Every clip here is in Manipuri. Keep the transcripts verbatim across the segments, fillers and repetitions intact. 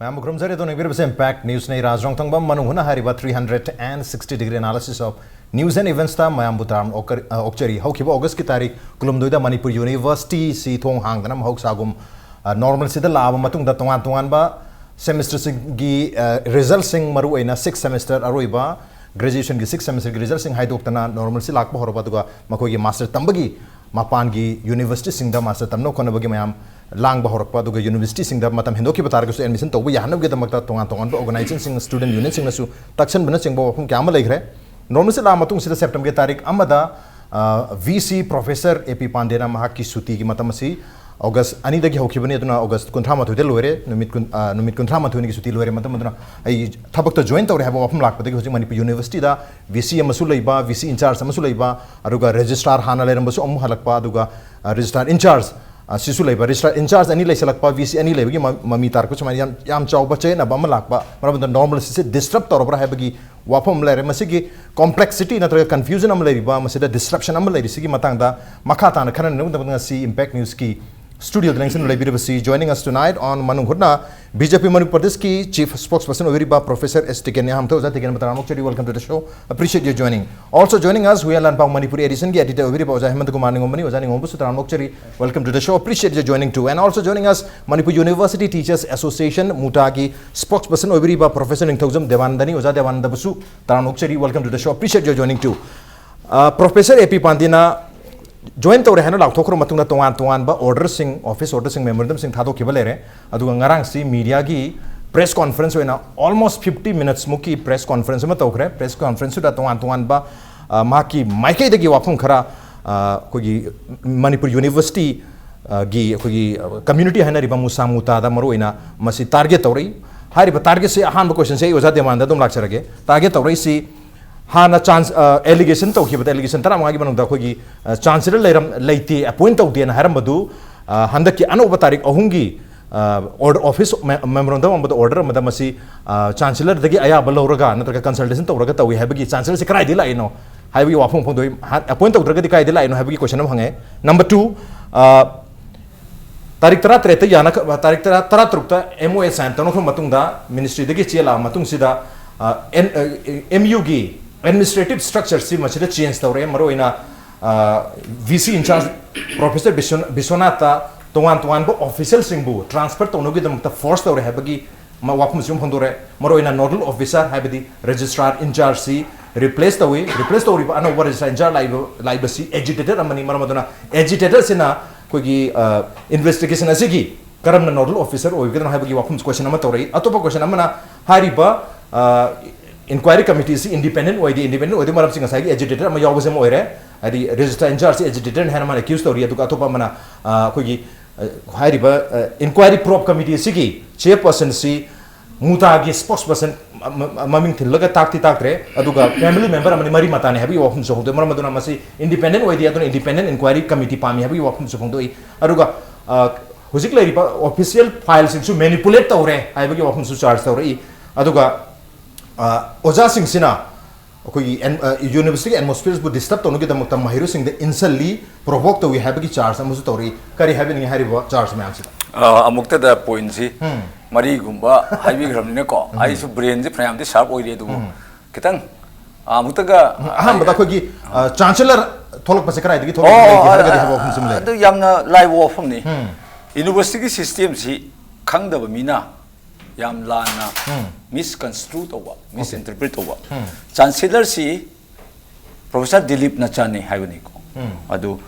ꯃꯌꯥꯝꯕꯨ ꯈꯨꯔꯨꯝꯖꯔꯤ꯫ ꯑꯗꯣꯝꯅ ꯌꯦꯡꯕꯤꯔꯤꯕꯁꯦ Impact Newsꯅꯤ꯫ ꯔꯥꯖ ꯔꯣꯡꯊꯪꯕꯝ ꯃꯅꯨꯡ ꯍꯨꯠꯅ ꯍꯥꯏꯔꯤꯕ three hundred and sixty degree analysis of news and eventsꯇ ꯃꯌꯥꯝꯕꯨ ꯇꯔꯥꯝ ꯑꯣꯛꯀꯔ-, ꯑ, ꯑꯣꯛꯆꯔꯤ꯫ ꯍꯧꯈꯤꯕ Augustꯀꯤ ꯇꯥꯔꯤꯛ ꯀꯨꯟꯍꯨꯝꯗꯣꯏꯗ ꯃꯅꯤꯄꯨꯔ Universityꯁꯤ ꯊꯣꯡ ꯍꯥꯡꯗꯅ ꯃꯍꯧꯁꯥꯒꯨꯝ, ꯑ, normalꯁꯤꯗ ꯂꯥꯛꯑꯕ ꯃꯇꯨꯡꯗ ꯇꯣꯉꯥꯟ ꯇꯣꯉꯥꯟꯕ semesterꯁꯤꯡꯒꯤ, ꯑ, resultꯁꯤꯡ, ꯃꯔꯨꯑꯣꯏꯅ sixth semester ꯑꯔꯣꯏꯕ, graduationꯒꯤ sixth semesterꯒꯤ resultꯁꯤꯡ ꯍꯥꯏꯗꯣꯛꯇꯅ normalꯁꯤ ꯂꯥꯛꯄ ꯍꯧꯔꯕ, ꯑꯗꯨꯒ ꯃꯈꯣꯏꯒꯤ master ꯇꯝꯕꯒꯤ ꯃꯄꯥꯟꯒꯤ universityꯁꯤꯡꯗ master ꯇꯝꯅꯕ ꯈꯣꯠꯅꯕꯒꯤ ꯃꯌꯥꯝ ꯂꯥꯡꯕ ꯍꯧꯔꯛꯄ, ꯑꯗꯨꯒ universityꯁꯤꯡꯗ ꯃꯇꯝ ꯍꯦꯟꯗꯣꯛꯈꯤꯕ ꯇꯥꯔꯒꯁꯨ admission ꯇꯧꯕ ꯌꯥꯍꯟꯅꯕꯒꯤꯗꯃꯛꯇ ꯇꯣꯉꯥꯟ ꯇꯣꯉꯥꯟꯕ organizationꯁꯤꯡ, student unionꯁꯤꯡꯅꯁꯨ ꯇꯛꯁꯟꯕꯅꯆꯤꯡꯕ ꯋꯥꯐꯝ ꯀꯌꯥ ꯑꯃ ꯂꯩꯈ꯭ꯔꯦ꯫ Normalꯁꯤ ꯂꯥꯛꯑ ꯃꯇꯨꯡꯁꯤꯗ Septemberꯒꯤ ꯇꯥꯔꯤꯛ ꯑꯃꯗ, ꯑ, V C Professor A P ꯄꯥꯟꯗꯦꯅ ꯃꯍꯥꯛꯀꯤ ꯁꯨꯇꯤꯒꯤ ꯃꯇꯝ ꯑꯁꯤ August ꯑꯅꯤꯗꯒꯤ ꯍꯧꯈꯤꯕꯅꯤ, ꯑꯗꯨꯅ August ꯀꯨꯟꯊ꯭ꯔꯥ ꯃꯥꯊꯣꯏꯗ ꯂꯣꯏꯔꯦ, ꯅꯨꯃꯤꯠ ꯀꯨꯟ, ꯑ, ꯅꯨꯃꯤꯠ ꯀꯨꯟꯊ꯭ꯔꯥ ꯃꯥꯊꯣꯏꯅꯤꯒꯤ ꯁꯨꯇꯤ ꯂꯣꯏꯔꯦ꯫ ꯃꯇꯝ ꯑꯗꯨꯅ ꯑꯩ ꯊꯕꯛꯇ join ꯇꯧꯔꯦ ꯍꯥꯏꯕ ꯋꯥꯐꯝ ꯂꯥꯛꯄꯗꯒꯤ ꯍꯧꯖꯤꯛ ꯃꯅꯤꯄꯨꯔ universityꯗ V C ꯑꯃꯁꯨ ꯂꯩꯕ, V C in charge ꯑꯃꯁꯨ ꯂꯩꯕ, ꯑꯗꯨꯒ registrar ꯍꯥꯟꯅ ꯂꯩꯔꯝꯕꯁꯨ ꯑꯃꯨꯛ ꯍꯜꯂꯛꯄ, ꯑꯗꯨꯒ, ꯑ, registrar in charge, ꯑ, ꯁꯤꯁꯨ ꯂꯩꯕ꯫ Registrar in charge ꯑꯅꯤ ꯂꯩꯁꯜꯂꯛꯄ, V C ꯑꯅꯤ ꯂꯩꯕꯒꯤ ꯃ-, ꯃꯃꯤ ꯇꯥꯔꯛꯄ ꯁꯨꯃꯥꯏꯅ ꯌꯥꯝ, ꯌꯥꯝ ꯆꯥꯎꯕ ꯆꯌꯦꯠꯅꯕ ꯑꯃ ꯂꯥꯛꯄ, ꯃꯔꯝ ꯑꯗꯨꯅ normalꯁꯤ disrupt ꯇꯧꯔꯕ꯭ꯔꯥ ꯍꯥꯏꯕꯒꯤ ꯋꯥꯐꯝ ꯑꯃ ꯂꯩꯔꯦ꯫ ꯃꯁꯤꯒꯤ complexity ꯅꯠꯇ꯭ꯔꯒ confusion ꯑꯃ ꯂꯩꯔꯤꯕ, ꯃꯁꯤꯗ disruption ꯑꯃ ꯂꯩꯔꯤꯁꯤꯒꯤ ꯃꯇꯥꯡꯗ ꯃꯈꯥ ꯇꯥꯅ ꯈꯟꯅꯅꯕꯒꯤꯗꯃꯛ ꯉꯁꯤ Impact Newsꯀꯤ studioꯗ ꯂꯦꯡꯁꯤꯟꯗꯨꯅ ꯂꯩꯕꯤꯔꯤꯕꯁꯤ, joining us tonight on ꯃꯅꯨꯡ ꯍꯨꯠꯅ B J P ꯃꯅꯤꯄꯨꯔ ꯄ꯭ꯔꯗꯦꯁꯀꯤ chief spokesperson ꯑꯣꯏꯕꯤꯔꯤꯕ Professor S Tikenꯅꯤ꯫ ꯑꯍꯥꯟꯕꯗ ꯑꯣꯖꯥ ꯇꯤꯀꯦꯟ ꯇꯔꯥꯝꯅ ꯑꯣꯛꯆꯔꯤ, welcome to the show, appreciate your joining. Also joining us, Huiyen Lanpao Manipuri editionꯒꯤ editor ꯑꯣꯏꯕꯤꯔꯤꯕ ꯑꯣꯖꯥ ꯍꯦꯃꯟꯇ ꯀꯨꯃꯥꯔ ꯅꯤꯉꯣꯝꯕꯅꯤ꯫ ꯑꯣꯖꯥ ꯅꯤꯉꯣꯝꯕꯁꯨ ꯇꯔꯥꯝꯅ ꯑꯣꯛꯆꯔꯤ, welcome to the show, appreciate your joining too. And also joining us, Manipur University Teachers Association, MUTAꯒꯤ spokesperson ꯑꯣꯏꯕꯤꯔꯤꯕ Professor ꯅꯤꯡꯊꯧꯖꯝ ꯗꯦꯕꯥꯅꯟꯗꯅꯤ꯫ ꯑꯣꯖꯥ ꯗꯦꯕꯥꯅꯟꯗꯕꯨꯁꯨ ꯇꯔꯥꯝꯅ ꯑꯣꯛꯆꯔꯤ, welcome to the show, appreciate your joining too. ꯑ, Professor A P ꯄꯥꯟꯗꯦꯅ join ꯇꯧꯔꯦ ꯍꯥꯏꯅ ꯂꯥꯎꯊꯣꯛꯈ꯭ꯔꯕ ꯃꯇꯨꯡꯗ ꯇꯣꯉꯥꯟ ꯇꯣꯉꯥꯟꯕ orderꯁꯤꯡ, office orderꯁꯤꯡ, memorandumꯁꯤꯡ ꯊꯥꯗꯣꯛꯈꯤꯕ ꯂꯩꯔꯦ꯫ ꯑꯗꯨꯒ ꯉꯔꯥꯡꯁꯤ mediaꯒꯤ press conference ꯑꯣꯏꯅ almost fifty minutes ꯃꯨꯛꯀꯤ press conference ꯑꯃ ꯇꯧꯈ꯭ꯔꯦ꯫ Press conferenceꯇꯨꯗ ꯇꯣꯉꯥꯟ ꯇꯣꯉꯥꯟꯕ, ꯑ, ꯃꯍꯥꯛꯀꯤ ꯃꯥꯏꯀꯩꯗꯒꯤ ꯋꯥꯐꯝ ꯈꯔ, ꯑ, ꯑꯩꯈꯣꯏꯒꯤ ꯃꯅꯤꯄꯨꯔ university, ꯑ, ꯒꯤ ꯑꯩꯈꯣꯏꯒꯤ, ꯑ, community ꯍꯥꯏꯅꯔꯤꯕ ꯃꯨꯁꯥ ꯃꯨꯇꯥꯗ ꯃꯔꯨꯑꯣꯏꯅ ꯃꯁꯤ target ꯇꯧꯔꯛꯏ꯫ ꯍꯥꯏꯔꯤꯕ targetꯁꯤ, ꯑꯍꯥꯟꯕ questionꯁꯦ ꯑꯩ ꯑꯣꯖꯥ ꯗꯦꯕꯥꯅꯟꯗ ꯑꯗꯨꯝ ꯂꯥꯛꯆꯔꯒꯦ꯫ Target ꯇꯧꯔꯛꯏꯁꯤ ꯍꯥꯟꯅ ꯆꯥꯟꯁ-, ꯑ, allegation ꯇꯧꯈꯤꯕꯗ, allegation ꯇꯔꯥꯃꯉꯥꯒꯤ ꯃꯅꯨꯡꯗ ꯑꯩꯈꯣꯏꯒꯤ, ꯑ, chancellor ꯂꯩꯔꯝ-, ꯂꯩꯇꯦ, appoint ꯇꯧꯗꯦꯅ ꯍꯥꯏꯔꯝꯕꯗꯨ, ꯑ, ꯍꯟꯗꯛꯀꯤ ꯑꯅꯧꯕ ꯇꯥꯔꯤꯛ ꯑꯍꯨꯝꯒꯤ, ꯑ, order, office me-, memorandum ꯑꯃꯗ, order ꯑꯃꯗ ꯃꯁꯤ, ꯑ, chancellorꯗꯒꯤ ꯑꯌꯥꯕ ꯂꯧꯔꯒ ꯅꯠꯇ꯭ꯔꯒ consultation ꯇꯧꯔꯒ ꯇꯧꯏ ꯍꯥꯏꯕꯒꯤ chancellorꯁꯤ ꯀꯗꯥꯏꯗꯒꯤ ꯂꯥꯛꯏꯅꯣ ꯍꯥꯏꯕꯒꯤ ꯋꯥꯐꯝ ꯐꯣꯡꯗꯣꯛꯏ꯫ ꯍꯥ-, appoint ꯇꯧꯗ꯭ꯔꯒꯗꯤ ꯀꯗꯥꯏꯗꯒꯤ ꯂꯥꯛꯏꯅꯣ ꯍꯥꯏꯕꯒꯤ question ꯑꯃ ꯍꯪꯉꯦ꯫ Number two, ꯑ, ꯇꯥꯔꯤꯛ ꯇꯔꯥꯇꯔꯦꯠꯇ ꯌꯥꯅ ꯇꯥꯔꯤꯛ ꯇꯔꯥ ꯇꯔꯥꯇꯔꯨꯛꯇ ꯑꯦꯝ ꯑꯣ ꯑꯦ ꯁꯥꯏꯟ ꯇꯧꯅꯈ꯭ꯔꯕ ꯃꯇꯨꯡꯗ, ꯃꯤꯅꯤꯁꯇ꯭ꯔꯤꯗꯒꯤ ꯆꯦ ꯂꯥꯛꯑ ꯃꯇꯨꯡꯁꯤꯗ, ꯑꯦꯝ ꯌꯨꯒꯤ ꯑꯦꯗꯃꯤꯅꯤꯁꯇ꯭ꯔꯦꯇꯤꯞ ꯁ꯭ꯇ꯭ꯔꯛꯆꯔꯁꯤ ꯃꯁꯤꯗ ꯆꯦꯟꯖ ꯇꯧꯔꯦ꯫ ꯃꯔꯨꯑꯣꯏꯅ V C in-charge professor Visva- ꯕꯤꯁ꯭ꯋꯅꯥꯊꯇ ꯇꯣꯉꯥꯟ ꯇꯣꯉꯥꯟꯕ ꯑꯣꯐꯤꯁꯦꯜꯁꯤꯡꯕꯨ ꯇ꯭ꯔꯥꯟꯁꯐꯔ ꯇꯧꯅꯕꯒꯤꯗꯃꯛꯇ ꯐꯣꯔꯁ ꯇꯧꯔꯦ ꯍꯥꯏꯕꯒꯤ ꯃ- ꯋꯥꯐꯝꯁꯨ ꯑꯃ ꯐꯣꯡꯗꯣꯔꯛꯑꯦ꯫ ꯃꯔꯨꯑꯣꯏꯅ ꯅꯣꯗꯜ ꯑꯣꯐꯤꯁꯔ ꯍꯥꯏꯕꯗꯤ ꯔꯦꯖꯤꯁꯇ꯭ꯔꯥꯔ ꯏꯟꯆꯥꯔꯖꯁꯤ ꯔꯤꯄ꯭ꯂꯦꯁ ꯇꯧꯏ꯫ ꯔꯤꯄ꯭ꯂꯦꯁ ꯇꯧꯔꯤꯕ ꯑꯅꯧꯕ ꯔꯦꯖꯤꯁꯇ꯭ꯔꯥꯔ ꯏꯟꯆꯥꯔꯖ ꯂꯥꯛꯏꯕ ꯂꯥꯛꯏꯕꯁꯤ ꯑꯦꯖꯤꯇꯦꯇꯔ ꯑꯃꯅꯤ꯫ ꯃꯔꯝ ꯑꯗꯨꯅ ꯑꯦꯖꯤꯇꯦꯇꯔꯁꯤꯅ ꯑꯩꯈꯣꯏꯒꯤ ꯏꯟꯚꯦꯁꯇꯤꯒꯦꯁꯟ ꯑꯁꯤꯒꯤ ꯀꯔꯝꯅ ꯅꯣꯗꯜ ꯑꯣꯐꯤꯁꯔ ꯑꯣꯏꯒꯗꯅꯣ ꯍꯥꯏꯕꯒꯤ ꯋꯥꯐꯝꯁꯨ ꯀꯣꯏꯁꯟ ꯑꯃ ꯇꯧꯔꯛꯏ꯫ ꯑꯇꯣꯞꯄ ꯀꯣꯏꯁꯟ ꯑꯃꯅ ꯍꯥꯏꯔꯤꯕ ꯏꯟꯀ꯭ꯋꯥꯏꯔꯤ ꯀꯃꯤꯇꯤꯁꯤ ꯏꯟꯗꯤꯄꯦꯟꯗꯦꯟ ꯑꯣꯏꯗꯦ꯫ ꯏꯟꯗꯤꯄꯦꯟꯗꯦꯟ ꯑꯣꯏꯗꯦ ꯃꯔꯝꯁꯤ ꯉꯁꯥꯏꯒꯤ ꯑꯦꯖꯤꯇꯦꯇꯔ ꯑꯃ ꯌꯥꯎꯕꯁꯦ ꯑꯃ ꯑꯣꯏꯔꯦ꯫ ꯍꯥꯏꯗꯤ ꯔꯦꯖꯤꯁꯇ꯭ꯔꯥꯔ ꯏꯟꯆꯥꯔꯖꯁꯤ ꯑꯦꯖꯤꯇꯦꯇꯔꯅꯤ ꯍꯥꯏꯅ ꯃꯥꯅ ꯑꯦꯀ꯭ꯌꯨꯁ ꯇꯧꯔꯤ꯫ ꯑꯗꯨꯒ ꯑꯇꯣꯞꯄ ꯑꯃꯅ ꯑ, ꯑꯩꯈꯣꯏꯒꯤ ꯑ, ꯍꯥꯏꯔꯤꯕ ꯏꯟꯀ꯭ꯋꯥꯏꯔꯤ ꯄ꯭ꯔꯣꯞ ꯀꯃꯤꯇꯤ ꯑꯁꯤꯒꯤ ꯆꯦꯌꯔꯄꯔꯁꯟꯁꯤ ꯃꯨꯇꯥꯒꯤ ꯁ꯭ꯄꯣꯛꯁꯄꯔꯁꯟ ꯃꯃꯤꯡ ꯊꯤꯜꯂꯒ ꯇꯥꯛꯇꯤ ꯇꯥꯛꯇ꯭ꯔꯦ꯫ ꯑꯗꯨꯒ ꯐꯦꯃꯤꯂꯤ ꯃꯦꯝꯕꯔ ꯑꯃꯅꯤ, ꯃꯔꯤ ꯃꯇꯥꯅꯤ ꯍꯥꯏꯕꯒꯤ ꯋꯥꯐꯝꯁꯨ ꯐꯣꯡꯗꯣꯛꯏ꯫ ꯃꯔꯝ ꯑꯗꯨꯅ ꯃꯁꯤ ꯏꯟꯗꯤꯄꯦꯟꯗꯦꯟ ꯑꯣꯏꯗꯦ, ꯑꯗꯨꯅ ꯏꯟꯗꯤꯄꯦꯟꯗꯦꯟ ꯏꯟꯀ꯭ꯋꯥꯏꯔꯤ ꯀꯃꯤꯇꯤ ꯄꯥꯝꯃꯤ ꯍꯥꯏꯕꯒꯤ ꯋꯥꯐꯝꯁꯨ ꯐꯣꯡꯗꯣꯛꯏ꯫ ꯑꯗꯨꯒ ꯑ, ꯍꯧꯖꯤꯛ ꯂꯩꯔꯤꯕ ꯑꯣꯐꯤꯁꯤꯌꯦꯜ ꯐꯥꯏꯜꯁꯤꯡꯁꯨ ꯃꯦꯅꯤꯄꯨꯂꯦꯠ ꯇꯧꯔꯦ ꯍꯥꯏꯕꯒꯤ ꯋꯥꯐꯝꯁꯨ ꯆꯥꯔꯖ ꯇꯧꯔꯛꯏ꯫ ꯑꯗꯨꯒ ꯑ, ꯑꯣꯖꯥꯁꯤꯡꯁꯤꯅ ꯑꯩꯈꯣꯏꯒꯤ ꯑꯦꯟ- ꯑ, ꯌꯨꯅꯤꯚꯔꯁꯤꯇꯤꯒꯤ ꯑꯦꯠꯃꯣꯁꯐꯤꯌꯔꯕꯨ ꯗꯤꯁꯇꯔꯕ ꯇꯧꯅꯕꯒꯤꯗꯃꯛꯇ ꯃꯍꯩꯔꯣꯏꯁꯤꯡꯗ ꯏꯟꯁꯜꯂꯤ, ꯄ꯭ꯔꯣꯚꯣꯛ ꯇꯧꯏ ꯍꯥꯏꯕꯒꯤ ꯆꯥꯔꯖ ꯑꯃꯁꯨ ꯇꯧꯔꯛꯏ꯫ ꯀꯔꯤ ꯍꯥꯏꯕꯤꯅꯤꯡꯉꯤ ꯍꯥꯏꯔꯤꯕ ꯆꯥꯔꯖ ꯃꯌꯥꯝꯁꯤꯗ? ꯑ, ꯑꯃꯨꯛꯇꯗ ꯄꯣꯏꯟꯁꯤ ꯎꯝ꯫ ꯃꯔꯤꯒꯨꯝꯕ ꯍꯥꯏꯕꯤꯈ꯭ꯔꯕꯅꯤꯅꯀꯣ, ꯎꯝ꯫ ꯑꯩꯁꯨ ꯕ꯭ꯔꯦꯟꯁꯦ ꯐꯅꯌꯥꯝꯗꯤ ꯁꯥꯔꯞ ꯑꯣꯏꯔꯤ꯫ ꯑꯗꯨꯕꯨ ꯎꯝ꯫ ꯈꯤꯇꯪ ꯑ, ꯑꯃꯨꯛꯇꯒ ꯑꯍꯥꯟꯕꯗ ꯑꯩꯈꯣꯏꯒꯤ, ꯑ, ꯆꯥꯟꯁꯦꯂꯔ ꯊꯣꯛꯂꯛꯄꯁꯦ ꯀꯗꯥꯏꯗꯒꯤ ꯊꯣꯛꯂꯛꯏ ꯑꯣ, ꯍꯥꯏꯒꯦ ꯑ, ꯍꯥꯏꯔꯒꯗꯤ ꯑ, ꯍꯥꯏꯕ ꯋꯥꯐꯝꯁꯤ ꯑꯃ ꯂꯩ꯫ ꯑꯗꯨ ꯌꯥꯝꯅ ꯂꯥꯏꯕ ꯋꯥꯐꯝꯅꯤ꯫ ꯎꯝ꯫ ꯌꯨꯅꯤꯚꯔꯁꯤꯇꯤꯒꯤ ꯁꯤꯁꯇꯦꯝꯁꯤ ꯈꯪꯗꯕ ꯃꯤꯅ ꯌꯥꯝ ꯂꯥꯟꯅ ꯎꯝ꯫ ꯃꯤꯁꯀꯟꯁꯇ꯭ꯔꯨ ꯇꯧꯕ, ꯑꯣꯀꯦ꯫ ꯃꯤꯁꯏꯟꯇꯔꯄ꯭ꯔꯤꯠ ꯇꯧꯕ꯫ ꯎꯝ꯫ ꯆꯥꯟꯁꯦꯂꯔꯁꯤ ꯄ꯭ꯔꯣꯐꯦꯁꯔ ꯗꯤꯂꯤꯞ ꯅꯆꯥꯅꯤ ꯍꯥꯏꯕꯅꯤꯀꯣ꯫ ꯎꯝ꯫ ꯑꯗꯨ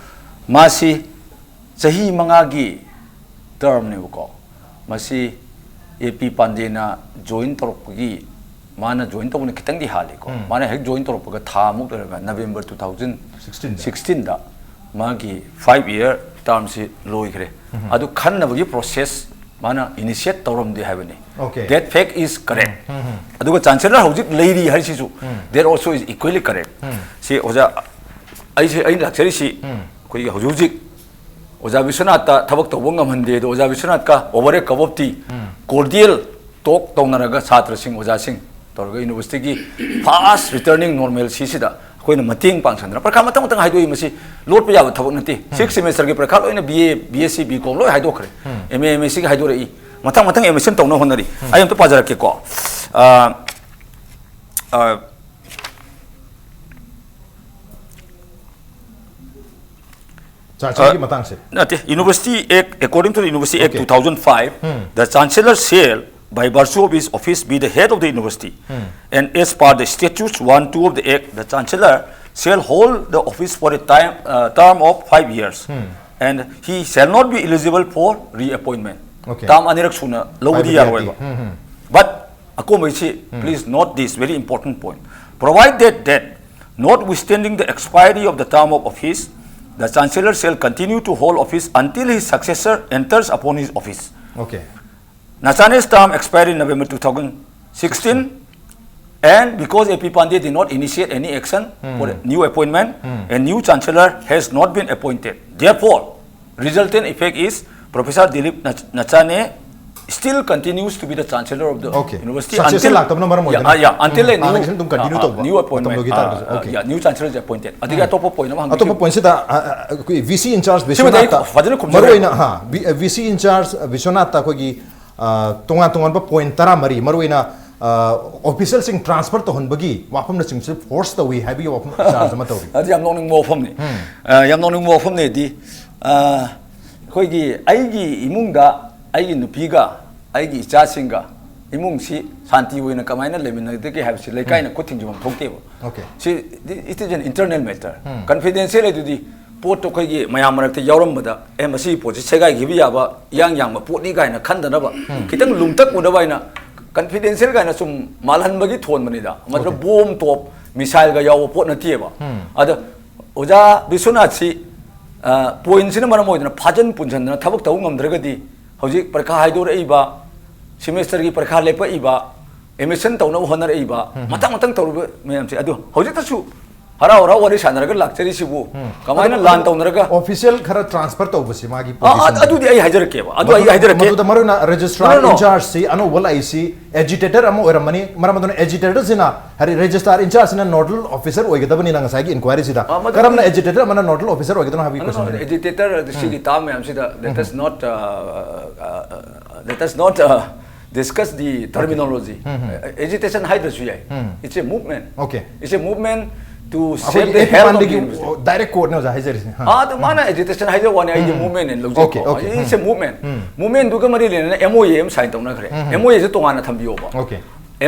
ꯃꯥꯁꯤ ꯆꯍꯤ ꯃꯉꯥꯒꯤ ꯇꯔꯝꯅꯦꯕꯀꯣ꯫ ꯃꯁꯤ ꯑꯦ ꯄꯤ ꯄꯥꯟꯗꯦꯅ ꯖꯣꯏꯟ ꯇꯧꯔꯛꯄꯒꯤ, ꯃꯥꯅ ꯖꯣꯏꯟ ꯇꯧꯕꯅ ꯈꯤꯇꯪꯗꯤ ꯍꯥꯜꯂꯤꯀꯣ꯫ ꯎꯝ꯫ ꯃꯥꯅ ꯍꯦꯛ ꯖꯣꯏꯟ ꯇꯧꯔꯛꯄꯒ ꯊꯥ ꯑꯃꯨꯛ ꯂꯩꯔꯒ ꯅꯕꯦꯝꯕꯔ ꯁꯤꯛꯁꯇꯤꯟꯗ꯫ ꯁꯤꯛꯁꯇꯤꯟꯗ ꯃꯥꯒꯤ ꯐꯥꯏꯚ ꯏꯌꯔ ꯇꯔꯝꯁꯤ ꯂꯣꯏꯈ꯭ꯔꯦ꯫ ꯎꯝ꯫ ꯑꯗꯨ ꯈꯟꯅꯕꯒꯤ ꯄ꯭ꯔꯣꯁꯦꯁ ꯃꯥꯅ ꯏꯅꯤꯁꯤꯌꯦꯠ ꯇꯧꯔꯝꯗꯦ ꯍꯥꯏꯕꯅꯤ꯫ Okay. That fact is correct꯫ Um, um, ꯎꯝ꯫ ꯑꯗꯨꯒ ꯆꯥꯟꯁꯦꯂꯔ ꯍꯧꯖꯤꯛ ꯂꯩꯔꯤ ꯍꯥꯏꯁꯤꯁꯨ, ꯎꯝ꯫ That also is equally correct꯫ ꯎꯝ꯫ ꯁꯤ ꯑꯣꯖꯥ, ꯑꯩꯁꯦ, ꯑꯩꯅ ꯂꯥꯛꯆꯔꯤꯁꯤ ꯎꯝ꯫ ꯑꯩꯈꯣꯏꯒꯤ ꯍꯧꯖꯤꯛ ꯍꯧꯖꯤꯛ ꯑꯣꯖꯥ ꯕꯤꯁ꯭ꯋꯅꯥꯊꯇ ꯊꯕꯛ ꯇꯧꯕ ꯉꯝꯍꯟꯗꯦ꯫ ꯑꯗꯣ ꯑꯣꯖꯥ ꯕꯤꯁ꯭ꯋꯅꯥꯊꯀ over a cup of tea, um. Cordial talk ꯇꯧꯅꯔꯒ ꯁꯥꯇ꯭ꯔꯁꯤꯡ, ꯑꯣꯖꯥꯁꯤꯡ ꯇꯧꯔꯒ ꯌꯨꯅꯤꯚꯔꯁꯤꯇꯤꯒꯤ fast returning normalcy ꯁꯤꯗ ꯑꯩꯈꯣꯏꯅ ꯃꯇꯦꯡ ꯄꯥꯡꯁꯟꯗꯅ ꯄ꯭ꯔꯈꯥ ꯃꯊꯪ ꯃꯊꯪ ꯍꯥꯏꯗꯣꯛꯏ꯫ ꯃꯁꯤ ꯂꯣꯠꯄ ꯌꯥꯕ ꯊꯕꯛ ꯅꯠꯇꯦ꯫ ꯁꯤꯛꯁ ꯁꯦꯃꯦꯁꯇꯔꯒꯤ ꯄ꯭ꯔꯈꯥ ꯂꯣꯏꯅ B A, B S C, B ꯀꯣꯝ ꯂꯣꯏ ꯍꯥꯏꯗꯣꯛꯈ꯭ꯔꯦ꯫ ꯑꯦꯝ ꯑꯦ, ꯑꯦꯝ ꯑꯦꯁ ꯁꯤꯒꯤ ꯍꯥꯏꯗꯣꯔꯛꯏ꯫ ꯃꯊꯪ ꯃꯊꯪ ꯑꯦꯗꯃꯤꯁꯟ ꯇꯧꯅꯕ ꯍꯣꯠꯅꯔꯤ꯫ ꯑꯩ ꯑꯝꯇ ꯄꯥꯖꯔꯛꯀꯦꯀꯣ꯫ ꯑ, ꯑ, ꯆꯥꯟꯁꯦꯂꯔꯒꯤ ꯃꯇꯥꯡꯁꯦ꯫ ꯅꯠꯇꯦ, University Act, according to the University Act Okay. two thousand five, the Chancellor shall, by virtue of his office, be the head of the university. And as per the statutes one two of the Act, the Chancellor shall hold the office for a time, uh, term of five years. And he shall not be eligible for reappointment. Okay. Term ꯑꯅꯤꯔꯛ ꯁꯨꯅ ꯂꯧꯕꯗꯤ ꯄꯥꯏꯕꯗꯤ ꯌꯥꯔꯣꯏꯕ꯫ ꯌꯥꯗꯦ꯫ ꯎꯝ, ꯎꯝ꯫ But ꯑꯀꯣꯟꯕꯩꯁꯤ, please note this very important point. Provided that, notwithstanding the expiry of the term of office, the Chancellor shall continue to hold office until his successor enters upon his office. Okay. Nachane's term expired in November two thousand sixteen, and because A P Pandey did not initiate any action for a new appointment, a new chancellor has not been appointed. Therefore, resultant effect is Professor Dilip Nach- Nachane still continues to be the chancellor of the Okay. university Successor until, ꯂꯥꯛꯇꯕꯅ ꯃꯔꯝ yeah, ꯑꯣꯏꯗꯅ, uh, yeah, until a um, new, ꯍꯥꯟꯅꯒꯤꯁꯤꯅ ꯑꯗꯨꯝ continue uh, ꯇꯧꯕ new appointment, ꯃꯇꯝꯗꯨꯒꯤ uh, ꯇꯥꯔꯒꯁꯨ꯫ uh, Okay. yeah, new chancellor's appointed. ꯑꯗꯒꯤ ꯑꯇꯣꯞꯄ point ꯑꯃ ꯍꯪꯖꯒꯦ꯫ ꯑꯇꯣꯞꯄ point ꯁꯤꯗ ꯑ, ꯑ, ꯑꯩꯈꯣꯏ V C in charge ꯁꯤꯃꯗꯤ ꯑꯩ ꯕꯤꯁ꯭ꯋꯥꯅꯥꯊꯇ ꯐꯖꯅ ꯈꯨꯝꯖꯔꯦ꯫ ꯃꯔꯨꯑꯣꯏꯅ, ꯍꯥ, V- V C in charge ꯕꯤꯁ꯭ꯋꯥꯅꯥꯊꯇ ꯑꯩꯈꯣꯏꯒꯤ, ꯑ, ꯇꯣꯉꯥꯟ ꯇꯣꯉꯥꯟꯕ point ꯇꯔꯥ ꯃꯔꯤ, ꯃꯔꯨꯑꯣꯏꯅ, ꯑ, officialꯁꯤꯡ transfer ꯇꯧꯍꯟꯕꯒꯤ ꯋꯥꯐꯝꯅꯆꯤꯡꯕꯁꯤ force ꯇꯧꯏ ꯍꯥꯏꯕꯒꯤ ꯋꯥꯐꯝ charge ꯑꯃ ꯇꯧꯔꯤ꯫ ꯑꯗꯨ ꯌꯥꯝ ꯅꯣꯛꯅꯤꯡꯕ ꯋꯥꯐꯝꯅꯤ꯫ ꯑ, ꯌꯥꯝ ꯅꯣꯛꯅꯤꯡꯕ ꯋꯥꯐꯝꯅꯤꯗꯤ, ꯑ, ꯑꯩꯈꯣꯏꯒꯤ, ꯑꯩꯒꯤ ꯏꯃꯨꯡꯗ ꯑꯩꯒꯤ ꯅꯨꯄꯤꯒ ꯑꯩꯒꯤ ꯏꯆꯥꯁꯤꯡꯒ ꯏꯃꯨꯡꯁꯤ ꯁꯥꯟꯇꯤ ꯑꯣꯏꯅ ꯀꯃꯥꯏꯅ ꯂꯩꯃꯤꯟꯅꯒꯗꯒꯦ ꯍꯥꯏꯕꯁꯤ ꯂꯩꯀꯥꯏꯅ ꯈꯨꯠ ꯊꯤꯡꯖꯤꯟꯐꯝ ꯊꯣꯛꯇꯦꯕ꯫ Okay. ꯁꯤ, it is an internal matter. Confidential ꯑꯗꯨꯗꯤ ꯄꯣꯠꯇꯣ ꯑꯩꯈꯣꯏꯒꯤ ꯃꯌꯥꯝ ꯃꯔꯛꯇ ꯌꯥꯎꯔꯝꯕꯗ, "ꯑꯦ, ꯃꯁꯤꯒꯤ ꯄꯣꯠꯁꯤ ꯁꯦꯒꯥꯏꯈꯤꯕ ꯌꯥꯕ ꯏꯌꯥꯡ ꯌꯥꯡꯕ ꯄꯣꯠꯅꯤ" ꯀꯥꯏꯅ ꯈꯟꯗꯅꯕ, ꯈꯤꯇꯪ ꯂꯨꯝꯇꯛ ꯎꯅꯕ ꯍꯥꯏꯅ confidential ꯀꯥꯏꯅ ꯁꯨꯝ ꯃꯥꯜꯍꯟꯕꯒꯤ ꯊꯣꯟꯕꯅꯤꯗ꯫ ꯃꯗꯨꯗ Okay. bomb, top, missile ꯒ ꯌꯥꯎꯕ ꯄꯣꯠ ꯅꯠꯇꯦꯕ꯫ ꯑꯗ ꯑꯣꯖꯥ ꯕꯤꯁ꯭ꯋꯅꯥꯊꯁꯤ, ꯑ, point ꯁꯤꯅ ꯃꯔꯝ ꯑꯣꯏꯗꯅ ꯐꯥꯖꯟ ꯄꯨꯟꯁꯤꯟꯗꯅ ꯊꯕꯛ ꯇꯧꯕ ꯉꯝꯗ꯭ꯔꯒꯗꯤ ꯍꯧꯖꯤꯛ ꯄꯔꯤꯈꯥ ꯍꯥꯏꯗꯣꯔꯛꯏꯕ, semester ꯒꯤ ꯄꯔꯤꯈꯥ ꯂꯦꯞꯄꯛꯏꯕ, admission ꯇꯧꯅꯕ ꯍꯣꯠꯅꯔꯛꯏꯕ, ꯃꯊꯪ ꯃꯊꯪ ꯇꯧꯔꯤꯕ ꯃꯌꯥꯝꯁꯦ, ꯑꯗꯨ ꯍꯧꯖꯤꯛꯇꯁꯨ ꯍꯔꯥꯎ ꯍꯔꯥꯎ ꯋꯥꯔꯤ ꯁꯥꯟꯅꯔꯒ ꯂꯥꯛꯆꯔꯤꯁꯤꯕꯨ ꯀꯃꯥꯏꯅ ꯂꯥꯟ ꯇꯧꯅꯔꯒ? ꯑꯣꯐꯤꯁꯤꯌꯦꯜ ꯈꯔ ꯇ꯭ꯔꯥꯟꯁꯐꯔ ꯇꯧꯕꯁꯤ ꯃꯥꯒꯤ ꯑ, ꯑ, ꯑꯗꯨꯗꯤ ꯑꯩ ꯍꯥꯏꯖꯔꯛꯀꯦꯕ, ꯑꯗꯨ ꯑꯩ ꯍꯥꯏꯖꯔꯛꯀꯦ. ꯃꯗꯨꯗ ꯃꯔꯨꯑꯣꯏꯅ ꯔꯦꯖꯤꯁꯇ꯭ꯔꯥꯔ No, no, no. ꯏꯟꯆꯥꯔꯖꯁꯤ ꯑꯅꯧꯕ ꯂꯥꯛꯏꯁꯤ ꯑꯦꯖꯤꯇꯦꯇꯔ ꯑꯃ ꯑꯣꯏꯔꯝꯃꯅꯤ. ꯃꯔꯝ ꯑꯗꯨꯅ ꯑꯦꯖꯤꯇꯦꯇꯔꯁꯤꯅ, ꯍꯥꯏꯗꯤ ꯔꯦꯖꯤꯁꯇ꯭ꯔꯥꯔ ꯏꯟꯆꯥꯔꯖꯁꯤꯅ ꯅꯣꯗꯜ ꯑꯣꯐꯤꯁꯔ ꯑꯣꯏꯒꯗꯕꯅꯤꯅ ꯉꯁꯥꯏꯒꯤ ꯏꯟꯀ꯭ꯋꯥꯏꯔꯤꯁꯤꯗ ꯑ, ꯃꯗꯨꯗꯤ ꯀꯔꯝꯅ ꯑꯦꯖꯤꯇꯦꯇꯔ ꯑꯃꯅ ꯅꯣꯗꯜ ꯑꯣꯐꯤꯁꯔ ꯑꯣꯏꯒꯗꯅꯣ ꯍꯥꯏꯕꯒꯤ ꯀꯣꯏꯁꯟ. ꯑꯦꯖꯤꯇꯦꯇꯔ ꯁꯤꯒꯤ ꯇꯥꯝ ꯃꯌꯥꯝꯁꯤꯗ let us not, uh, uh, uh, let us not, uh, discuss the terminology. Agitation ꯍꯥꯏꯗ꯭ꯔꯁꯨ ꯌꯥꯏ. It's a movement. Okay. It's a movement to save the health of the university. Direct ꯀꯣꯠꯅꯦ ꯑꯣꯖꯥ ꯍꯥꯏꯖꯔꯤꯁꯦ. ꯑꯥ, ꯑꯗꯨ ꯃꯥꯅ ꯑꯦꯖꯤꯇꯦꯁꯟ ꯍꯥꯏꯖꯕ ꯋꯥꯅꯤ, ꯑꯩꯗꯤ ꯃꯨꯚꯃꯦꯟ ꯑꯣꯏꯅ ꯂꯧꯖꯩꯀꯣ. Okay, okay. It's a movement. ꯃꯨꯚꯃꯦꯟꯗꯨꯒ ꯃꯔꯤ ꯂꯩꯅꯅ ꯑꯦꯝ ꯑꯣ ꯑꯦ ꯑꯃ ꯁꯥꯏꯟ ꯇꯧꯅꯈ꯭ꯔꯦ. ꯑꯦꯝ ꯑꯣ ꯑꯦꯁꯦ ꯇꯣꯉꯥꯟꯅ ꯊꯝꯕꯤꯌꯣꯕ. Okay.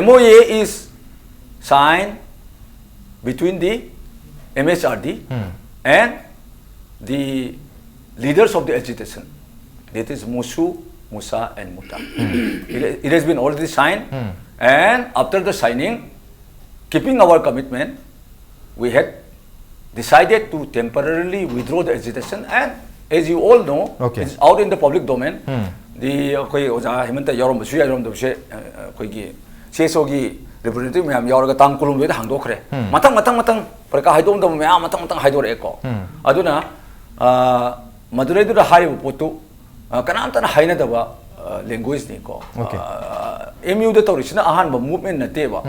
M O A is signed between the M H R D and the leaders of the agitation. That is Musu, Musa, and Muta. It, it has been already signed, and after the signing, keeping our commitment, we had decided to temporarily withdraw the agitation, and as you all know, Okay. It's out in the public domain. The ꯑꯩꯈꯣꯏ ꯑꯣꯖꯥ ꯍꯦꯃꯟꯇ ꯌꯥꯎꯔꯝꯕꯁꯨ ꯌꯥꯏ, ꯌꯥꯎꯔꯝꯗꯕꯁꯨ ꯌꯥꯏ, ꯑ, ꯑꯩꯈꯣꯏꯒꯤ ꯁꯤ ꯑꯦꯁ ꯑꯣꯒꯤ ꯔꯤꯄ꯭ꯔꯖꯦꯟꯇꯦꯇꯤꯚ ꯃꯌꯥꯝ ꯌꯥꯎꯔꯒ ꯇꯥꯡ ꯀꯨꯟꯍꯨꯝꯗꯣꯏꯗ ꯍꯥꯡꯗꯣꯛꯈ꯭ꯔꯦ. ꯃꯊꯪ ꯃꯊꯪ ꯃꯊꯪ ꯄꯔꯤꯈꯥ ꯍꯥꯏꯗꯣꯛꯑꯝꯗꯕ ꯃꯌꯥꯝ ꯃꯊꯪ ꯃꯊꯪ ꯍꯥꯏꯗꯣꯔꯛꯑꯦꯀꯣ. ꯑꯗꯨꯅ, ꯑ, ꯃꯗꯨꯗꯩꯗꯨꯗ ꯍꯥꯏꯔꯤꯕ ꯄꯣꯠꯇꯨ, ꯑ, ꯀꯅꯥꯝꯇꯅ ꯍꯥꯏꯅꯗꯕ, ꯑ, ꯂꯦꯡꯒ꯭ꯋꯦꯖꯅꯤꯀꯣ. Okay. ꯑꯦꯝ ꯌꯨꯗ ꯇꯧꯔꯤꯁꯤꯅ ꯑꯍꯥꯟꯕ ꯃꯨꯚꯃꯦꯟ ꯅꯠꯇꯦꯕ.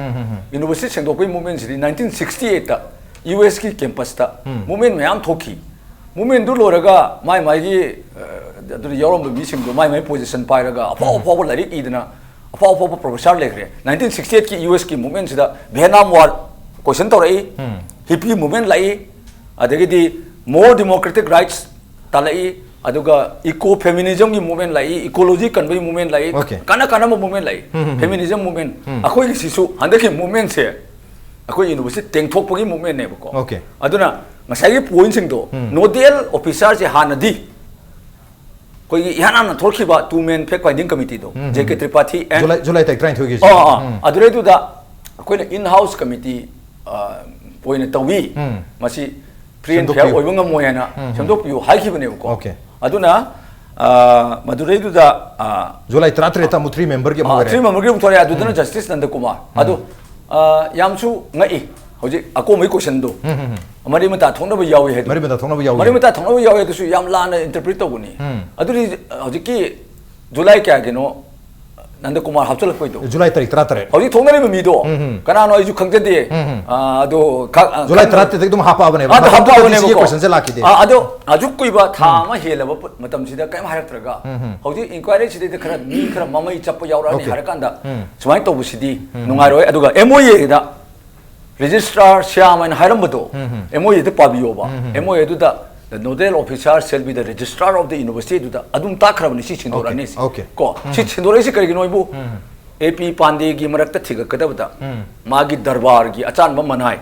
ꯌꯨꯅꯤꯚꯔꯁꯤꯇꯤ ꯁꯦꯡꯗꯣꯛꯄꯒꯤ ꯃꯨꯚꯃꯦꯟꯁꯤꯗꯤ ꯅꯥꯏꯟꯇꯤꯟ ꯁꯤꯛꯁꯇꯤ ꯑꯩꯠꯇ ꯌꯨ ꯑꯦꯁꯀꯤ ꯀꯦꯝꯄꯁꯇ ꯃꯨꯚꯃꯦꯟ ꯃꯌꯥꯝ ꯊꯣꯛꯈꯤ. ꯃꯨꯚꯃꯦꯟꯗꯨ ꯂꯣꯏꯔꯒ ꯃꯥꯏ ꯃꯥꯏꯒꯤ, ꯑ, ꯑꯗꯨꯗ ꯌꯥꯎꯔꯝꯕ ꯃꯤꯁꯤꯡꯗꯣ ꯃꯥꯏ ꯃꯥꯏ ꯄꯣꯖꯤꯁꯟ ꯄꯥꯏꯔꯒ ꯑꯐꯥꯎ ꯑꯐꯥꯎꯕ ꯂꯥꯏꯔꯤꯛ ꯏꯗꯅ ꯑꯐꯥꯎ ꯑꯐꯥꯎꯕ ꯄ꯭ꯔꯣꯐꯦꯁꯔ ꯂꯩꯈ꯭ꯔꯦ. ꯅꯥꯏꯟꯇꯤꯟ ꯁꯤꯛꯁꯇꯤ ꯑꯩꯠꯀꯤ ꯌꯨ ꯑꯦꯁꯀꯤ ꯃꯨꯚꯃꯦꯟꯁꯤꯗ ꯚꯤꯌꯦꯠꯅꯥꯝ ꯋꯥꯔ ꯀꯣꯏꯁꯟ ꯇꯧꯔꯛꯏ, ꯍꯤꯞꯄꯤ ꯃꯨꯚꯃꯦꯟ ꯂꯥꯛꯏ, ꯑꯗꯒꯤꯗꯤ ꯃꯣꯔ ꯗꯦꯃꯣꯀ꯭ꯔꯦꯇꯤꯛ ꯔꯥꯏꯠꯁ ꯇꯥꯜꯂꯛꯏ, ꯑꯗꯨꯒ ꯏꯀꯣ ꯐꯦꯃꯤꯅꯤꯖꯝꯒꯤ ꯃꯨꯚꯃꯦꯟ ꯂꯥꯛꯏ, ꯏꯀꯣꯂꯣꯖꯤ ꯀꯟꯕꯒꯤ ꯃꯨꯚꯃꯦꯟ ꯂꯥꯛꯏ, Okay. ꯀꯥꯟꯅ ꯀꯥꯟꯅꯕ ꯃꯨꯚꯃꯦꯟ ꯂꯥꯛꯏ, ꯐꯦꯃꯤꯅꯤꯖꯝ ꯃꯨꯚꯃꯦꯟ. ꯑꯩꯈꯣꯏꯒꯤ ꯁꯤꯁꯨ ꯍꯟꯗꯛꯀꯤ ꯃꯨꯚꯃꯦꯟꯁꯦ ꯑꯩꯈꯣꯏ ꯌꯨꯅꯤꯚꯔꯁꯤꯇꯤ ꯇꯦꯡꯊꯣꯛꯄꯒꯤ ꯃꯨꯚꯃꯦꯟꯅꯦꯕꯀꯣ. Okay. ꯑꯗꯨꯅ ꯉꯁꯥꯏꯒꯤ ꯄꯣꯏꯟꯁꯤꯡꯗꯣ, ꯅꯣꯗꯦꯜ ꯑꯣꯐꯤꯁꯥꯔꯁꯦ ꯍꯥꯟꯅꯗꯤ ꯑꯩꯈꯣꯏꯒꯤ ꯏꯍꯥꯟ ꯍꯥꯟꯅ ꯊꯣꯛꯈꯤꯕ ꯇꯨ ꯃꯦꯟ ꯐꯦꯛ ꯐꯥꯏꯟꯗꯤꯡ ꯀꯃꯤꯇꯤꯗꯣ, ꯖꯦ ꯀꯦ ꯇ꯭ꯔꯤꯄꯥꯊꯤ and ꯖꯨꯂꯥꯏ ꯖꯨꯂꯥꯏ ꯇꯥꯔꯤꯛ ꯇꯔꯥꯅꯤꯊꯣꯏꯒꯤꯁꯦ. ꯑꯥ, ꯑꯥ, ꯑꯥ. ꯑꯗꯨꯗꯩꯗꯨꯗ ꯑꯩꯈꯣꯏꯅ ꯏꯟ ꯍꯥꯎꯁ ꯀꯃꯤꯇꯤ, ꯑ, ꯑꯣꯏꯅ ꯇꯧꯏ, ꯃꯁꯤ ꯐ꯭ꯔꯤ ꯑꯦꯟ ꯐꯤꯌꯔ ꯁꯦꯝꯗꯣꯛꯄꯤꯌꯨ. ꯑꯣꯏꯕ ꯉꯝꯃꯣꯏ ꯍꯥꯏꯅ ꯁꯦꯝꯗꯣꯛꯄꯤꯌꯨ ꯍꯥꯏꯈꯤꯕꯅꯦꯕꯀꯣ. Okay. ꯑꯗꯨꯅ, ꯑ, ꯃꯗꯨꯗꯩꯗꯨꯗ, ꯑ, ꯖꯨꯂꯥꯏ ꯇꯔꯥꯇꯔꯦꯠꯇ ꯑꯃꯨꯛ ꯊ꯭ꯔꯤ ꯃꯦꯝꯕꯔꯒꯤ ꯑꯃ ꯑꯣꯏꯔꯦ. ꯊ꯭ꯔꯤ ꯃꯦꯝꯕꯔꯒꯤ ꯑꯃꯨꯛ ꯊꯣꯛꯂꯛꯑꯦ, ꯑꯗꯨꯗꯅ ꯖꯁꯇꯤꯁ ꯅꯟꯗꯀꯨꯃꯥꯔ. ꯑꯗꯨ, ꯑ, ꯌꯥꯝꯁꯨ ꯉꯛꯏ. ꯍꯧꯖꯤꯛ ꯑꯀꯣꯟꯕꯒꯤ ꯀꯣꯏꯁꯟꯗꯣ ꯃꯔꯤ ꯃꯇꯥ ꯊꯣꯛꯅꯕ ꯌꯥꯎꯏ ꯍꯥꯏꯗꯣ꯫ ꯃꯔꯤ ꯃꯇꯥ ꯊꯣꯛꯅꯕ ꯌꯥꯎꯏ꯫ ꯃꯔꯤ ꯃꯇꯥ ꯊꯣꯛꯅꯕ ꯌꯥꯎꯏ ꯑꯗꯨꯁꯨ ꯌꯥꯝ ꯂꯥꯟꯅ ꯏꯟꯇꯔꯄ꯭ꯔꯤꯠ ꯇꯧꯕꯅꯤ꯫ ꯑꯗꯨꯗꯤ ꯍꯧꯖꯤꯛꯀꯤ ꯖꯨꯂꯥꯏ ꯀꯌꯥꯒꯤꯅꯣ ꯅꯟꯗ ꯀꯨꯃꯥꯔ ꯍꯥꯞꯆꯤꯜꯂꯛꯄꯩꯗꯣ? ꯖꯨꯂꯥꯏ ꯇꯥꯔꯤꯛ ꯇꯔꯥꯇꯔꯦꯠ꯫ ꯍꯧꯖꯤꯛ ꯊꯣꯛꯅꯔꯤꯕ ꯃꯤꯗꯣ ꯀꯅꯥꯅꯣ ꯑꯩꯁꯨ ꯈꯪꯖꯗꯦ꯫ ꯑ, ꯑꯗꯣ ꯈ-, ꯑ, ꯖꯨꯂꯥꯏ ꯈꯪ- ꯇꯔꯥꯇꯔꯦꯠꯇꯒꯤ ꯑꯗꯨꯝ ꯍꯥꯞꯄꯛꯑꯕꯅꯦꯕ꯫ ꯑꯗꯣ ꯃꯇꯝꯗꯨꯗꯗꯤ ꯍꯥꯞꯄꯛꯑꯕꯅꯦꯕꯀꯣ꯫ ꯁꯤꯒꯤ ꯀꯣꯏꯁꯟꯁꯦ ꯂꯥꯛꯈꯤꯗꯦ꯫ ꯑ, ꯑꯗꯣ ꯑꯁꯨꯛ ꯀꯨꯏꯕ ꯊꯥ ꯑꯃ ꯍꯦꯜꯂꯕ ꯄ-, ꯃꯇꯝꯁꯤꯗ ꯀꯔꯤꯝ ꯍꯥꯏꯔꯛꯇ꯭ꯔꯒ ꯍꯧꯖꯤꯛ ꯏꯟꯀ꯭ꯋꯥꯏꯔꯤ ꯁꯤꯗꯩꯗ ꯈꯔ ꯃꯤ ꯈꯔ ꯃꯃꯩ ꯆꯞꯄ ꯌꯥꯎꯔꯛꯑꯅꯤ Okay. ꯍꯥꯏꯔꯀꯥꯟꯗ ꯁꯨꯃꯥꯏꯅ ꯇꯧꯕꯁꯤꯗꯤ ꯅꯨꯡꯉꯥꯏꯔꯣꯏ꯫ ꯑꯗꯨꯒ ꯑꯦꯝ ꯑꯣ ꯑꯦꯗ ꯔꯦꯖꯤꯁꯇ꯭ꯔꯥꯔ ꯁ꯭ꯌꯥꯝ ꯍꯥꯏꯅ ꯍꯥꯏꯔꯝꯕꯗꯣ M O aid ꯄꯥꯕꯤꯌꯣꯕ꯫ M O ꯑꯦꯗꯨꯗ "The nodal officer shall be the registrar of the university" ꯑꯗꯨꯗ ꯑꯗꯨꯝ ꯇꯥꯛꯈ꯭ꯔꯕꯅꯤ ꯁꯤ ꯁꯤꯟꯗꯣꯔꯛꯑꯅꯤ꯫ Okay. ꯀꯣ ꯁꯤ ꯁꯤꯟꯗꯣꯔꯛꯏꯁꯤ ꯀꯔꯤꯒꯤꯅꯣ ꯍꯥꯏꯕꯨ ꯑꯦ ꯄꯤ ꯄꯥꯟꯗꯦꯒꯤ ꯃꯔꯛꯇ ꯊꯤꯒꯠꯀꯗꯕꯗ ꯃꯥꯒꯤ ꯗꯔꯕꯥꯔꯒꯤ ꯑꯆꯥꯟꯕ ꯃꯅꯥꯏ,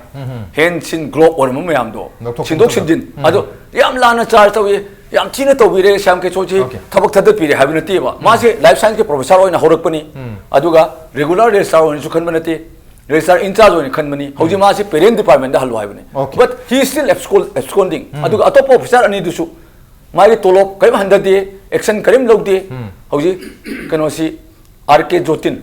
ꯍꯦꯟ ꯁꯤꯟ ꯒ꯭ꯂꯣꯕ ꯑꯣꯏꯔꯝꯕ ꯃꯌꯥꯝꯗꯣ ꯂꯧꯊꯣꯛ ꯁꯤꯟꯗꯣꯛ ꯈꯣꯠꯇꯣꯛ ꯁꯤꯟꯖꯤꯟ ꯑꯗꯣ ꯌꯥꯝ ꯂꯥꯟꯅ ꯆꯥꯔꯖ ꯇꯧꯏ, ꯌꯥꯝ ꯊꯤꯅ ꯇꯧꯕꯤꯔꯦ ꯁ꯭ꯌꯥꯝ ꯀꯦꯁꯣꯔꯁꯤ Okay. ꯊꯕꯛ ꯊꯥꯗꯠꯄꯤꯔꯦ ꯍꯥꯏꯕ ꯅꯠꯇꯦꯕ꯫ ꯃꯥꯁꯦ ꯂꯥꯏꯐ ꯁꯥꯏꯟꯁꯀꯤ ꯄ꯭ꯔꯣꯐꯦꯁꯔ ꯑꯣꯏꯅ ꯍꯧꯔꯛꯄꯅꯤ꯫ ꯑꯗꯨꯒ ꯔꯤꯒꯨꯂꯔ ꯔꯦꯖꯤꯁꯇ꯭ꯔꯥꯔ ꯑꯣꯏꯅꯁꯨ ꯈꯟꯕ ꯅꯠꯇꯦ, ꯔꯦꯖꯤꯁꯇ꯭ꯔꯥꯔ ꯏꯟꯆꯥꯔꯖ ꯑꯣꯏꯅ ꯈꯟꯕꯅꯤ꯫ ꯍꯧꯖꯤꯛ ꯃꯥꯁꯤ ꯄꯦꯔꯦꯟ ꯗꯤꯄꯥꯔꯠꯃꯦꯟꯗ ꯍꯜꯂꯣ ꯍꯥꯏꯕꯅꯤ꯫ Okay. But he is still abscond, absconding. ꯑꯗꯨꯒ ꯑꯇꯣꯞꯄ ꯑꯣꯐꯤꯁꯥꯔ ꯑꯅꯤꯗꯨꯁꯨ ꯃꯥꯒꯤ ꯇꯣꯂꯣꯞ ꯀꯔꯤꯝ ꯍꯟꯊꯗꯦ, ꯑꯦꯛꯁꯟ ꯀꯔꯤꯝ ꯂꯧꯗꯦ꯫ ꯍꯧꯖꯤꯛ ꯀꯩꯅꯣꯁꯤ ꯑꯥꯔ ꯀꯦ ꯖꯣꯇꯤꯟ,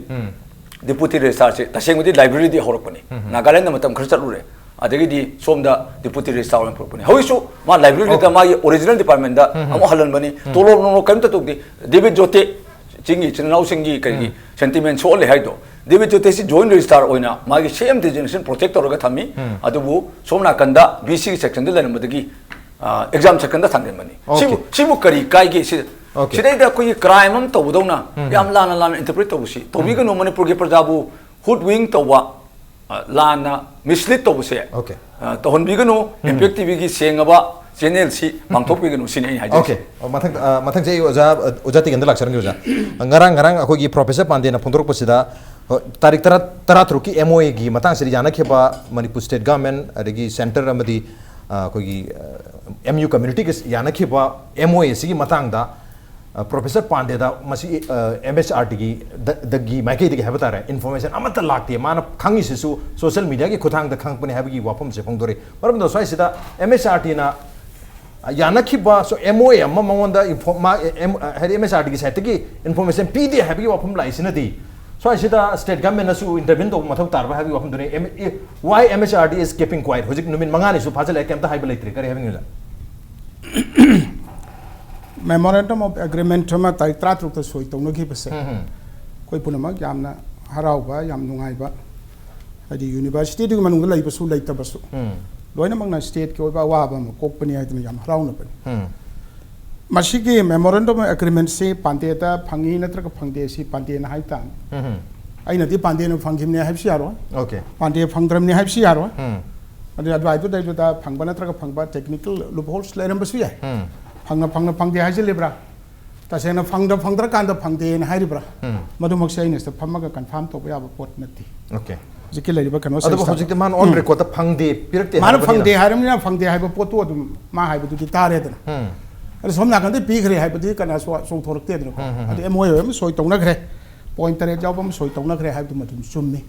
ꯗꯤꯄꯨꯇꯤ ꯔꯦꯖꯤꯁꯇ꯭ꯔꯥꯔꯁꯦ ꯇꯁꯦꯡꯕꯗꯤ ꯂꯥꯏꯕ꯭ꯔꯦꯔꯤꯗꯤ ꯍꯧꯔꯛꯄꯅꯤ꯫ ꯅꯥꯒꯥꯂꯦꯟꯗ ꯃꯇꯝ ꯈꯔ ꯆꯠꯂꯨꯔꯦ, ꯑꯗꯒꯤꯗꯤ ꯁꯣꯝꯗ ꯗꯤꯄꯨꯇꯤ ꯔꯦꯖꯤꯁꯇ꯭ꯔꯥꯔ ꯑꯣꯏꯅ ꯄꯨꯔꯛꯄꯅꯤ꯫ ꯍꯧꯖꯤꯛꯁꯨ ꯃꯥ ꯂꯥꯏꯕ꯭ꯔꯦꯔꯤꯗ Okay. ꯃꯥꯒꯤ ꯑꯣꯔꯤꯖꯤꯅꯦꯜ ꯗꯤꯄꯥꯔꯠꯃꯦꯟꯗ ꯑꯃꯨꯛ ꯍꯜꯍꯟꯕꯅꯤ꯫ ꯇꯣꯂꯣꯞ ꯅꯣꯂꯣꯞ ꯀꯔꯤꯝꯇ ꯇꯧꯗꯦ꯫ ꯗꯦꯕꯤꯠ ꯖꯣꯇꯦ, ꯆꯤꯡꯒꯤ ꯏꯆꯤꯟ ꯏꯅꯥꯎꯁꯤꯡꯒꯤ ꯀꯩꯒꯤ ꯁꯦꯟꯇꯤꯃꯦꯟ ꯁꯣꯛꯍꯜꯂꯦ ꯍꯥꯏꯗꯣ, ꯗꯦꯕꯤꯠ ꯖꯣꯇꯦꯁꯤ ꯖꯣꯏꯟ ꯔꯦꯖꯤꯁꯇ꯭ꯔꯥꯔ ꯑꯣꯏꯅ ꯃꯥꯒꯤ ꯁꯦꯝ ꯗꯤꯖꯤꯒꯅꯦꯁꯟ ꯄ꯭ꯔꯣꯇꯦꯛ ꯇꯧꯔꯒ ꯊꯝꯃꯤ꯫ ꯑꯗꯨꯕꯨ ꯁꯣꯝ ꯅꯥꯀꯟꯗ ꯕꯤ ꯁꯤꯒꯤ ꯁꯦꯛꯁꯟꯗ ꯂꯩꯔꯝꯕꯗꯒꯤ ꯑꯦꯛꯖꯥꯝ ꯁꯦꯛꯁꯟꯗ ꯊꯥꯡꯖꯤꯟꯕꯅꯤ꯫ Okay. ꯁꯤꯕꯨ ꯁꯤꯕꯨ ꯀꯔꯤ ꯀꯥꯏꯒꯦ? ꯁꯤ Okay. ꯁꯤꯗꯩꯗ ꯑꯩꯈꯣꯏꯒꯤ ꯀ꯭ꯔꯥꯏꯝ ꯑꯃ ꯇꯧꯕꯗꯧꯅ ꯌꯥꯝ ꯂꯥꯟꯅ ꯂꯥꯟꯅ ꯏꯟꯇꯔꯄ꯭ꯔꯤꯠ ꯇꯧꯕꯁꯤ ꯇꯧꯕꯤꯒꯅꯨ꯫ ꯃꯅꯤꯄꯨꯔꯒꯤ ꯄ꯭ꯔꯖꯥꯕꯨ ꯍꯨꯠ ꯋꯤꯡ ꯇꯧꯕ, ꯑ, ꯂꯥꯟꯅ ꯃꯤꯁꯂꯤꯠ ꯇꯧꯕꯁꯦ, Okay. ꯑ, ꯇꯧꯍꯟꯕꯤꯒꯅꯨ꯫ ꯏꯝꯄꯦꯛ ꯇꯤꯚꯤꯒꯤ ꯁꯦꯡꯉꯕ ꯆꯦꯅꯦꯜꯁꯤ ꯃꯥꯡꯊꯣꯛꯄꯤꯒꯅꯨ ꯁꯤꯅꯤ ꯑꯩꯅ ꯍꯥꯏꯖꯔꯤꯁꯦ꯫ Okay. ꯑꯣ, ꯃꯊꯪ ꯑ, ꯃꯊꯪꯁꯦ ꯑꯩ ꯑꯣꯖꯥ ꯑ, ꯑꯣꯖꯥ ꯇꯤꯀꯦꯟꯗ ꯂꯥꯛꯆꯔꯝꯒꯦ ꯑꯣꯖꯥ꯫ ꯉꯔꯥꯡ ꯉꯔꯥꯡ ꯑꯩꯈꯣꯏꯒꯤ ꯄ꯭ꯔꯣꯐꯦꯁꯔ ꯄꯥꯟꯗꯦꯅ ꯐꯣꯡꯗꯣꯔꯛꯄꯁꯤꯗ, ꯍꯣꯏ, ꯇꯥꯔꯤꯛ ꯇꯔꯥ ꯇꯔꯥꯇꯔꯨꯛꯀꯤ ꯑꯦꯝ ꯑꯣ ꯑꯦꯒꯤ ꯃꯇꯥꯡꯁꯤꯗ ꯌꯥꯅꯈꯤꯕ ꯃꯅꯤꯄꯨꯔ ꯁ꯭ꯇꯦꯠ ꯒꯚꯔꯟꯃꯦꯟ ꯑꯗꯒꯤ ꯁꯦꯟꯇꯔ ꯑꯃꯗꯤ ꯑ, ꯑꯩꯈꯣꯏꯒꯤ ꯑꯦꯝ ꯌꯨ ꯀꯝꯃ꯭ꯌꯨꯅꯤꯇꯤꯒ ꯌꯥꯅꯈꯤꯕ ꯑꯦꯝ ꯑꯣ ꯑꯦꯁꯤꯒꯤ ꯃꯇꯥꯡꯗ ꯑ, ꯄ꯭ꯔꯣꯐꯦꯁꯔ ꯄꯥꯟꯗꯦꯗ ꯃꯁꯤ ꯑꯦꯝ ꯑꯦꯁ ꯑꯥꯔ ꯇꯤꯒꯤ ꯗꯒꯤ ꯃꯥꯏꯀꯩꯗꯒꯤ ꯍꯥꯏꯕ ꯇꯥꯔꯦ, ꯏꯟꯐꯣꯔꯃꯦꯁꯟ ꯑꯃꯠꯇ ꯂꯥꯛꯇꯦ, ꯃꯥꯅ ꯈꯪꯉꯤꯁꯤꯁꯨ ꯁꯣꯁꯤꯌꯦꯜ ꯃꯤꯗꯤꯌꯥꯒꯤ ꯈꯨꯠꯊꯥꯡꯗ ꯈꯪꯉꯛꯄꯅꯤ ꯍꯥꯏꯕꯒꯤ ꯋꯥꯐꯝꯁꯦ ꯐꯣꯡꯗꯣꯔꯛꯏ꯫ ꯃꯔꯝ ꯑꯗꯨꯅ ꯁ꯭ꯋꯥꯏꯁꯤꯗ ꯑꯦꯝ ꯑꯦꯁ ꯑꯥꯔ ꯇꯤꯅ ꯌꯥꯅꯈꯤꯕ, so, ꯑꯦꯝ ꯑꯣ ꯑꯦ ꯑꯃ ꯃꯉꯣꯟꯗ ꯏꯟꯐꯣ-, ꯃꯥ, ꯑꯦꯝ-, ꯍꯥꯏꯗꯤ ꯑꯦꯝ ꯑꯦꯁ ꯑꯥꯔ ꯇꯤꯒꯤ ꯁꯥꯏꯠꯇꯒꯤ ꯏꯟꯐꯣꯔꯃꯦꯁꯟ ꯄꯤꯗꯦ ꯍꯥꯏꯕꯒꯤ ꯋꯥꯐꯝ ꯂꯥꯛꯏꯁꯤꯅꯗꯤ ꯁ꯭ꯋꯥꯏꯁꯤꯗ ꯁ꯭ꯇꯦꯠ ꯒꯚꯔꯟꯃꯦꯟꯅꯁꯨ ꯏꯟꯇꯔꯚꯤꯟ ꯇꯧꯕ ꯃꯊꯧ ꯇꯥꯔꯕ ꯍꯥꯏꯕꯒꯤ ꯋꯥꯐꯝꯗꯨꯅꯤ꯫ Why M H R D is keeping quiet? ꯍꯧꯖꯤꯛ ꯅꯨꯃꯤꯠ ꯃꯉꯥꯅꯤꯁꯨ ꯐꯥꯖꯤꯜꯂꯛꯑꯦ, ꯀꯩꯝꯇ ꯍꯥꯏꯕ ꯂꯩꯇ꯭ꯔꯤ꯫ ꯀꯔꯤ ꯍꯥꯏꯕꯤꯅꯤꯡꯉꯤꯅꯣ? Memorandum of Agreement ꯑꯃ ꯇꯥꯔꯤꯛ ꯇꯔꯥꯇꯔꯨꯛꯇ ꯁꯣꯏ ꯇꯧꯅꯈꯤꯕꯁꯦ ꯑꯩꯈꯣꯏ ꯄꯨꯝꯅꯃꯛ ꯌꯥꯝꯅ ꯍꯔꯥꯎꯕ, ꯌꯥꯝ ꯅꯨꯡꯉꯥꯏꯕ, ꯍꯥꯏꯗꯤ ꯌꯨꯅꯤꯚꯔꯁꯤꯇꯤꯗꯨꯒꯤ ꯃꯅꯨꯡꯗ ꯂꯩꯕꯁꯨ ꯂꯩꯇꯕꯁꯨ ꯂꯣꯏꯅꯃꯛꯅ ꯁ꯭ꯇꯦꯠꯀꯤ ꯑꯣꯏꯕ ꯑꯋꯥꯕ ꯑꯃ ꯀꯣꯛꯄꯅꯤ ꯍꯥꯏꯗꯅ ꯌꯥꯝ ꯍꯔꯥꯎꯅꯕꯅꯤ꯫ ꯃꯁꯤꯒꯤ Memorandum of Agreement ꯁꯤ ꯄꯥꯟꯗꯦꯗ ꯐꯪꯉꯤ ꯅꯠꯇ꯭ꯔꯒ ꯐꯪꯗꯦ, ꯁꯤ ꯄꯥꯟꯗꯦꯅ ꯍꯥꯏ ꯇꯥꯕꯅꯤ꯫ ꯑꯩꯅꯗꯤ ꯄꯥꯟꯗꯦꯅ ꯐꯪꯈꯤꯕꯅꯦ ꯍꯥꯏꯕꯁꯨ ꯌꯥꯔꯣꯏ, Okay. ꯄꯥꯟꯗꯦ ꯐꯪꯗ꯭ꯔꯕꯅꯤ ꯍꯥꯏꯕꯁꯨ ꯌꯥꯔꯣꯏ꯫ ꯑꯗꯨ ꯑꯗꯨꯋꯥꯏꯗꯨꯗꯩꯗꯨꯗ ꯐꯪꯕ ꯅꯠꯇ꯭ꯔꯒ ꯐꯪꯕ technical loopholes ꯂꯩꯔꯝꯕꯁꯨ ꯌꯥꯏ꯫ ꯐꯪꯅ ꯐꯪꯅ ꯐꯪꯗꯦ ꯍꯥꯏꯖꯤꯜꯂꯤꯕ꯭ꯔꯥ? ꯇꯁꯦꯡꯅ ꯐꯪꯗ ꯐꯪꯗ꯭ꯔꯀꯥꯟꯗ ꯐꯪꯗꯦꯅ ꯍꯥꯏꯔꯤꯕ꯭ꯔꯥ? ꯃꯗꯨꯃꯛꯁꯦ ꯑꯩꯅ ꯁꯤꯗ ꯐꯝꯃꯒ confirm ꯇꯧꯕ ꯌꯥꯕ ꯄꯣꯠ ꯅꯠꯇꯦ꯫ Okay. ꯍꯧꯖꯤꯛꯀꯤ ꯂꯩꯔꯤꯕ ꯀꯩꯅꯣ ꯑꯗꯨꯕꯨ system ꯍꯧꯖꯤꯛꯇꯤ ꯃꯥꯅ on record ꯇ ꯐꯪꯗꯦ, ꯄꯤꯔꯛꯇꯦ ꯃꯥꯅ ꯍꯥꯏꯔꯕꯅꯤꯅ꯫ ꯐꯪꯗꯦ ꯍꯥꯏꯔꯕꯅꯤꯅ ꯐꯪꯗꯦ ꯍꯥꯏꯕ ꯄꯣꯠꯇꯨ ꯑꯗꯨꯝ ꯃꯥ ꯍꯥꯏꯕꯗꯨꯗꯤ ꯇꯥꯔꯦꯗꯅ꯫ ꯑꯗ ꯁꯣꯝ ꯅꯥꯀꯟꯗ ꯄꯤꯈ꯭ꯔꯦ ꯍꯥꯏꯕꯗꯤ ꯀꯅꯥꯁꯨ ꯆꯣꯡꯊꯣꯔꯛꯇꯦꯗꯅꯀꯣ꯫ ꯑꯗ M O U ꯑꯃ ꯁꯣꯏ ꯇꯧꯅꯈ꯭ꯔꯦ, point ꯇꯔꯦꯠ ꯌꯥꯎꯕ ꯑꯃ ꯁꯣꯏ ꯇꯧꯅꯈ꯭ꯔꯦ ꯍꯥꯏꯕꯗꯨꯃ ꯑꯗꯨꯝ ꯆꯨꯝꯃꯤ꯫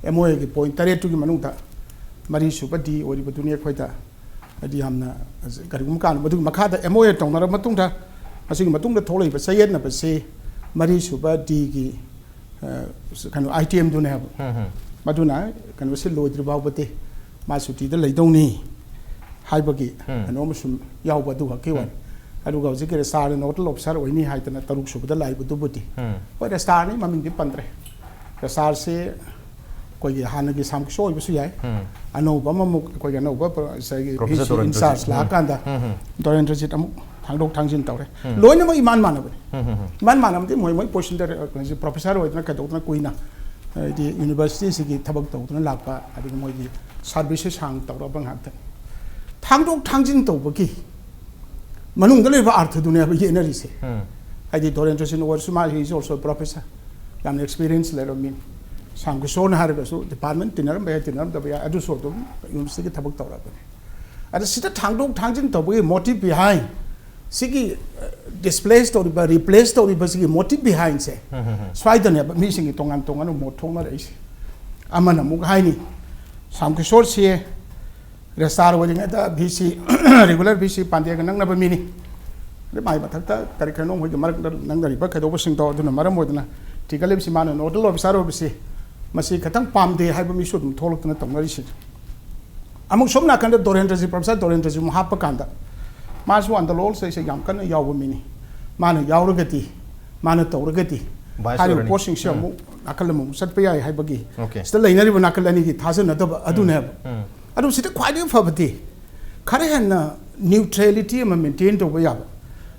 M O U ꯒꯤ point ꯇꯔꯦꯠꯇꯨꯒꯤ ꯃꯅꯨꯡꯗ ꯃꯔꯤꯁꯨꯕ D ꯑꯣꯏꯔꯤꯕꯗꯨꯅꯤ ꯑꯩꯈꯣꯏꯗ ꯍꯥꯏꯗꯤ ꯌꯥꯝꯅ ꯀꯔꯤꯒꯨꯝꯕ ꯀꯥꯟꯗ ꯃꯗꯨꯒꯤ ꯃꯈꯥꯗ M O U ꯇꯧꯅꯔꯕ ꯃꯇꯨꯡꯗ, ꯃꯁꯤꯒꯤ ꯃꯇꯨꯡꯗ ꯊꯣꯛꯂꯛꯏꯕ ꯆꯌꯦꯠꯅꯕꯁꯤ ꯃꯔꯤꯁꯨꯕ D ꯒꯤ, ꯑ, ꯀꯩꯅꯣ, item ꯗꯨꯅꯦ ꯍꯥꯏꯕ꯫ ꯃꯗꯨꯅ ꯀꯩꯅꯣꯁꯤ ꯂꯣꯏꯗ꯭ꯔꯤ ꯐꯥꯎꯕꯗꯤ ꯃꯥ ꯁꯨꯇꯤꯗ ꯂꯩꯗꯧꯅꯤ ꯍꯥꯏꯕꯒꯤ ꯀꯩꯅꯣ ꯑꯃꯁꯨ ꯌꯥꯎꯕ ꯑꯗꯨ ꯈꯛꯀꯤ ꯋꯥꯅꯤ꯫ ꯑꯗꯨꯒ ꯍꯧꯖꯤꯛꯀꯤ registrar nodal officer ꯑꯣꯏꯅꯤ ꯍꯥꯏꯗꯅ ꯇꯔꯨꯛ ꯁꯨꯕꯗ ꯂꯥꯛꯏꯕꯗꯨꯕꯨꯗꯤ, ꯍꯣꯏ, registrar ꯅꯤ, ꯃꯃꯤꯡꯗꯤ ꯄꯟꯗ꯭ꯔꯦ꯫ Registrar ꯁꯤ ꯑꯩꯈꯣꯏꯒꯤ ꯍꯥꯟꯅꯒꯤ ꯁꯥꯝꯀꯤꯁꯣꯔ ꯑꯣꯏꯕꯁꯨ ꯌꯥꯏ꯫ ꯑꯅꯧꯕ ꯑꯃꯃꯨꯛ ꯑꯩꯈꯣꯏꯒꯤ ꯑꯅꯧꯕ ꯉꯁꯥꯏꯒꯤ Professor V C in ꯗꯣꯔꯦꯟꯗ꯭ꯔꯖꯤꯠ꯫ charge ꯂꯥꯛꯑꯀꯥꯟꯗ ꯗꯣꯔꯦꯟꯗ꯭ꯔꯖꯤꯠ ꯑꯃꯨꯛ ꯊꯥꯡꯗꯣꯛ ꯊꯥꯡꯖꯤꯟ ꯇꯧꯔꯦ꯫ ꯂꯣꯏꯅꯃꯛ ꯏꯃꯥꯟ ꯃꯥꯟꯅꯕꯅꯤ꯫ ꯏꯃꯥꯟ ꯃꯥꯟꯅꯕꯗꯤ ꯃꯣꯏ ꯃꯣꯏ position ꯗ, ꯑ, professor ꯑꯣꯏꯗꯅ ꯀꯩꯗꯧꯗꯅ ꯀꯨꯏꯅ ꯍꯥꯏꯗꯤ university ꯁꯤꯒꯤ ꯊꯕꯛ ꯇꯧꯗꯨꯅ ꯂꯥꯛꯄ, ꯑꯗꯒꯤ ꯃꯣꯏꯒꯤ service ꯁꯦ ꯁꯥꯡ ꯇꯧꯔꯕ ꯉꯥꯛꯇꯅꯤ꯫ ꯊꯥꯡꯗꯣꯛ ꯊꯥꯡꯖꯤꯟ ꯇꯧꯕꯒꯤ ꯃꯅꯨꯡꯗ ꯂꯩꯕ ꯑꯥꯔꯊꯗꯨꯅꯦꯕ ꯌꯦꯠꯅꯔꯤꯁꯦ꯫ ꯍꯥꯏꯗꯤ ꯗꯣꯔꯦꯟꯗ꯭ꯔꯖꯤꯠ ꯑꯣꯏꯔꯁꯨ ꯃꯥ he is also professor, ꯌꯥꯝꯅ experience ꯂꯩꯔꯕ ꯃꯤꯅꯤ꯫ ꯁꯥꯝꯀꯤꯁꯣꯔꯅ ꯍꯥꯏꯔꯒꯁꯨ department ꯇꯤꯟꯅꯔꯝꯕ ꯌꯥꯏ, ꯇꯤꯟꯅꯔꯝꯗꯕ ꯌꯥꯏ, ꯑꯗꯨꯁꯨ ꯑꯗꯨꯝ university ꯒꯤ ꯊꯕꯛ ꯇꯧꯔꯛꯄꯅꯤ꯫ ꯑꯗ ꯁꯤꯗ ꯊꯥꯡꯗꯣꯛ ꯊꯥꯡꯖꯤꯟ ꯇꯧꯕꯒꯤ motive behind ꯁꯤꯒꯤ, ꯑ, displace ꯇꯧꯔꯤꯕ, replace ꯇꯧꯔꯤꯕ ꯁꯤꯒꯤ motive behind ꯁꯦ ꯁ꯭ꯋꯥꯏꯗꯅꯦꯕ ꯃꯤꯁꯤꯡꯒꯤ ꯇꯣꯉꯥꯟ ꯇꯣꯉꯥꯟꯕ ꯃꯣꯠ ꯊꯣꯛꯅꯔꯛꯏꯁꯦ꯫ ꯑꯃꯅ ꯑꯃꯨꯛ ꯍꯥꯏꯅꯤ, ꯁꯥꯝꯀꯤꯁꯣꯔꯁꯤ registrar ꯑꯣꯏꯔꯤꯉꯩꯗ V C, regular V C ꯄꯥꯟꯗꯦꯒ ꯅꯛꯅꯕ ꯃꯤꯅꯤ꯫ ꯑꯗꯩ ꯃꯥꯏ ꯃꯊꯛꯇ ꯀꯔꯤ ꯀꯔꯤꯅꯣ ꯃꯣꯏꯒꯤ ꯃꯔꯛꯇ ꯅꯪꯅꯔꯤꯕ ꯀꯩꯗꯧꯕꯁꯤꯡꯗꯣ ꯑꯗꯨꯅ ꯃꯔꯝ ꯑꯣꯏꯗꯅ ꯇꯤꯀꯂꯤꯞꯁꯤ ꯃꯥꯅ ꯅꯣꯗꯜ ꯑꯣꯐꯤꯁꯥꯔ ꯑꯣꯏꯕꯁꯤ ꯃꯁꯤ ꯈꯤꯇꯪ ꯄꯥꯝꯗꯦ ꯍꯥꯏꯕ ꯃꯤꯁꯨ ꯑꯗꯨꯝ ꯊꯣꯛꯂꯛꯇꯅ ꯇꯧꯅꯔꯤꯁꯤꯅꯤ꯫ ꯑꯃꯨꯛ ꯁꯣꯝ ꯅꯥꯀꯟꯗ ꯗꯣꯔꯦꯟꯗ꯭ꯔꯖꯤ, ꯄ꯭ꯔꯣꯐꯦꯁꯔ ꯗꯣꯔꯦꯟꯗ꯭ꯔꯖꯤ ꯑꯃꯨꯛ ꯍꯥꯞꯄ ꯀꯥꯟꯗ ꯃꯥꯁꯨ ꯑꯟꯗꯔ ꯂꯣꯜꯁ ꯑꯩꯁꯦ ꯌꯥꯝ ꯀꯟꯅ ꯌꯥꯎꯕ ꯃꯤꯅꯤ꯫ ꯃꯥꯅ ꯌꯥꯎꯔꯒꯗꯤ, ꯃꯥꯅ ꯇꯧꯔꯒꯗꯤ Bias ꯍꯥꯏꯔꯤꯕ ꯑꯣꯏꯔꯅꯤ꯫ ꯄꯣꯠꯁꯤꯡꯁꯦ ꯑꯃꯨꯛ ꯅꯥꯀꯜ ꯑꯃꯃꯨꯛ ꯆꯠꯄ ꯌꯥꯏ ꯍꯥꯏꯕꯒꯤ Okay. ꯁꯤꯗ ꯂꯩꯅꯔꯤꯕ ꯅꯥꯀꯜ ꯑꯅꯤꯒꯤ ꯊꯥꯖꯅꯗꯕ ꯑꯗꯨꯅꯦꯕ꯫ ꯎꯝ꯫ ꯑꯗꯨ ꯁꯤꯗ ꯈ꯭ꯋꯥꯏꯗꯒꯤ ꯐꯕꯗꯤ ꯈꯔ ꯍꯦꯟꯅ ꯅ꯭ꯌꯨꯇ꯭ꯔꯦꯂꯤꯇꯤ ꯑꯃ ꯃꯦꯟꯇꯦꯟ ꯇꯧꯕ ꯌꯥꯕ꯫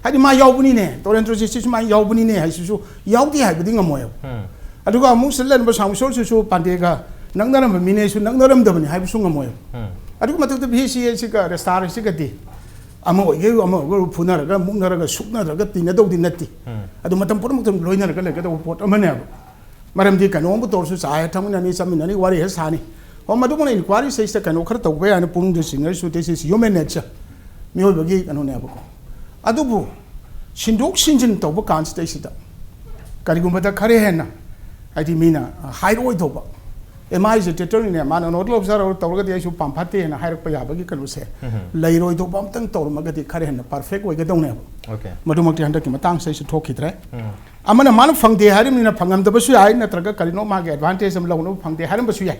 ꯍꯥꯏꯗꯤ ꯃꯥ ꯌꯥꯎꯕꯅꯤꯅꯦ, ꯗꯣꯔꯦꯟꯗ꯭ꯔꯖꯤꯠꯁꯤꯁꯨ ꯃꯥ ꯌꯥꯎꯕꯅꯤꯅꯦ ꯍꯥꯏꯁꯤꯁꯨ ꯌꯥꯎꯗꯦ ꯍꯥꯏꯕꯗꯤ ꯉꯝꯃꯣꯏꯕ꯫ ꯎꯝ꯫ ꯑꯗꯨꯒ ꯑꯃꯨꯛ ꯁꯤꯗ ꯂꯩꯔꯝꯕ ꯁꯥꯃꯨꯁꯣꯔꯁꯤꯁꯨ ꯄꯥꯟꯗꯦꯒ ꯅꯛꯅꯔꯝꯕ ꯃꯤꯅꯦꯁꯨ ꯅꯛꯅꯔꯝꯗꯕꯅꯤ ꯍꯥꯏꯕꯁꯨ ꯉꯝꯃꯣꯏꯕ꯫ ꯎꯝ꯫ ꯑꯗꯨꯒꯤ ꯃꯊꯛꯇ ꯚꯤ ꯁꯤ ꯑꯦꯁꯤꯒ ꯔꯦꯁꯇꯥꯔꯁꯤꯒꯗꯤ ꯑꯃ ꯑꯣꯏꯒꯦ ꯑꯃ ꯑꯣꯏꯒꯦ ꯐꯨꯅꯔꯒ ꯃꯨꯛꯅꯔꯒ ꯁꯨꯛꯅꯔꯒ ꯇꯤꯟꯅꯗꯧꯗꯤ ꯅꯠꯇꯦ꯫ ꯎꯝ꯫ ꯑꯗꯨ ꯃꯇꯝ ꯄꯨꯝꯅꯃꯛꯇ ꯂꯣꯏꯅꯔꯒ ꯂꯩꯒꯗꯧꯕ ꯄꯣꯠ ꯑꯃꯅꯦꯕ꯫ ꯃꯔꯝꯗꯤ ꯀꯩꯅꯣꯝꯕꯨ ꯇꯧꯔꯁꯨ ꯆꯥ ꯍꯦꯛ ꯊꯛꯃꯤꯟꯅꯅꯤ, ꯆꯠꯃꯤꯟꯅꯅꯤ, ꯋꯥꯔꯤ ꯍꯦꯛ ꯁꯥꯅꯤ꯫ ꯍꯣ, ꯃꯗꯨꯃꯛꯅ ꯏꯟꯀ꯭ꯋꯥꯏꯔꯤ ꯁꯤꯗꯩꯁꯤꯗ ꯀꯩꯅꯣ ꯈꯔ ꯇꯧꯕ ꯌꯥꯏꯅ ꯄꯨꯛꯅꯤꯡꯗ ꯆꯤꯡꯅꯔꯤꯁꯨ, this is human nature, ꯃꯤꯑꯣꯏꯕꯒꯤ ꯀꯩꯅꯣꯅꯦꯕꯀꯣ꯫ ꯑꯗꯨꯕꯨ ꯁꯤꯟꯗꯣꯛ ꯁꯤꯟꯖꯤꯟ ꯇꯧꯕ ꯀꯥꯟꯁꯤꯗꯩꯁꯤꯗ ꯀꯔꯤꯒꯨꯝꯕꯗ ꯈꯔ ꯍꯦꯟꯅ ꯍꯥꯏꯗꯤ ꯃꯤꯅ ꯍꯥꯏꯔꯛꯑꯣꯏꯗꯧꯕ, ꯑꯦ, ꯃꯥꯏꯁꯦ ꯇꯦꯇꯔꯅꯤꯅꯦ, ꯃꯥꯅ ꯅꯣꯗꯜ ꯑꯣꯐꯤꯁꯥꯔ ꯑꯣꯏꯔ ꯇꯧꯔꯒꯗꯤ ꯑꯩꯁꯨ ꯄꯥꯝꯐꯠꯇꯦꯅ ꯍꯥꯏꯔꯛꯄ ꯌꯥꯕꯒꯤ ꯀꯩꯅꯣꯁꯦ ꯎꯝ꯫ ꯂꯩꯔꯣꯏꯗꯧꯕ ꯑꯝꯇꯪ ꯇꯧꯔꯝꯃꯒꯗꯤ ꯈꯔ ꯍꯦꯟꯅ ꯄꯔꯐꯦꯛ ꯑꯣꯏꯒꯗꯧꯅꯦꯕ꯫ Okay. ꯃꯗꯨꯃꯛꯇꯤ ꯍꯟꯗꯛꯀꯤ ꯃꯇꯥꯡꯁꯤꯗꯩꯁꯨ ꯊꯣꯛꯈꯤꯗ꯭ꯔꯦ꯫ ꯎꯝ꯫ ꯑꯃꯅ ꯃꯥꯅ ꯐꯪꯗꯦ ꯍꯥꯏꯔꯤꯕꯅꯤꯅ ꯐꯪꯉꯝꯗꯕꯁꯨ ꯌꯥꯏ, ꯅꯠꯇ꯭ꯔꯒ ꯀꯔꯤꯅꯣ ꯃꯥꯒꯤ ꯑꯦꯗꯚꯥꯟꯇꯦꯖ ꯑꯃ ꯂꯧꯅꯕ ꯐꯪꯗꯦ ꯍꯥꯏꯔꯝꯕꯁꯨ ꯌꯥꯏ꯫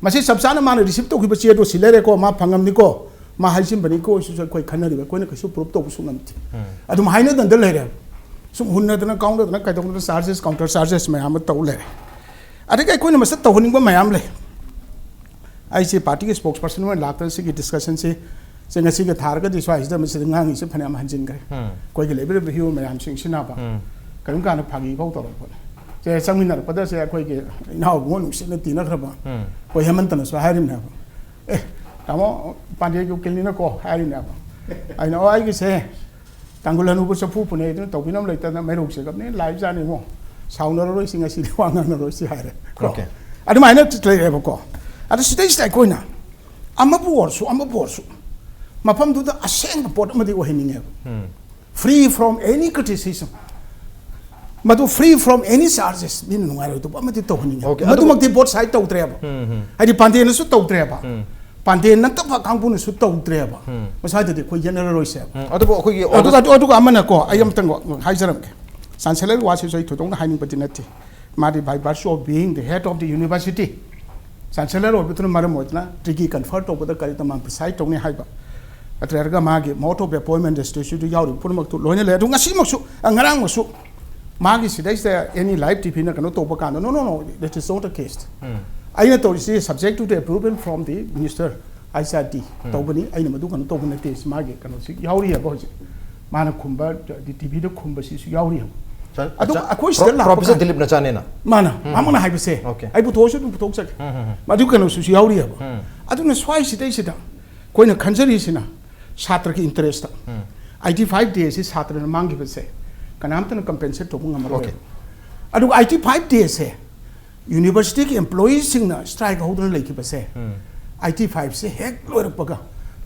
ꯃꯁꯤ ꯆꯞ ꯆꯥꯅ ꯃꯥꯅ ꯔꯤꯁꯤꯞ ꯇꯧꯈꯤꯕ ꯆꯦꯗꯣ ꯁꯤ ꯂꯩꯔꯦꯀꯣ, ꯃꯥ ꯐꯪꯉꯝꯅꯤꯀꯣ, ꯃꯥ ꯍꯥꯏꯖꯤꯟꯕꯅꯤꯀꯣ, ꯁꯤꯁꯨ ꯑꯩꯈꯣꯏ ꯈꯟꯅꯔꯤꯕ, ꯑꯩꯈꯣꯏꯅ ꯀꯩꯁꯨ ꯄ꯭ꯔꯨꯞ ꯇꯧꯕꯁꯨ ꯉꯝꯗꯦ꯫ ꯎꯝ꯫ ꯑꯗꯨꯝ ꯍꯥꯏꯅꯗꯅꯗ ꯂꯩꯔꯦ꯫ ꯁꯨꯝ ꯍꯨꯟꯅꯗꯅ ꯀꯥꯎꯅꯗꯅ ꯀꯩꯗꯧꯅꯗꯅ ꯆꯥꯔꯖꯦꯁ, ꯀꯥꯎꯟꯇꯔ ꯆꯥꯔꯖꯦꯁ ꯃꯌꯥꯝ ꯑꯃ ꯇꯧ ꯂꯩꯔꯦ꯫ ꯑꯗꯒꯤ ꯑꯩꯈꯣꯏꯅ ꯃꯁꯤ ꯇꯧꯍꯟꯅꯤꯡꯕ ꯃꯌꯥꯝ ꯂꯩ꯫ ꯑꯩꯁꯦ ꯄꯥꯔꯇꯤꯒꯤ ꯁ꯭ꯄꯣꯛꯁ ꯄꯔꯁꯟ ꯑꯣꯏꯅ ꯂꯥꯛꯇꯅ ꯁꯤꯒꯤ ꯗꯤꯁꯀꯁꯟꯁꯤ ꯁꯦ ꯉꯁꯤꯒ ꯊꯥꯔꯒꯗꯤ ꯁ꯭ꯋꯥꯏꯁꯤꯗ ꯃꯁꯤꯗ ꯉꯥꯡꯉꯤꯁꯦ ꯐꯅꯌꯥꯝ ꯍꯟꯖꯤꯟꯈ꯭ꯔꯦ꯫ ꯎꯝ꯫ ꯑꯩꯈꯣꯏꯒꯤ ꯂꯩꯕꯤꯔꯤꯕ ꯍꯤꯔꯣ ꯃꯌꯥꯝꯁꯤꯡꯁꯤꯅꯕ ꯎꯝ꯫ ꯀꯔꯤꯝ ꯀꯥꯟꯗ ꯐꯥꯒꯤ ꯐꯥꯎ ꯇꯧꯔꯛꯄꯅꯦ꯫ ꯁꯦ ꯆꯪꯃꯤꯟꯅꯔꯛꯄꯗ ꯁꯦ ꯑꯩꯈꯣꯏꯒꯤ ꯏꯅꯥꯎ ꯏꯕꯨꯡꯉꯣ ꯅꯨꯡꯁꯤꯅ ꯇꯤꯟꯅꯈ꯭ꯔꯕ ꯎꯝ꯫ ꯑꯩꯈꯣꯏ ꯍꯦꯃꯟꯇꯅꯁꯨ ꯍꯥꯏꯔꯤꯕꯅꯦꯕ, "ꯑꯦ, ꯇꯥꯃꯣ ꯄꯥꯟꯗꯦꯒꯤ ꯎꯀꯤꯜꯅꯤꯅꯀꯣ" ꯍꯥꯏꯔꯤꯕꯅꯦꯕ꯫ ꯑꯩꯅ, "ꯑꯣ, ꯑꯩꯒꯤꯁꯦ ꯇꯥꯡꯒꯨꯜ ꯍꯅꯨꯕ ꯆꯐꯨ ꯄꯨꯅꯩ ꯑꯗꯨꯅ ꯇꯧꯕꯤꯅꯕ ꯂꯩꯇꯗꯅ ꯃꯩꯔꯧꯁꯦ ꯀꯞꯅꯤ ꯂꯥꯏꯕ ꯖꯥꯠꯅꯤꯉꯣ, ꯁꯥꯎꯅꯔꯔꯣꯏꯁꯤ, ꯉꯁꯤꯗꯤ ꯋꯥ ꯉꯥꯡꯅꯔꯣꯏꯁꯤ" ꯍꯥꯏꯔꯦ꯫ Okay. ꯑꯗꯨꯃꯥꯏꯅ ꯂꯩꯔꯦꯕꯀꯣ꯫ ꯑꯗꯣ ꯁꯤꯗꯩꯁꯤꯗ ꯑꯩꯈꯣꯏꯅ ꯑꯃꯕꯨ ꯑꯣꯏꯔꯁꯨ, ꯑꯃꯕꯨ ꯑꯣꯏꯔꯁꯨ, ꯃꯐꯝꯗꯨꯗ ꯑꯁꯦꯡꯕ ꯄꯣꯠ ꯑꯃꯗꯤ ꯑꯣꯏꯍꯟꯅꯤꯡꯉꯦꯕ꯫ ꯎꯝ꯫ Free from any criticism, ꯃꯗꯨ free from any charges, ꯃꯤꯅ ꯅꯨꯡꯉꯥꯏꯔꯣꯏꯗꯕ ꯑꯃꯗꯤ ꯇꯧꯍꯟꯅꯤꯡꯉꯦ꯫ Okay, ꯑꯗꯨ ꯃꯗꯨꯃꯛꯇꯤ both side ꯇꯧꯗ꯭ꯔꯦꯕ꯫ ꯎꯝ, ꯎꯝ꯫ ꯍꯥꯏꯗꯤ ꯄꯥꯟꯗꯦꯅꯁꯨ ꯇꯧꯗ꯭ꯔꯦꯕ, ꯎꯝ꯫ ꯄꯥꯟꯗꯦ ꯅꯠꯇꯕ ꯀꯥꯡꯕꯨꯅꯁꯨ ꯇꯧꯗ꯭ꯔꯦꯕ꯫ ꯎꯝ꯫ ꯃꯁ꯭ꯋꯥꯏꯗꯗꯤ ꯑꯩꯈꯣꯏ ꯌꯦꯠꯅꯔꯔꯣꯏꯁꯦꯕ꯫ ꯎꯝ, ꯑꯗꯨꯕꯨ ꯑꯩꯈꯣꯏꯒꯤ ꯑꯗꯨꯒ, ꯑꯗꯨ-, ꯑꯗꯨꯒ ꯑꯃꯅꯀꯣ, ꯑꯩ ꯑꯝꯇꯪ ꯍꯥꯏꯖꯔꯝꯒꯦ, ꯆꯥꯟꯁꯦꯂꯔꯒꯤ ꯋꯥꯁꯤꯁꯨ ꯑꯩ ꯊꯣꯏꯗꯣꯛꯅ ꯍꯥꯏꯅꯤꯡꯕꯗꯤ ꯅꯠꯇꯦ꯫ ꯃꯥꯗꯤ by virtue of being the head of the university, chancellor ꯑꯣꯏꯕꯗꯨꯅ ꯃꯔꯝ ꯑꯣꯏꯗꯅ ꯗꯤꯒ꯭ꯔꯤ ꯀꯟꯐꯔ ꯇꯧꯕꯗ ꯀꯔꯤꯗ ꯃꯥ ꯄ꯭ꯔꯤꯁꯥꯏꯗ ꯇꯧꯅꯤ ꯍꯥꯏꯕ, ꯅꯠꯇ꯭ꯔꯒ ꯃꯥꯒꯤ mode of appointment statute ꯌꯥꯎꯔꯤꯕ ꯄꯨꯝꯅꯃꯛꯇꯨ ꯂꯣꯏꯅ ꯂꯩ꯫ ꯑꯗꯨ ꯉꯁꯤꯃꯛꯁꯨ, ꯑ, ꯉꯔꯥꯡꯃꯛꯁꯨ ꯃꯥꯒꯤ ꯁꯤꯗꯩꯁꯤꯗ any live T V ꯅ ꯀꯩꯅꯣ ꯇꯧꯕ ꯀꯥꯟꯗ, "No, no, no, that is not the case." ꯑꯩꯅ ꯇꯧꯔꯤꯁꯤ subject to the approval from the minister, H R D ꯇꯧꯕꯅꯤ, ꯑꯩꯅ ꯃꯗꯨ ꯀꯩꯅꯣ ꯇꯧꯕ ꯅꯠꯇꯦ꯫ ꯁꯤ ꯃꯥꯒꯤ ꯀꯩꯅꯣꯁꯤ ꯌꯥꯎꯔꯤꯑꯕ ꯍꯧꯖꯤꯛ꯫ ꯃꯥꯅ ꯈꯨꯝꯕ, ꯇꯤ ꯚꯤꯗ ꯈꯨꯝꯕꯁꯤꯁꯨ ꯌꯥꯎꯔꯤꯑꯕ꯫ ꯑꯗꯨ ꯑꯩꯈꯣꯏ ꯁꯤꯗ ꯂꯥꯛꯄ ꯄ꯭ꯔꯣꯐꯦꯁꯔ ꯀꯥꯟ- ꯗꯤꯂꯤꯞꯅ ꯆꯥꯅꯦꯅ? ꯃꯥꯅ, ꯃꯥꯃꯛꯅ ꯍꯥꯏꯕꯁꯦ, ꯑꯩ ꯄꯨꯊꯣꯛꯑꯁꯨ ꯑꯗꯨꯝ ꯄꯨꯊꯣꯛꯆꯒꯦ꯫ ꯃꯗꯨ ꯀꯩꯅꯣꯁꯤꯁꯨ ꯌꯥꯎꯔꯤꯑꯕ꯫ ꯑꯗꯨꯅ ꯁ꯭ꯋꯥꯏꯁꯤꯗꯩꯁꯤꯗ ꯑꯩꯈꯣꯏꯅ ꯈꯟꯖꯔꯤꯁꯤꯅ ꯁꯥꯇ꯭ꯔꯒꯤ ꯏꯟꯇꯔꯦꯁꯇ꯫ ꯑꯥꯏꯇꯤ ꯐꯥꯏꯚ ꯗꯦꯁꯤ ꯁꯥꯇ꯭ꯔꯅ ꯃꯥꯡꯈꯤꯕꯁꯦ ꯀꯅꯥꯝꯇꯅ ꯀꯝꯄꯦꯟꯁꯦꯠ ꯇꯧꯕ ꯉꯝꯃꯔꯣꯏ꯫ ꯑꯣꯀꯦ꯫ ꯑꯗꯨꯒ ꯑꯥꯏꯇꯤ ꯐꯥꯏꯚ ꯗꯦꯁꯦ ꯌꯨꯅꯤꯚꯔꯁꯤꯇꯤꯒꯤ ꯑꯦꯝꯄ꯭ꯂꯣꯌꯤꯁꯤꯡꯅ ꯁ꯭ꯇ꯭ꯔꯥꯏꯛ ꯍꯧꯗꯨꯅ ꯂꯩꯈꯤꯕꯁꯦ, ꯑꯥꯏꯇꯤ ꯐꯥꯏꯚꯁꯦ ꯍꯦꯛ ꯂꯣꯏꯔꯛꯄꯒ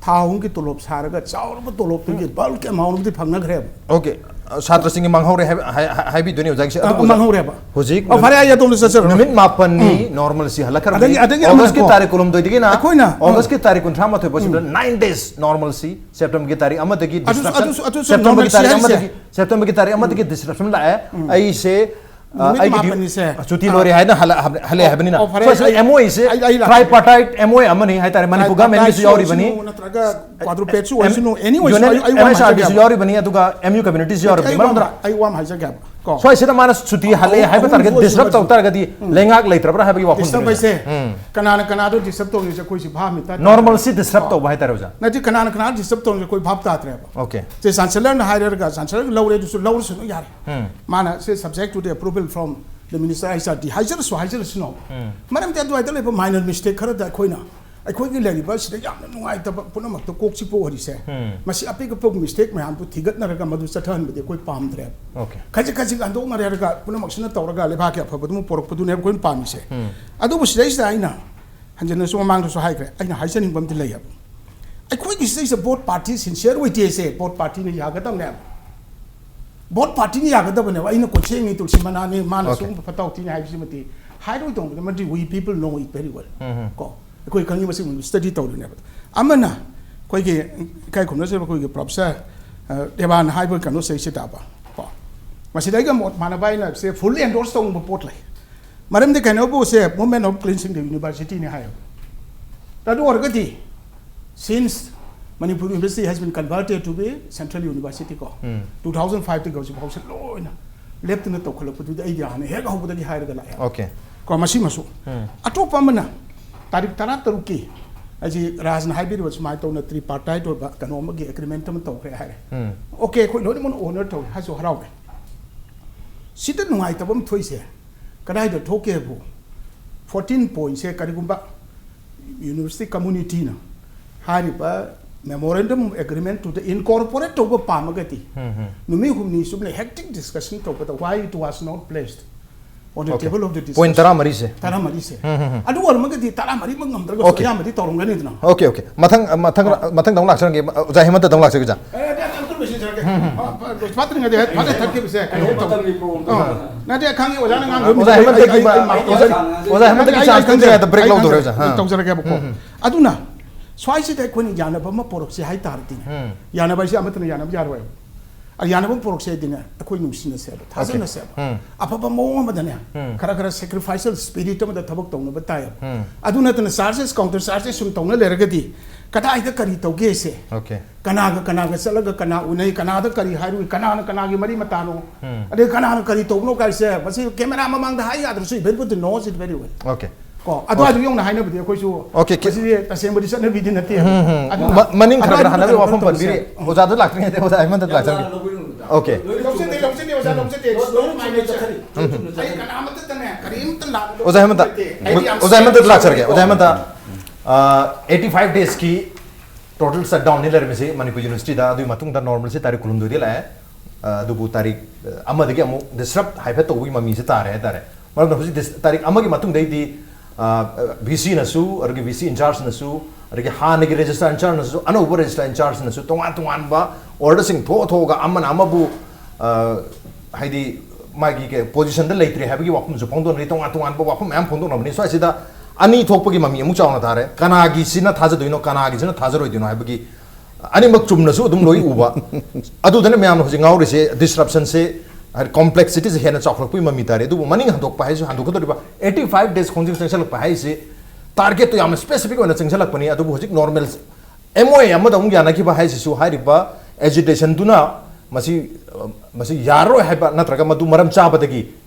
ꯊꯥ ꯑꯍꯨꯝꯒꯤ ꯇꯣꯂꯣꯞ ꯁꯥꯔꯒ ꯆꯥꯎꯔꯕ ꯇꯣꯂꯣꯞꯇꯨꯒꯤ ꯕꯜꯛ ꯑꯦꯃꯥꯎꯟ ꯑꯃꯗꯤ ꯐꯪꯅꯈ꯭ꯔꯦꯕ꯫ ꯑꯣꯀꯦ꯫ ꯑ, ꯁꯥꯇ꯭ꯔꯁꯤꯡꯒꯤ ꯃꯥꯡꯍꯧꯔꯦ ꯍꯥꯏꯕ-, ꯍꯥꯏ-, ꯍꯥꯏ-, ꯍꯥꯏꯕꯤꯗꯣꯏꯅꯦ ꯑꯣꯖꯥꯒꯤꯁꯦ꯫ ꯑ, ꯑꯗꯨꯕꯨ ꯃꯥꯡꯍꯧꯔꯦꯕ꯫ ꯍꯧꯖꯤꯛ ꯑꯣ, ꯐꯔꯦ, ꯑꯩ ꯑꯗꯣꯝꯗ ꯆꯠꯆꯔꯒꯦ꯫ ꯅꯨꯃꯤꯠ ꯃꯥꯄꯟꯅꯤ ꯅꯣꯔꯃꯦꯜꯁꯤ ꯍꯜꯂꯛꯈ꯭ꯔꯕꯅꯤ꯫ ꯑꯗꯒꯤ, ꯑꯗꯒꯤ ꯑꯃꯅ ꯑꯣꯒꯁꯀꯤ ꯀꯣ, ꯇꯥꯔꯤꯛ ꯀꯨꯟꯍꯨꯝꯗꯣꯏꯗꯒꯤꯅ ꯑꯩꯈꯣꯏꯅ, ꯑ, ꯑꯣꯒꯁꯀꯤ ꯇꯥꯔꯤꯛ ꯀꯨꯟꯊ꯭ꯔꯥ ꯃꯥꯊꯣꯏ ꯐꯥꯎꯁꯤꯗ ꯅꯥꯏꯟ ꯗꯦꯖ ꯅꯣꯔꯃꯦꯜꯁꯤ, ꯁꯦꯞꯇꯦꯝꯕꯔꯒꯤ ꯇꯥꯔꯤꯛ ꯑꯃꯗꯒꯤ ꯑꯗꯨꯁꯨ, ꯗꯤꯁꯔꯞꯁꯟ, ꯑꯗꯨꯁꯨ, ꯑꯗꯨꯁꯨ ꯁꯦꯞꯇꯦꯝꯕꯔꯒꯤ ꯅꯣꯔꯃꯦꯜꯁꯤ ꯇꯥꯔꯤꯛ ꯍꯥꯏꯔꯤꯁꯦ꯫ ꯑꯃꯗꯒꯤ, ꯁꯦꯞꯇꯦꯝꯕꯔꯒꯤ ꯇꯥꯔꯤꯛ ꯑꯃꯗꯒꯤ ꯗꯤꯁꯔꯞꯁꯟ ꯂꯥꯛꯑꯦ꯫ ꯑꯩꯁꯦ, ꯑ, ꯅꯨꯃꯤꯠ ꯑꯩꯒꯤ ꯃꯥꯄꯟꯅꯤꯁꯦ꯫ ꯗ꯭ꯌꯨ-, ꯁꯨꯇꯤ ꯑ꯫ ꯂꯣꯏꯔꯦ ꯍꯥꯏꯅ ꯍꯜꯂ-, ꯍꯜꯂꯛꯑꯦ ꯍꯥꯏꯕꯅꯤꯅ꯫ ꯑꯣ, ꯐꯔꯦ, ꯁ꯭ꯋꯥꯏꯁꯤꯗ ꯑꯩ, ꯑꯦꯝ ꯑꯣ ꯑꯩꯁꯦ ꯑꯩ, ꯑꯩ ꯂꯥꯛꯀꯦ꯫ ꯇ꯭ꯔꯥꯏꯄꯥꯔꯇꯥꯏꯠ ꯑꯦꯝ ꯑꯣ ꯑꯦ ꯑꯃꯅꯤ ꯍꯥꯏꯇꯥꯔꯦ꯫ ꯃꯅꯤꯄꯨꯔ ꯇ꯭ꯔꯥꯏꯄꯥꯔꯇꯥꯏꯠꯁꯨ ꯒꯚꯔꯟꯃꯦꯟꯒꯤꯁꯨ ꯌꯥꯎꯔꯤꯕꯅꯤ꯫ ꯑꯣꯏꯁꯅꯨ, ꯅꯠꯇ꯭ꯔꯒ ꯀ꯭ꯋꯥꯗ꯭ꯔꯨꯄꯦꯠꯁꯨ ꯑꯣꯏꯁꯅꯨ, ꯑꯦꯅꯤ ꯑꯣꯏꯁꯅꯨ, ꯌꯨꯅꯤꯌꯟ ꯑꯩ, ꯑꯩ ꯋꯥ ꯑꯃ ꯑꯦꯝ ꯑꯦꯁ ꯑꯥꯔ ꯕꯤꯁꯨ ꯍꯥꯏꯖꯒꯦꯕ꯫ ꯌꯥꯎꯔꯤꯕꯅꯤ, ꯑꯗꯨꯒ ꯑꯦꯝ ꯌꯨ ꯀꯝꯃ꯭ꯌꯨꯅꯤꯇꯤꯁꯨ ꯌꯥꯎꯔꯤꯕꯅꯤ꯫ ꯑꯩ ꯃꯔꯝ ꯋꯥ ꯑꯗꯨꯅ ꯑꯃ, ꯑꯩ ꯋꯥ ꯑꯃ ꯍꯥꯏꯖꯒꯦꯕ꯫ ꯀꯣ꯫ ꯁ꯭ꯋꯥꯏꯁꯤꯗ ꯃꯥꯅ ꯁꯨꯇꯤ ꯍꯜꯂꯛꯑꯦ ꯑꯍꯨꯝ, ꯍꯥꯏꯕ ꯑꯍꯨꯝ ꯇꯥꯔꯒꯗꯤ, ꯗꯤꯁꯔꯞ ꯇꯧ ꯇꯥꯔꯒꯗꯤ ꯎꯝ꯫ ꯂꯩꯉꯥꯛ ꯂꯩꯇ꯭ꯔꯕ꯭ꯔꯥ ꯍꯥꯏꯕꯒꯤ ꯋꯥꯐꯝꯗꯨꯅꯦ꯫ ꯗꯤꯁꯇꯔꯕ ꯍꯥꯏꯁꯦ ꯎꯝ꯫ ꯀꯅꯥꯅ ꯀꯅꯥꯗꯣ ꯗꯤꯁꯇꯔꯕ ꯇꯧꯔꯤꯁꯦ ꯑꯩꯈꯣꯏꯁꯤ ꯚꯥꯞ ꯃꯤꯇ ꯅꯣꯔꯃꯦꯜꯁꯤ ꯗꯤꯁꯇꯔꯕ ꯇꯧꯕ ꯍꯥꯏꯇꯥꯔꯦ ꯑꯣꯖꯥ꯫ ꯅꯠꯇꯦ, ꯀꯅꯥꯅ ꯀꯅꯥꯗ ꯗꯤꯁꯇꯔꯕ ꯇꯧꯔꯤꯁꯦ ꯑꯩꯈꯣꯏ ꯚꯥꯞ ꯇꯥꯗ꯭ꯔꯦꯕ꯫ ꯑꯣꯀꯦ꯫ ꯁꯦ, ꯆꯥꯟꯁꯦꯂꯔꯅ ꯍꯥꯏꯔꯒ ꯆꯥꯟꯁꯦꯂꯔꯒꯤ ꯂꯧꯔꯦ, ꯑꯗꯨꯁꯨ ꯂꯧꯔꯁꯅꯨ ꯌꯥꯔꯦ꯫ ꯎꯝ꯫ ꯃꯥꯅ ꯁꯦ subject to the approval from the minister H R D ꯍꯥꯏꯖꯔꯁꯨ ꯍꯥꯏꯖꯔꯁꯅꯣ꯫ ꯎꯝ꯫ ꯃꯔꯝꯗꯤ ꯑꯗꯨꯋꯥꯏꯗ ꯂꯩꯕ minor mistake ꯈꯔꯗ ꯑꯩꯈꯣꯏꯅ ꯑꯩꯈꯣꯏꯒꯤ ꯂꯩꯔꯤꯕ ꯁꯤꯗ ꯌꯥꯝꯅ ꯅꯨꯡꯉꯥꯏꯇꯕ ꯄꯨꯝꯅꯃꯛꯇ ꯀꯣꯛ ꯆꯤꯛꯄ ꯑꯣꯏꯔꯤꯁꯦ꯫ ꯎꯝ꯫ ꯃꯁꯤ ꯑꯄꯤꯛ ꯑꯄꯤꯛꯄ mistake ꯃꯌꯥꯝꯗꯨ ꯊꯤꯒꯠꯅꯔꯒ ꯃꯗꯨ ꯆꯠꯊꯍꯟꯕꯗꯤ ꯑꯩꯈꯣꯏ ꯄꯥꯝꯗ꯭ꯔꯦꯕ꯫ ꯑꯣꯀꯦ꯫ ꯈꯖꯤꯛ ꯈꯖꯤꯛ ꯍꯟꯗꯣꯛꯅꯔꯦ ꯍꯥꯏꯔꯒ ꯄꯨꯝꯅꯃꯛꯁꯤꯅ ꯇꯧꯔꯒ ꯂꯩꯕꯥꯛꯀꯤ ꯑꯐꯕꯗꯨꯃ ꯄꯣꯔꯛꯄꯗꯨꯅꯦꯕ ꯑꯩꯈꯣꯏꯅ ꯄꯥꯝꯃꯤꯁꯦ꯫ ꯎꯝ꯫ ꯑꯗꯨꯕꯨ ꯁꯤꯗꯩꯁꯤꯗ ꯑꯩꯅ ꯍꯟꯖꯤꯟꯅꯁꯨ ꯃꯃꯥꯡꯗꯁꯨ ꯍꯥꯏꯈ꯭ꯔꯦ, ꯑꯩꯅ ꯍꯥꯏꯖꯅꯤꯡꯕ ꯑꯃꯗꯤ ꯂꯩꯌꯦꯕ꯫ ꯑꯩꯈꯣꯏꯒꯤ ꯁꯤꯗꯩꯁꯤꯗ both party sincere ꯑꯣꯏꯗꯦꯁꯦ, both partyꯅ ꯌꯥꯒꯗꯕꯅꯦꯕ꯫ Both partyꯅ ꯌꯥꯒꯗꯕꯅꯦꯕ꯫ ꯑꯩꯅ ꯀꯣꯏꯁꯦꯡꯅꯤ, ꯇꯨꯜꯁꯤ ꯃꯅꯥꯅꯤ, ꯃꯥꯅ ꯑꯣꯀꯦ꯫ ꯁꯨꯝ ꯐꯠꯇ ꯍꯥꯎꯊꯤꯅꯤ ꯍꯥꯏꯕꯁꯤꯃꯗꯤ ꯍꯥꯏꯔꯣꯏꯗꯧꯕꯅꯤ, ꯃꯗꯨꯗꯤ we people know it very well꯫ ꯎꯝ ꯍꯝ꯫ ꯀꯣ? ꯑꯩꯈꯣꯏ ꯈꯪꯉꯤ, ꯃꯁꯤ ꯁ꯭ꯇꯗꯤ ꯇꯧꯔꯤꯅꯦꯕ꯫ ꯑꯃꯅ ꯑꯩꯈꯣꯏꯒꯤ ꯏꯀꯥꯏ ꯈꯨꯝꯅꯖꯕ ꯑꯩꯈꯣꯏꯒꯤ ꯄ꯭ꯔꯣꯐꯦꯁꯔ, ꯑ, ꯗꯦꯕꯥꯟ ꯍꯥꯏꯕ ꯀꯩꯅꯣꯁꯦ ꯁꯤꯗꯕ ꯀꯣ, ꯃꯁꯤꯗ ꯑꯩꯒ ꯃꯣꯠ ꯃꯥꯟꯅꯕ ꯑꯩꯅ ꯁꯦ ꯐꯨꯜ ꯑꯦꯟꯗꯣꯔꯁ ꯇꯧꯅꯤꯡꯕ ꯄꯣꯠ ꯂꯩ꯫ ꯃꯔꯝꯗꯤ ꯀꯩꯅꯣꯕꯨ ꯁꯦ movement of cleansing the university ꯅꯤ ꯍꯥꯏꯌꯦꯕ꯫ ꯑꯗꯨ ꯑꯣꯏꯔꯒꯗꯤ since Manipur University has been converted to be central university ꯀꯣ, ꯎꯝ꯫ two thousand five ꯇꯒꯤ ꯍꯧꯖꯤꯛ ꯐꯥꯎꯁꯦ ꯂꯣꯏꯅ ꯂꯦꯞꯇꯅ ꯇꯧꯈꯠꯂꯛꯄꯗꯨꯗꯤ ꯑꯩꯗꯤ ꯍꯥꯟꯅ ꯍꯦꯛ ꯍꯧꯕꯗꯒꯤ ꯍꯥꯏꯔꯒ ꯂꯥꯛꯑꯦ꯫ Okay꯫ ꯀꯣ, ꯃꯁꯤꯃꯁꯨ꯫ ꯎꯝ꯫ ꯑꯇꯣꯞꯄ ꯑꯃꯅ ꯇꯥꯔꯤꯛ ꯇꯔꯥꯇꯔꯨꯛꯀꯤ ꯑꯩꯁꯤ ꯔꯥꯖꯅ ꯍꯥꯏꯕꯤꯔꯤꯕ ꯁꯨꯃꯥꯏꯅ ꯇꯧꯅ tripartite ꯑꯣꯏꯕ ꯀꯩꯅꯣ ꯑꯃꯒꯤ agreement ꯑꯃ ꯇꯧꯈ꯭ꯔꯦ ꯍꯥꯏꯔꯦ꯫ ꯎꯝ꯫ Okay, ꯑꯩꯈꯣꯏ ꯂꯣꯏꯅꯃꯛ honor ꯇꯧꯔꯦ ꯍꯥꯏꯁꯨ ꯍꯔꯥꯎꯔꯦ꯫ ꯁꯤꯗ ꯅꯨꯡꯉꯥꯏꯇꯕ ꯑꯃ ꯊꯣꯛꯏꯁꯦ ꯀꯗꯥꯏꯗ ꯊꯣꯛꯀꯦꯕꯨ, fourteen point ꯁꯦ ꯀꯔꯤꯒꯨꯝꯕ university community ꯅ ꯍꯥꯏꯔꯤꯕ memorandum of agreement ꯇꯨꯗ incorporate ꯇꯧꯕ ꯄꯥꯝꯃꯒꯗꯤ, ꯎꯝ, ꯎꯝ꯫ ꯅꯨꯃꯤꯠ ꯍꯨꯝꯅꯤ ꯆꯨꯞꯅ hectic discussion ꯇꯧꯕꯗ why it was not placed on the Okay꯫ Table of the discussion? Point ꯇꯔꯥꯃꯔꯤꯁꯦ꯫ ꯇꯔꯥꯃꯔꯤꯁꯦ꯫ Um, um, ꯎꯝ꯫ ꯑꯗꯨ ꯑꯣꯏꯔꯃꯒꯗꯤ ꯇꯔꯥꯃꯔꯤꯃꯛ ꯉꯝꯗ꯭ꯔꯒꯁꯨ Okay꯫ ꯑꯌꯥꯝꯕꯗꯤ ꯇꯧꯔꯝꯒꯅꯤꯗꯅ꯫ Okay, okay꯫ ꯃꯊꯪ, ꯃꯊꯪ, ꯑꯥ꯫ ꯃꯊꯪꯗ ꯑꯃꯨꯛ ꯂꯥꯛꯆꯔꯒꯦ꯫ ꯑꯣꯖꯥ ꯍꯦꯃꯟꯇꯗ ꯑꯃꯨꯛ ꯂꯥꯛꯆꯔꯒꯦ, ꯑꯣꯖꯥ꯫ ꯑꯦ, ꯑꯗꯨ ꯑꯝꯇ ꯂꯣꯏꯁꯤꯟꯖꯔꯒꯦ꯫ ꯎꯝ, ꯎꯝ꯫ ꯑꯥ, ꯐꯥꯠꯇ꯭ꯔꯤꯉꯩꯗ ꯍꯦꯛ ꯐꯥꯠꯇ ꯊꯠꯈꯤꯕꯁꯦ ꯀꯩꯅꯣ ꯇꯧ-, ꯃꯇꯝꯒꯤ problem꯫ ꯑꯥ, ꯅꯠꯇꯦ, ꯈꯪꯉꯦ, ꯑꯣꯖꯥꯅ ꯉꯥꯡꯕ ꯑꯣꯖꯥ ꯍꯦꯃꯟꯇꯒꯤ ꯑꯩ, ꯑꯩ, ꯃꯥ-, ꯑꯩ, ꯑꯣꯖꯥ, ꯑꯩ, ꯑꯣꯖꯥ ꯍꯦꯃꯟꯇꯒꯤ ꯑꯩ, ꯑꯩ chance ꯈꯪꯖꯔꯦ꯫ ꯄꯤꯗ꯭ꯔꯤꯉꯩꯗ break ꯑꯩ ꯂꯧꯗꯣꯔꯦ, ꯈꯪꯖꯔꯦ꯫ ꯑꯣꯖꯥ꯫ ꯑꯥ꯫ ꯇꯧꯖꯔꯒꯦꯕꯀꯣ꯫ ꯎꯝ, ꯎꯝ꯫ ꯑꯗꯨꯅ ꯁ꯭ꯋꯥꯏꯁꯤꯗ ꯑꯩꯈꯣꯏꯅ ꯌꯥꯅꯕ ꯑꯃ ꯄꯨꯔꯛꯁꯤ ꯍꯥꯏ ꯇꯥꯔꯗꯤꯅꯦ, ꯎꯝ꯫ ꯌꯥꯅꯕ ꯍꯥꯏꯁꯦ ꯑꯃꯠꯇꯅ ꯌꯥꯅꯕ ꯌꯥꯔꯣꯏ꯫ ꯑ, ꯌꯥꯅꯕ ꯄꯨꯔꯛꯁꯦ ꯍꯥꯏꯗꯤꯅꯦ, ꯑꯩꯈꯣꯏ ꯅꯨꯡꯁꯤꯅꯁꯦꯕ, Okay꯫ ꯊꯥꯖꯅꯁꯦꯕ꯫ ꯎꯝ꯫ ꯑꯐꯕ ꯃꯑꯣꯡ ꯑꯃꯗꯅꯦ, ꯎꯝ꯫ ꯈꯔ ꯈꯔ sacrificial spirit ꯑꯃꯗ ꯊꯕꯛ ꯇꯧꯅꯕ ꯇꯥꯏꯌꯦꯕ꯫ ꯎꯝ꯫ ꯑꯗꯨ ꯅꯠꯇꯅ charges, counter charges ꯁꯨꯝ ꯇꯧꯅ ꯂꯩꯔꯒꯗꯤ ꯀꯗꯥꯏꯗ ꯀꯔꯤ ꯇꯧꯒꯦꯁꯦ? Okay꯫ ꯀꯅꯥꯒ ꯀꯅꯥꯒ ꯆꯠꯂꯒ ꯀꯅꯥ ꯎꯅꯩ, ꯀꯅꯥꯗ ꯀꯔꯤ ꯍꯥꯏꯔꯨꯏ, ꯀꯅꯥꯅ ꯀꯅꯥꯒꯤ ꯃꯔꯤ ꯃꯇꯥꯅꯣ? ꯎꯝ꯫ ꯑꯗꯩ ꯀꯅꯥꯅ ꯀꯔꯤ ꯇꯧꯕꯅꯣ ꯀꯥꯏꯁꯦ, ꯃꯁꯤ camera ꯃꯃꯥꯡꯗ ꯍꯥꯏ ꯌꯥꯗ꯭ꯔꯁꯨ, everybody knows it very well꯫ Okay꯫ ꯀꯣ, ꯑꯗꯨꯋꯥꯏꯗꯨ ꯌꯧꯅ ꯍꯥꯏꯅꯕꯗꯤ ꯑꯩꯈꯣꯏꯁꯨ Okay꯫ ꯃꯁꯤꯗꯤ ꯇꯁꯦꯡꯕꯗꯤ ꯆꯠꯅꯕꯤꯗꯤ ꯅꯠꯇꯦ꯫ ꯎꯝ, ꯎꯝ, ꯎꯝ꯫ ꯑꯗꯨꯅ ꯃ-, ꯃꯅꯤꯡ ꯈꯔ ꯈꯔ ꯑꯗꯨꯋꯥꯏꯗꯨ ꯍꯟꯅꯕꯤꯌꯨ, ꯀꯩꯅꯣ ꯋꯥꯐꯝ ꯇꯧꯁꯦ꯫ ꯄꯟꯕꯤꯔꯤ꯫ ꯑꯣꯖꯥꯗ ꯂꯥꯛꯇ꯭ꯔꯤꯉꯩꯗ ꯑꯣꯖꯥ ꯍꯦꯃꯟꯇꯗ ꯂꯥꯛꯆꯔꯒꯦ꯫ Okay꯫ ꯂꯧꯁꯤꯟꯗꯦ, ꯂꯧꯁꯤꯟꯗꯦ, ꯑꯣꯖꯥ, ꯂꯧꯁꯤꯟꯗꯦ꯫ ꯂꯣꯏ ꯆꯨꯝꯅ ꯆꯠꯈ꯭ꯔꯦ꯫ ꯎꯝ꯫ ꯑꯩ ꯀꯅꯥꯃꯠꯇꯅꯦ, ꯀꯔꯤꯝꯇ ꯂꯥꯟꯕ ꯑꯣꯖꯥ ꯍꯦꯃꯟꯇ, ꯂꯩꯇꯦ꯫ ꯑꯩꯗꯤ ꯌꯥꯝ ꯑꯣꯖꯥ ꯍꯦꯃꯟꯇꯗ ꯂꯥꯛꯆꯔꯒꯦ꯫ ꯑꯣꯖꯥ ꯍꯦꯃꯟꯇ, ꯑ, eighty five days ꯀꯤ total shutdown ꯅꯤ ꯂꯩꯔꯝꯃꯤꯁꯤ ꯃꯅꯤꯄꯨꯔ ꯌꯨꯅꯤꯚꯔꯁꯤꯇꯤꯗ꯫ ꯑꯗꯨꯒꯤ ꯃꯇꯨꯡꯗ normalꯁꯤ ꯇꯥꯔꯤꯛ ꯀꯨꯟꯍꯨꯝꯗꯣꯏꯗꯤ ꯂꯥꯛꯑꯦ꯫ ꯑ, ꯑꯗꯨꯕꯨ ꯇꯥꯔꯤꯛ, ꯑ, ꯑꯃꯗꯒꯤ ꯑꯃꯨꯛ disrupt ꯍꯥꯏꯐꯦꯠ ꯇꯧꯕꯒꯤ ꯃꯃꯤꯁꯦ ꯇꯥꯔꯦ ꯍꯥꯏꯇꯥꯔꯦ꯫ ꯃꯔꯝꯗꯤ ꯍꯧꯖꯤꯛ dis-, ꯇꯥꯔꯤꯛ ꯑꯃꯒꯤ ꯃꯇꯨꯡꯗꯩꯗꯤ, ꯑ, VC ꯅꯁꯨ, ꯑꯗꯒꯤ VC in charge ꯅꯁꯨ, ꯑꯗꯒꯤ ꯍꯥꯟꯅꯒꯤ registrar in charge ꯅꯁꯨ, ꯑꯅꯧꯕ registrar in charge ꯅꯁꯨ ꯇꯣꯉꯥꯟ ꯇꯣꯉꯥꯟꯕ order ꯁꯤꯡ ꯊꯣꯛꯑ ꯊꯣꯛꯑꯒ ꯑꯃꯅ ꯑꯃꯕꯨ, ꯑ, ꯍꯥꯏꯗꯤ ꯃꯥꯒꯤ ꯀꯩ position ꯗ ꯂꯩꯇ꯭ꯔꯦ ꯍꯥꯏꯕꯒꯤ ꯋꯥꯐꯝꯁꯨ ꯐꯣꯡꯗꯣꯛꯅꯔꯤ, ꯇꯣꯉꯥꯟ ꯇꯣꯉꯥꯟꯕ ꯋꯥꯐꯝ ꯃꯌꯥꯝ ꯐꯣꯡꯗꯣꯛꯅꯕꯅꯤ꯫ ꯁ꯭ꯋꯥꯏꯁꯤꯗ ꯑꯅꯤ ꯊꯣꯛꯄꯒꯤ ꯃꯃꯤ ꯑꯃꯨꯛ ꯆꯥꯎꯅ ꯇꯥꯔꯦ꯫ ꯀꯅꯥꯒꯤꯁꯤꯅ ꯊꯥꯖꯗꯣꯏꯅꯣ, ꯀꯅꯥꯒꯤꯁꯤꯅ ꯊꯥꯖꯔꯣꯏꯗꯣꯏꯅꯣ ꯍꯥꯏꯕꯒꯤ ꯑꯅꯤꯃꯛ ꯆꯨꯝꯅꯁꯨ ꯑꯗꯨꯝ ꯂꯣꯏ ꯎꯕ꯫ ꯑꯗꯨꯗꯅ ꯃꯌꯥꯝꯅ ꯍꯧꯖꯤꯛ ꯉꯥꯎꯔꯤꯁꯦ, disruption ꯁꯦ ꯍꯥꯏꯗꯤ ꯀꯣꯝꯄ꯭ꯂꯦꯛꯁꯤꯇꯤꯁꯦ ꯍꯦꯟꯅ ꯆꯥꯎꯈꯠꯂꯛꯄꯒꯤ ꯃꯃꯤ ꯇꯥꯔꯦ꯫ ꯑꯗꯨꯕꯨ ꯃꯅꯤꯡ ꯍꯟꯗꯣꯛꯄ ꯍꯥꯏꯁꯤ, ꯍꯟꯗꯣꯛꯀꯗꯧꯔꯤꯕ eighty five days ꯈꯣꯡꯖꯦꯜ ꯆꯪꯁꯤꯜꯂꯛꯄ ꯍꯥꯏꯁꯤ ꯇꯥꯔꯒꯦꯠꯇꯣ ꯌꯥꯝꯅ ꯁ꯭ꯄꯦꯁꯤꯐꯤꯛ ꯑꯣꯏꯅ ꯆꯪꯁꯤꯜꯂꯛꯄꯅꯤ꯫ ꯑꯗꯨꯕꯨ ꯍꯧꯖꯤꯛ ꯅꯣꯔꯃꯦꯜ ꯑꯦꯝ ꯑꯣ ꯑꯦ ꯑꯃꯗ ꯑꯃꯨꯛ ꯌꯥꯅꯈꯤꯕ ꯍꯥꯏꯁꯤꯁꯨ ꯍꯥꯏꯔꯤꯕ ꯑꯦꯖꯤꯇꯦꯁꯟꯗꯨꯅ ꯃꯁꯤ, ꯃꯁꯤ ꯌꯥꯔꯔꯣꯏ ꯍꯥꯏꯕ ꯅꯠꯇ꯭ꯔꯒ ꯃꯗꯨ ꯃꯔꯝ ꯆꯥꯕꯗꯒꯤ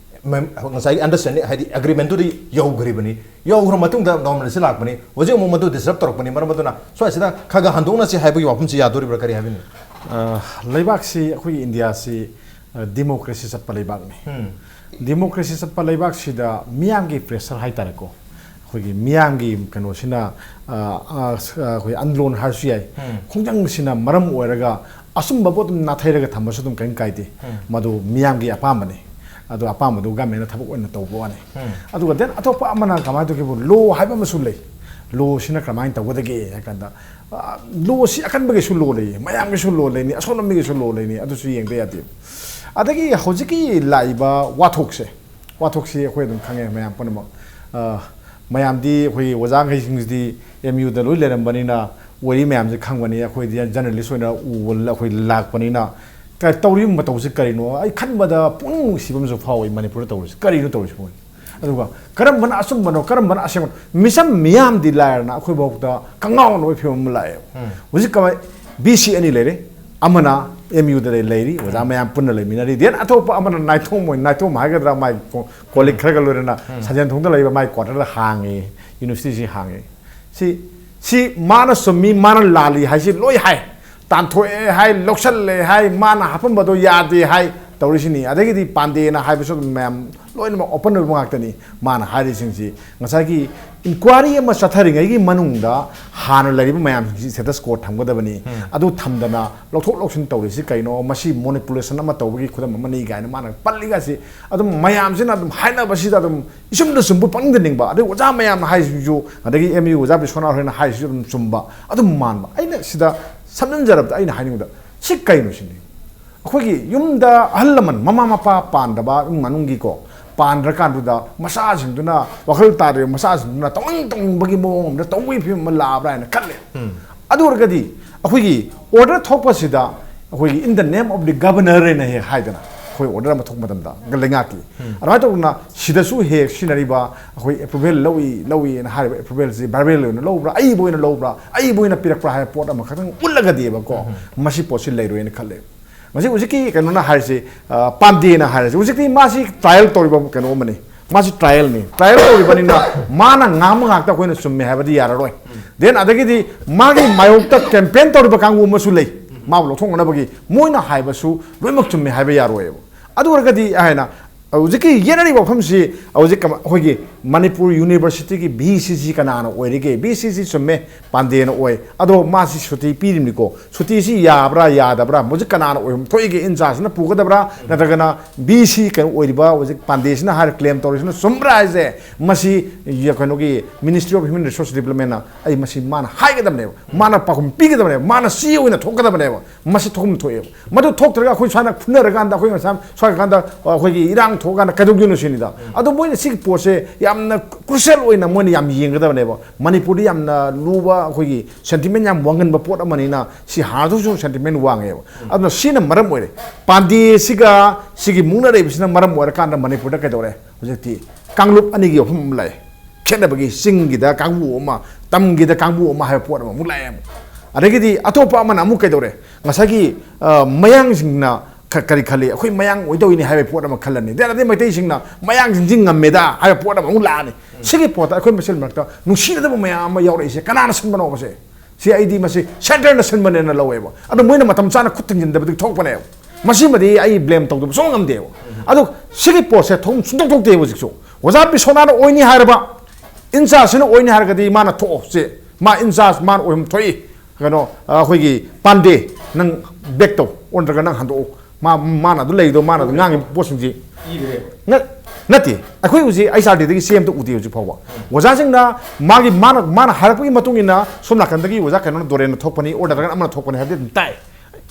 ꯃ-, ꯉꯁꯥꯏꯒꯤ ꯑꯟꯗꯔꯁ꯭ꯇꯦꯟꯗꯤꯡ ꯍꯥꯏꯗꯤ ꯑꯦꯒ꯭ꯔꯤꯃꯦꯟꯗꯨꯗꯤ ꯌꯧꯈ꯭ꯔꯤꯕꯅꯤ꯫ ꯌꯧꯈ꯭ꯔ ꯃꯇꯨꯡꯗ ꯅꯣꯔꯃꯦꯜꯁꯤ ꯂꯥꯛꯄꯅꯤ꯫ ꯍꯧꯖꯤꯛ ꯑꯃꯨꯛ ꯃꯗꯨ ꯗꯤꯁꯇꯔꯕ ꯇꯧꯔꯛꯄꯅꯤ꯫ ꯃꯔꯝ ꯑꯗꯨꯅ ꯁ꯭ꯋꯥꯏꯁꯤꯗ ꯈꯔ ꯈꯔ ꯍꯟꯗꯣꯛꯅꯁꯤ ꯍꯥꯏꯕꯒꯤ ꯋꯥꯐꯝꯁꯤ ꯌꯥꯗꯣꯔꯤꯕ꯭ꯔꯥ, ꯀꯔꯤ ꯍꯥꯏꯕꯤꯅꯤ? ꯑ, ꯂꯩꯕꯥꯛꯁꯤ, ꯑꯩꯈꯣꯏꯒꯤ ꯏꯟꯗꯤꯌꯥꯁꯤ, ꯑ, ꯗꯤꯃꯣꯀ꯭ꯔꯦꯁꯤ ꯆꯠꯄ ꯂꯩꯕꯥꯛꯅꯤ꯫ ꯎꯝ꯫ ꯗꯤꯃꯣꯀ꯭ꯔꯦꯁꯤ ꯆꯠꯄ ꯂꯩꯕꯥꯛꯁꯤꯗ ꯃꯤꯌꯥꯝꯒꯤ ꯄ꯭ꯔꯦꯁꯔ ꯍꯥꯏꯇꯥꯔꯦꯀꯣ, ꯑꯩꯈꯣꯏꯒꯤ ꯃꯤꯌꯥꯝꯒꯤ ꯀꯩꯅꯣꯁꯤꯅ, ꯑ, ꯑ, ꯑꯩꯈꯣꯏ ꯑꯟꯗꯣꯂꯟ ꯍꯥꯏꯔꯁꯨ ꯌꯥꯏ, ꯎꯝ꯫ ꯈꯣꯡꯖꯪꯁꯤꯅ ꯃꯔꯝ ꯑꯣꯏꯔꯒ ꯑꯆꯨꯝꯕ ꯄꯣꯠ ꯑꯗꯨꯝ ꯅꯥꯊꯩꯔꯒ ꯊꯝꯕꯁꯨ ꯑꯗꯨꯝ ꯀꯔꯤꯝ ꯀꯥꯏꯗꯦ꯫ ꯎꯝ꯫ ꯃꯗꯨ ꯃꯤꯌꯥꯝꯒꯤ ꯑꯄꯥꯝꯕꯅꯤ꯫ ꯑꯗꯨ ꯑꯄꯥꯝꯕꯗꯨ ꯒꯃꯦꯟꯅ ꯊꯕꯛ ꯑꯣꯏꯅ ꯇꯧꯕ ꯋꯥꯅꯤ꯫ ꯎꯝ꯫ ꯑꯗꯨꯒ then ꯑꯇꯣꯞꯄ ꯑꯃꯅ ꯀꯃꯥꯏꯅ ꯇꯧꯒꯦꯕꯨ, ꯂꯣ ꯍꯥꯏꯕ ꯑꯃꯁꯨ ꯂꯩ꯫ ꯂꯣꯁꯤꯅ ꯀꯃꯥꯏꯅ ꯇꯧꯒꯗꯒꯦ ꯍꯥꯏ ꯀꯥꯟꯗ, ꯑ, ꯂꯣꯁꯤ ꯑꯀꯟꯕꯒꯤꯁꯨ ꯂꯣ ꯂꯩ, ꯃꯌꯥꯝꯒꯤꯁꯨ ꯂꯣ ꯂꯩꯅꯤ, ꯑꯁꯣꯟꯕ ꯃꯤꯒꯤꯁꯨ ꯂꯣ ꯂꯩꯅꯤ, ꯑꯗꯨꯁꯨ ꯌꯦꯡꯕ ꯌꯥꯗꯦ꯫ ꯑꯗꯒꯤ ꯍꯧꯖꯤꯛꯀꯤ ꯂꯥꯛꯏꯕ ꯋꯥꯊꯣꯛꯁꯦ, ꯋꯥꯊꯣꯛꯁꯤ ꯑꯩꯈꯣꯏ ꯑꯗꯨꯝ ꯈꯪꯉꯦ ꯃꯌꯥꯝ ꯄꯨꯝꯅꯃꯛ꯫ ꯑ, ꯃꯌꯥꯝꯗꯤ, ꯑꯩꯈꯣꯏ ꯑꯣꯖꯥꯈꯩꯁꯤꯡꯁꯤꯗꯤ ꯑꯦꯝ ꯌꯨꯗ ꯂꯣꯏ ꯂꯩꯔꯝꯕꯅꯤꯅ, ꯑꯣꯏꯔꯤ ꯃꯌꯥꯝꯁꯦ ꯈꯪꯕꯅꯤ꯫ ꯑꯩꯈꯣꯏꯗꯤ ꯖꯔꯅꯦꯂꯤꯁ ꯑꯣꯏꯅ ꯎꯕ ꯑꯩꯈꯣꯏ ꯂꯥꯛꯄꯅꯤꯅ, ꯀ-, ꯇꯧꯔꯤꯕ ꯃꯇꯧꯁꯤ ꯀꯔꯤꯅꯣ? ꯑꯩ ꯈꯟꯕꯗ ꯄꯨꯛꯅꯤꯡ ꯅꯨꯡꯁꯤꯕ ꯑꯃꯁꯨ ꯐꯥꯎꯏ ꯃꯅꯤꯄꯨꯔꯗ ꯇꯧꯔꯤꯁꯤ꯫ ꯀꯔꯤꯅꯣ ꯇꯧꯔꯤꯁꯤꯕꯣ? ꯑꯗꯨꯒ ꯀꯔꯝꯕꯅ ꯑꯆꯨꯝꯕꯅꯣ, ꯀꯔꯝꯕꯅ ꯑꯁꯦꯡꯕꯅꯣ? ꯃꯤꯆꯝ ꯃꯤꯌꯥꯝꯗꯤ ꯂꯥꯏꯔꯅ ꯑꯩꯈꯣꯏꯐꯥꯎꯗ ꯀꯉꯥꯎꯅꯕꯒꯤ ꯐꯤꯕꯝ ꯑꯃ ꯂꯥꯛꯑꯦꯕ꯫ ꯎꯝ꯫ ꯍꯧꯖꯤꯛ ꯀꯃꯥꯏ-, ꯕꯤ ꯁꯤ ꯑꯅꯤ ꯂꯩꯔꯦ꯫ ꯑꯃꯅ ꯑꯦꯝ ꯌꯨꯗ ꯂꯩ-, ꯂꯩꯔꯤ, ꯑꯣꯖꯥ ꯃꯌꯥꯝ ꯄꯨꯟꯅ ꯂꯩꯃꯤꯟꯅꯔꯤ꯫ Then ꯑꯇꯣꯞꯄ ꯑꯃꯅ ꯅꯥꯏꯇꯣꯝ ꯑꯣꯏꯅ, ꯅꯥꯏꯇꯣꯝ ꯍꯥꯏꯒꯗ꯭ꯔꯥ, ꯃꯥꯏ ꯀꯣ-, ꯀꯣꯂꯤꯛ ꯈꯔꯒ ꯂꯣꯏꯅꯅ ꯎꯝ꯫ ꯁꯟꯖꯦꯟꯊꯣꯡꯗ ꯂꯩꯕ ꯃꯥꯏ ꯀ꯭ꯋꯥꯇꯔꯗ ꯍꯥꯡꯉꯤ, ꯌꯨꯅꯤꯚꯔꯁꯤꯇꯤꯁꯤ ꯍꯥꯡꯉꯤ꯫ ꯁꯤ, ꯁꯤ ꯃꯥꯅ ꯆꯨꯝꯃꯤ, ꯃꯥꯅ ꯂꯥꯜꯂꯤ ꯍꯥꯏꯁꯤ ꯂꯣꯏ ꯍꯥꯏ꯫ ꯇꯥꯟꯊꯣꯛꯑꯦ ꯍꯥꯏ, ꯂꯧꯁꯜꯂꯦ ꯍꯥꯏ, ꯃꯥꯅ ꯍꯥꯞꯄꯝꯕꯗꯣ ꯌꯥꯗꯦ ꯍꯥꯏ, ꯇꯧꯔꯤꯁꯤꯅꯤ꯫ ꯑꯗꯒꯤꯗꯤ ꯄꯥꯟꯗꯦꯅ ꯍꯥꯏꯕꯁꯨ ꯑꯗꯨꯝ ꯃꯌꯥꯝ ꯂꯣꯏꯅꯃꯛ ꯑꯣꯄꯟ ꯑꯣꯏꯕ ꯉꯥꯛꯇꯅꯤ꯫ ꯃꯥꯅ ꯍꯥꯏꯔꯤꯁꯤꯡꯁꯤ ꯉꯁꯥꯏꯒꯤ ꯏꯟꯀ꯭ꯋꯥꯏꯔꯤ ꯑꯃ ꯆꯠꯊꯔꯤꯉꯩꯒꯤ ꯃꯅꯨꯡꯗ ꯍꯥꯟꯅ ꯂꯩꯔꯤꯕ ꯃꯌꯥꯝꯁꯤꯡꯁꯤ ꯁ꯭ꯇꯦꯇꯁ ꯀꯣ ꯊꯝꯒꯗꯕꯅꯤ꯫ ꯎꯝ꯫ ꯑꯗꯨ ꯊꯝꯗꯅ ꯂꯧꯊꯣꯛ ꯂꯧꯁꯤꯟ ꯇꯧꯔꯤꯁꯤ ꯀꯩꯅꯣ? ꯃꯁꯤ ꯃꯣꯅꯤꯄꯨꯂꯦꯁꯟ ꯑꯃ ꯇꯧꯕꯒꯤ ꯈꯨꯗꯝ ꯑꯃꯅꯤ ꯀꯥꯏꯅ ꯃꯥꯅ ꯄꯜꯂꯤꯒꯁꯤ ꯑꯗꯨꯝ ꯃꯌꯥꯝꯁꯤꯅ ꯑꯗꯨꯝ ꯍꯥꯏꯅꯕꯁꯤꯗ ꯑꯗꯨꯝ ꯏꯆꯨꯝꯗ ꯆꯨꯝꯕ ꯄꯪꯅꯤꯡꯗ ꯅꯤꯡꯕ, ꯑꯗꯩ ꯑꯣꯖꯥ ꯃꯌꯥꯝꯅ ꯍꯥꯏꯔꯤꯁꯤꯡꯁꯨ, ꯑꯗꯒꯤ ꯑꯦꯝ ꯌꯨ ꯑꯣꯖꯥ ꯕꯤꯁ꯭ꯋꯥꯅꯥꯊ ꯍꯣꯏꯅ ꯍꯥꯏꯔꯤꯁꯤꯁꯨ ꯑꯗꯨꯝ ꯆꯨꯝꯕ, ꯑꯗꯨꯝ ꯃꯥꯟꯕ꯫ ꯑꯩꯅ ꯁꯤꯗ ꯁꯝꯖꯤꯟꯖꯔꯕꯗ ꯑꯩꯅ ꯍꯥꯏꯅꯤꯡꯕꯗ, ꯁꯤ ꯀꯩꯅꯣ ꯁꯤꯅꯤ꯫ ꯑꯩꯈꯣꯏꯒꯤ ꯌꯨꯝꯗ ꯑꯍꯜ ꯂꯃꯟ, ꯃꯃꯥ ꯃꯄꯥ ꯄꯥꯟꯗꯕ ꯏꯃꯨꯡ ꯃꯅꯨꯡꯒꯤꯀꯣ, ꯄꯥꯟꯗ꯭ꯔꯀꯥꯟꯗꯨꯗ ꯃꯆꯥꯁꯤꯡꯗꯨꯅ, ꯋꯥꯈꯜ ꯇꯥꯗ꯭ꯔꯤꯕ ꯃꯆꯥꯁꯤꯡꯗꯨꯅ ꯇꯧꯅꯤꯡ ꯇꯧꯅꯤꯡꯕꯒꯤ ꯃꯑꯣꯡ ꯑꯃꯗ ꯇꯧꯕꯒꯤ ꯐꯤꯕꯝ ꯑꯃ ꯂꯥꯛꯑꯕ꯭ꯔꯥ ꯍꯥꯏꯅ ꯈꯜꯂꯦ꯫ ꯎꯝ꯫ ꯑꯗꯨ ꯑꯣꯏꯔꯒꯗꯤ ꯑꯩꯈꯣꯏꯒꯤ ꯑꯣꯔꯗꯔ ꯊꯣꯛꯄꯁꯤꯗ ꯑꯩꯈꯣꯏꯒꯤ "In the name of the governor" ꯍꯥꯏꯅ ꯍꯦꯛ ꯍꯥꯏꯗꯅ, ꯑꯩꯈꯣꯏ order ꯑꯃ ꯊꯣꯛꯄ ꯃꯇꯝꯗ ꯂꯩꯉꯥꯛꯀꯤ, ꯑꯗꯨꯃꯥꯏꯅ ꯇꯧꯗꯅ ꯁꯤꯗꯁꯨ ꯍꯦꯛ ꯁꯤꯖꯤꯟꯅꯔꯤꯕ ꯑꯩꯈꯣꯏ approval ꯂꯧꯏ ꯂꯧꯏꯅ ꯍꯥꯏꯔꯤꯕ approvalꯁꯤ verbal ꯑꯣꯏꯅ ꯂꯧꯕ꯭ꯔꯥ, ꯑꯏꯕ ꯑꯣꯏꯅ ꯂꯧꯕ꯭ꯔꯥ, ꯑꯏꯕ ꯑꯣꯏꯅ ꯄꯤꯔꯛꯄ꯭ꯔꯥ ꯍꯥꯏꯕ ꯄꯣꯠ ꯑꯃꯈꯛꯇꯪ ꯎꯠꯂꯒꯗꯤꯕꯀꯣ, ꯃꯁꯤ ꯄꯣꯠꯁꯤ ꯂꯩꯔꯣꯏꯅ ꯈꯜꯂꯦ꯫ ꯃꯁꯤ ꯍꯧꯖꯤꯛꯀꯤ ꯀꯩꯅꯣꯅ ꯍꯥꯏꯔꯤꯁꯤ, ꯑ, ꯄꯥꯟꯗꯦꯅ ꯍꯥꯏꯔꯤꯁꯤ, ꯍꯧꯖꯤꯛꯇꯤ ꯃꯥꯁꯤ trial ꯇꯧꯔꯤꯕ ꯀꯩꯅꯣ ꯑꯃꯅꯤ꯫ ꯃꯥꯁꯤ trialꯅꯤ꯫ Trial ꯇꯧꯔꯤꯕꯅꯤꯅ ꯃꯥꯅ ꯉꯥꯡꯕ ꯉꯥꯛꯇ ꯑꯩꯈꯣꯏꯅ ꯆꯨꯝꯃꯦ ꯍꯥꯏꯕꯗꯤ ꯌꯥꯔꯔꯣꯏ꯫ Then ꯑꯗꯒꯤꯗꯤ ꯃꯥꯒꯤ ꯃꯥꯌꯣꯛꯇ campaign ꯇꯧꯔꯤꯕ ꯀꯥꯡꯕꯨ ꯑꯃꯁꯨ ꯂꯩ꯫ ꯃꯥꯕꯨ ꯂꯧꯊꯣꯛꯅꯅꯕꯒꯤ ꯃꯣꯏꯅ ꯍꯥꯏꯕꯁꯨ ꯂꯣꯏꯅꯃꯛ ꯆꯨꯝꯃꯦ ꯍꯥꯏꯕ ꯌꯥꯔꯣꯏꯕ꯫ ꯑꯗꯨ ꯑꯣꯏꯔꯒꯗꯤ ꯍꯥꯏꯅ ꯍꯧꯖꯤꯛꯀꯤ ꯌꯦꯠꯅꯔꯤꯕ ꯋꯥꯐꯝꯁꯤ ꯍꯧꯖꯤꯛ ꯀꯃ-, ꯑꯩꯈꯣꯏꯒꯤ ꯃꯅꯤꯄꯨꯔ Universityꯒꯤ VCꯁꯤ ꯀꯅꯥꯅ ꯑꯣꯏꯔꯤꯒꯦ? VCꯁꯤ ꯆꯨꯝꯃꯦ, ꯄꯥꯟꯗꯦꯅ ꯑꯣꯏ꯫ ꯑꯗꯣ ꯃꯥꯁꯤ ꯁꯨꯇꯤ ꯄꯤꯔꯤꯕꯅꯤꯀꯣ꯫ ꯁꯨꯇꯤꯁꯤ ꯌꯥꯕ꯭ꯔꯥ ꯌꯥꯗꯕ꯭ꯔꯥ? ꯍꯧꯖꯤꯛ ꯀꯅꯥꯅ ꯑꯣꯏꯐꯝ ꯊꯣꯛꯏꯒꯦ? ꯏꯟꯆꯥꯔꯖꯁꯤꯅ ꯄꯨꯒꯗꯕ꯭ꯔꯥ? ꯅꯠꯇ꯭ꯔꯒꯅ VC ꯀꯩꯅꯣ ꯑꯣꯏꯔꯤꯕ ꯍꯧꯖꯤꯛ ꯄꯥꯟꯗꯦꯁꯤꯅ ꯍꯥꯏꯔ claim ꯇꯧꯔꯤꯁꯤꯅ ꯆꯨꯝꯕ꯭ꯔꯥ ꯍꯥꯏꯁꯦ? ꯃꯁꯤ ꯀꯩꯅꯣꯒꯤ Ministry of Human Resource Developmentꯅ ꯑꯩ ꯃꯁꯤ ꯃꯥꯅ ꯍꯥꯏꯒꯗꯕꯅꯦꯕ, ꯃꯥꯅ ꯄꯥꯎꯈꯨꯝ ꯄꯤꯒꯗꯕꯅꯦꯕ, ꯃꯥꯅ ꯆꯦ ꯑꯣꯏꯅ ꯊꯣꯛꯀꯗꯕꯅꯦꯕ꯫ ꯃꯁꯤ ꯊꯣꯛꯐꯝ ꯊꯣꯛꯑꯦꯕ꯫ ꯃꯗꯨ ꯊꯣꯛꯇ꯭ꯔꯒ ꯑꯩꯈꯣꯏ ꯁ꯭ꯋꯥꯏꯅ ꯐꯨꯅꯔꯀꯥꯟꯗ ꯑꯩꯈꯣꯏ ꯃꯁꯥ ꯁ꯭ꯋꯥꯏ ꯀꯥꯟꯗ ꯑꯩꯈꯣꯏꯒꯤ ꯏꯔꯥꯡ ꯊꯣꯛꯑꯀꯥꯟꯗ ꯀꯩꯗꯧꯗꯣꯏꯅꯣ ꯁꯤꯅꯤꯗ꯫ ꯑꯗꯣ ꯃꯣꯏꯅ ꯁꯤꯒꯤ ꯄꯣꯠꯁꯦ ꯌꯥꯝꯅ crucial ꯑꯣꯏꯅ ꯃꯣꯏꯅ ꯌꯥꯝ ꯌꯦꯡꯒꯗꯕꯅꯦꯕ꯫ ꯃꯅꯤꯄꯨꯔꯗ ꯌꯥꯝꯅ ꯂꯨꯕ ꯑꯩꯈꯣꯏꯒꯤ sentiment ꯌꯥꯝ ꯋꯥꯡꯍꯟꯕ ꯄꯣꯠ ꯑꯃꯅꯤꯅ ꯁꯤ ꯍꯥꯟꯅꯗꯨꯁꯨ sentiment ꯋꯥꯡꯉꯦꯕ꯫ ꯑꯗꯨꯅ ꯁꯤꯅ ꯃꯔꯝ ꯑꯣꯏꯔꯦ꯫ ꯄꯥꯟꯗꯦꯁꯤꯒ ꯁꯤꯒꯤ ꯃꯨꯛꯅꯔꯛꯏꯕꯁꯤꯅ ꯃꯔꯝ ꯑꯣꯏꯔꯀꯥꯟꯗ ꯃꯅꯤꯄꯨꯔꯗ ꯀꯩꯗꯧꯔꯦ? ꯍꯧꯖꯤꯛꯇꯤ ꯀꯥꯡꯂꯨꯞ ꯑꯅꯤꯒꯤ ꯋꯥꯐꯝ ꯑꯃ ꯂꯥꯛꯑꯦ꯫ ꯈꯦꯠꯅꯕꯒꯤ ꯆꯤꯡꯒꯤꯗ ꯀꯥꯡꯕꯨ ꯑꯃ, ꯇꯝꯒꯤꯗ ꯀꯥꯡꯕꯨ ꯑꯃ ꯍꯥꯏꯕ ꯄꯣꯠ ꯑꯃ ꯑꯃꯨꯛ ꯂꯥꯛꯑꯦ ꯑꯃꯨꯛ꯫ ꯑꯗꯒꯤꯗꯤ ꯑꯇꯣꯞꯄ ꯑꯃꯅ ꯑꯃꯨꯛ ꯀꯩꯗꯧꯔꯦ? ꯉꯁꯥꯏꯒꯤ, ꯑ, ꯃꯌꯥꯡꯁꯤꯡꯅ ꯈ-, ꯀꯔꯤ ꯈꯜꯂꯤ? ꯑꯩꯈꯣꯏ ꯃꯌꯥꯡ ꯑꯣꯏꯗꯧꯏꯅꯤ ꯍꯥꯏꯕ ꯄꯣꯠ ꯑꯃ ꯈꯜꯂꯅꯤ꯫ Then ꯑꯗꯩ ꯃꯩꯇꯩꯁꯤꯡꯅ ꯃꯌꯥꯡꯁꯤꯡꯁꯤ ꯉꯝꯃꯦꯗ ꯍꯥꯏꯕ ꯄꯣꯠ ꯑꯃ ꯑꯃꯨꯛ ꯂꯥꯛꯑꯅꯤ꯫ ꯁꯤꯒꯤ ꯄꯣꯠꯇ ꯑꯩꯈꯣꯏ ꯃꯁꯦꯜ ꯃꯔꯛꯇ ꯅꯨꯡꯁꯤꯅꯗꯕ ꯃꯌꯥꯝ ꯑꯃ ꯌꯥꯎꯔꯛꯏꯁꯦ ꯀꯅꯥꯅ ꯁꯤꯟꯕꯅꯣꯕꯁꯦ? ꯁꯤ ꯑꯩꯗꯤ ꯃꯁꯤ centreꯅ ꯁꯤꯟꯕꯅꯦꯅ ꯂꯧꯋꯦꯕ꯫ ꯑꯗꯣ ꯃꯣꯏꯅ ꯃꯇꯝ ꯆꯥꯅ ꯈꯨꯠ ꯊꯤꯡꯖꯤꯟꯗꯕꯗꯒꯤ ꯊꯣꯛꯄꯅꯦꯕ꯫ ꯃꯁꯤꯃꯗꯤ ꯑꯩ blame ꯇꯧꯗꯕ ꯁꯨꯡꯉꯝ ꯉꯝꯗꯦꯕ꯫ ꯑꯗꯣ ꯁꯤꯒꯤ ꯄꯣꯠꯁꯦ ꯊꯣꯛꯐꯝ ꯁꯨꯡꯊꯣꯛ ꯊꯣꯛꯇꯦꯕ ꯍꯧꯖꯤꯛꯁꯨ꯫ ꯑꯣꯖꯥ ꯕꯤꯁ꯭ꯋꯅꯥꯊꯅ ꯑꯣꯏꯅꯤ ꯍꯥꯏꯔꯕ, ꯏꯟꯆꯥꯔꯖꯁꯤꯅ ꯑꯣꯏꯅꯤ ꯍꯥꯏꯔꯒꯗꯤ ꯃꯥꯅ ꯊꯣꯛꯑꯣ ꯁꯦ꯫ ꯃꯥ ꯏꯟꯆꯥꯔꯖ ꯃꯥꯅ ꯑꯣꯏꯐꯝ ꯊꯣꯛꯏ꯫ ꯀꯩꯅꯣ, ꯑ, ꯑꯩꯈꯣꯏꯒꯤ ꯄꯥꯟꯗꯦ, ꯅꯪ back ꯇꯧ, ꯑꯣ ꯅꯠꯇ꯭ꯔꯒ ꯅꯪ ꯍꯟꯗꯣꯛꯑꯣ꯫ ꯃꯥ, ꯃꯥꯅ ꯑꯗꯨ ꯂꯩꯗꯣ, ꯃꯥꯅ ꯑꯗꯨ ꯉꯥꯡꯉꯤꯕ ꯄꯣꯠꯁꯤꯡꯁꯤ ꯏꯔꯦ꯫ ꯅꯠ-, ꯅꯠꯇꯦ, ꯑꯩꯈꯣꯏ ꯍꯧꯖꯤꯛ HRDꯗꯒꯤ ꯆꯦ ꯑꯝꯇ ꯎꯗꯦ ꯍꯧꯖꯤꯛ ꯐꯥꯎꯕ꯫ ꯑꯣꯖꯥꯁꯤꯡꯅ ꯃꯥꯒꯤ, ꯃꯥꯅ, ꯃꯥꯅ ꯍꯥꯏꯔꯛꯄꯒꯤ ꯃꯇꯨꯡ ꯏꯟꯅ ꯁꯣꯝ ꯅꯥꯀꯟꯗꯒꯤ ꯑꯣꯖꯥ ꯀꯩꯅꯣꯅ ꯗꯣꯔꯦꯟꯅ ꯊꯣꯛꯄꯅꯤ, ꯑꯣ ꯅꯠꯇ꯭ꯔꯒꯅ ꯑꯃꯅ ꯊꯣꯛꯄꯅꯤ ꯍꯥꯏꯕꯗꯤ ꯑꯗꯨꯝ ꯇꯥꯏ꯫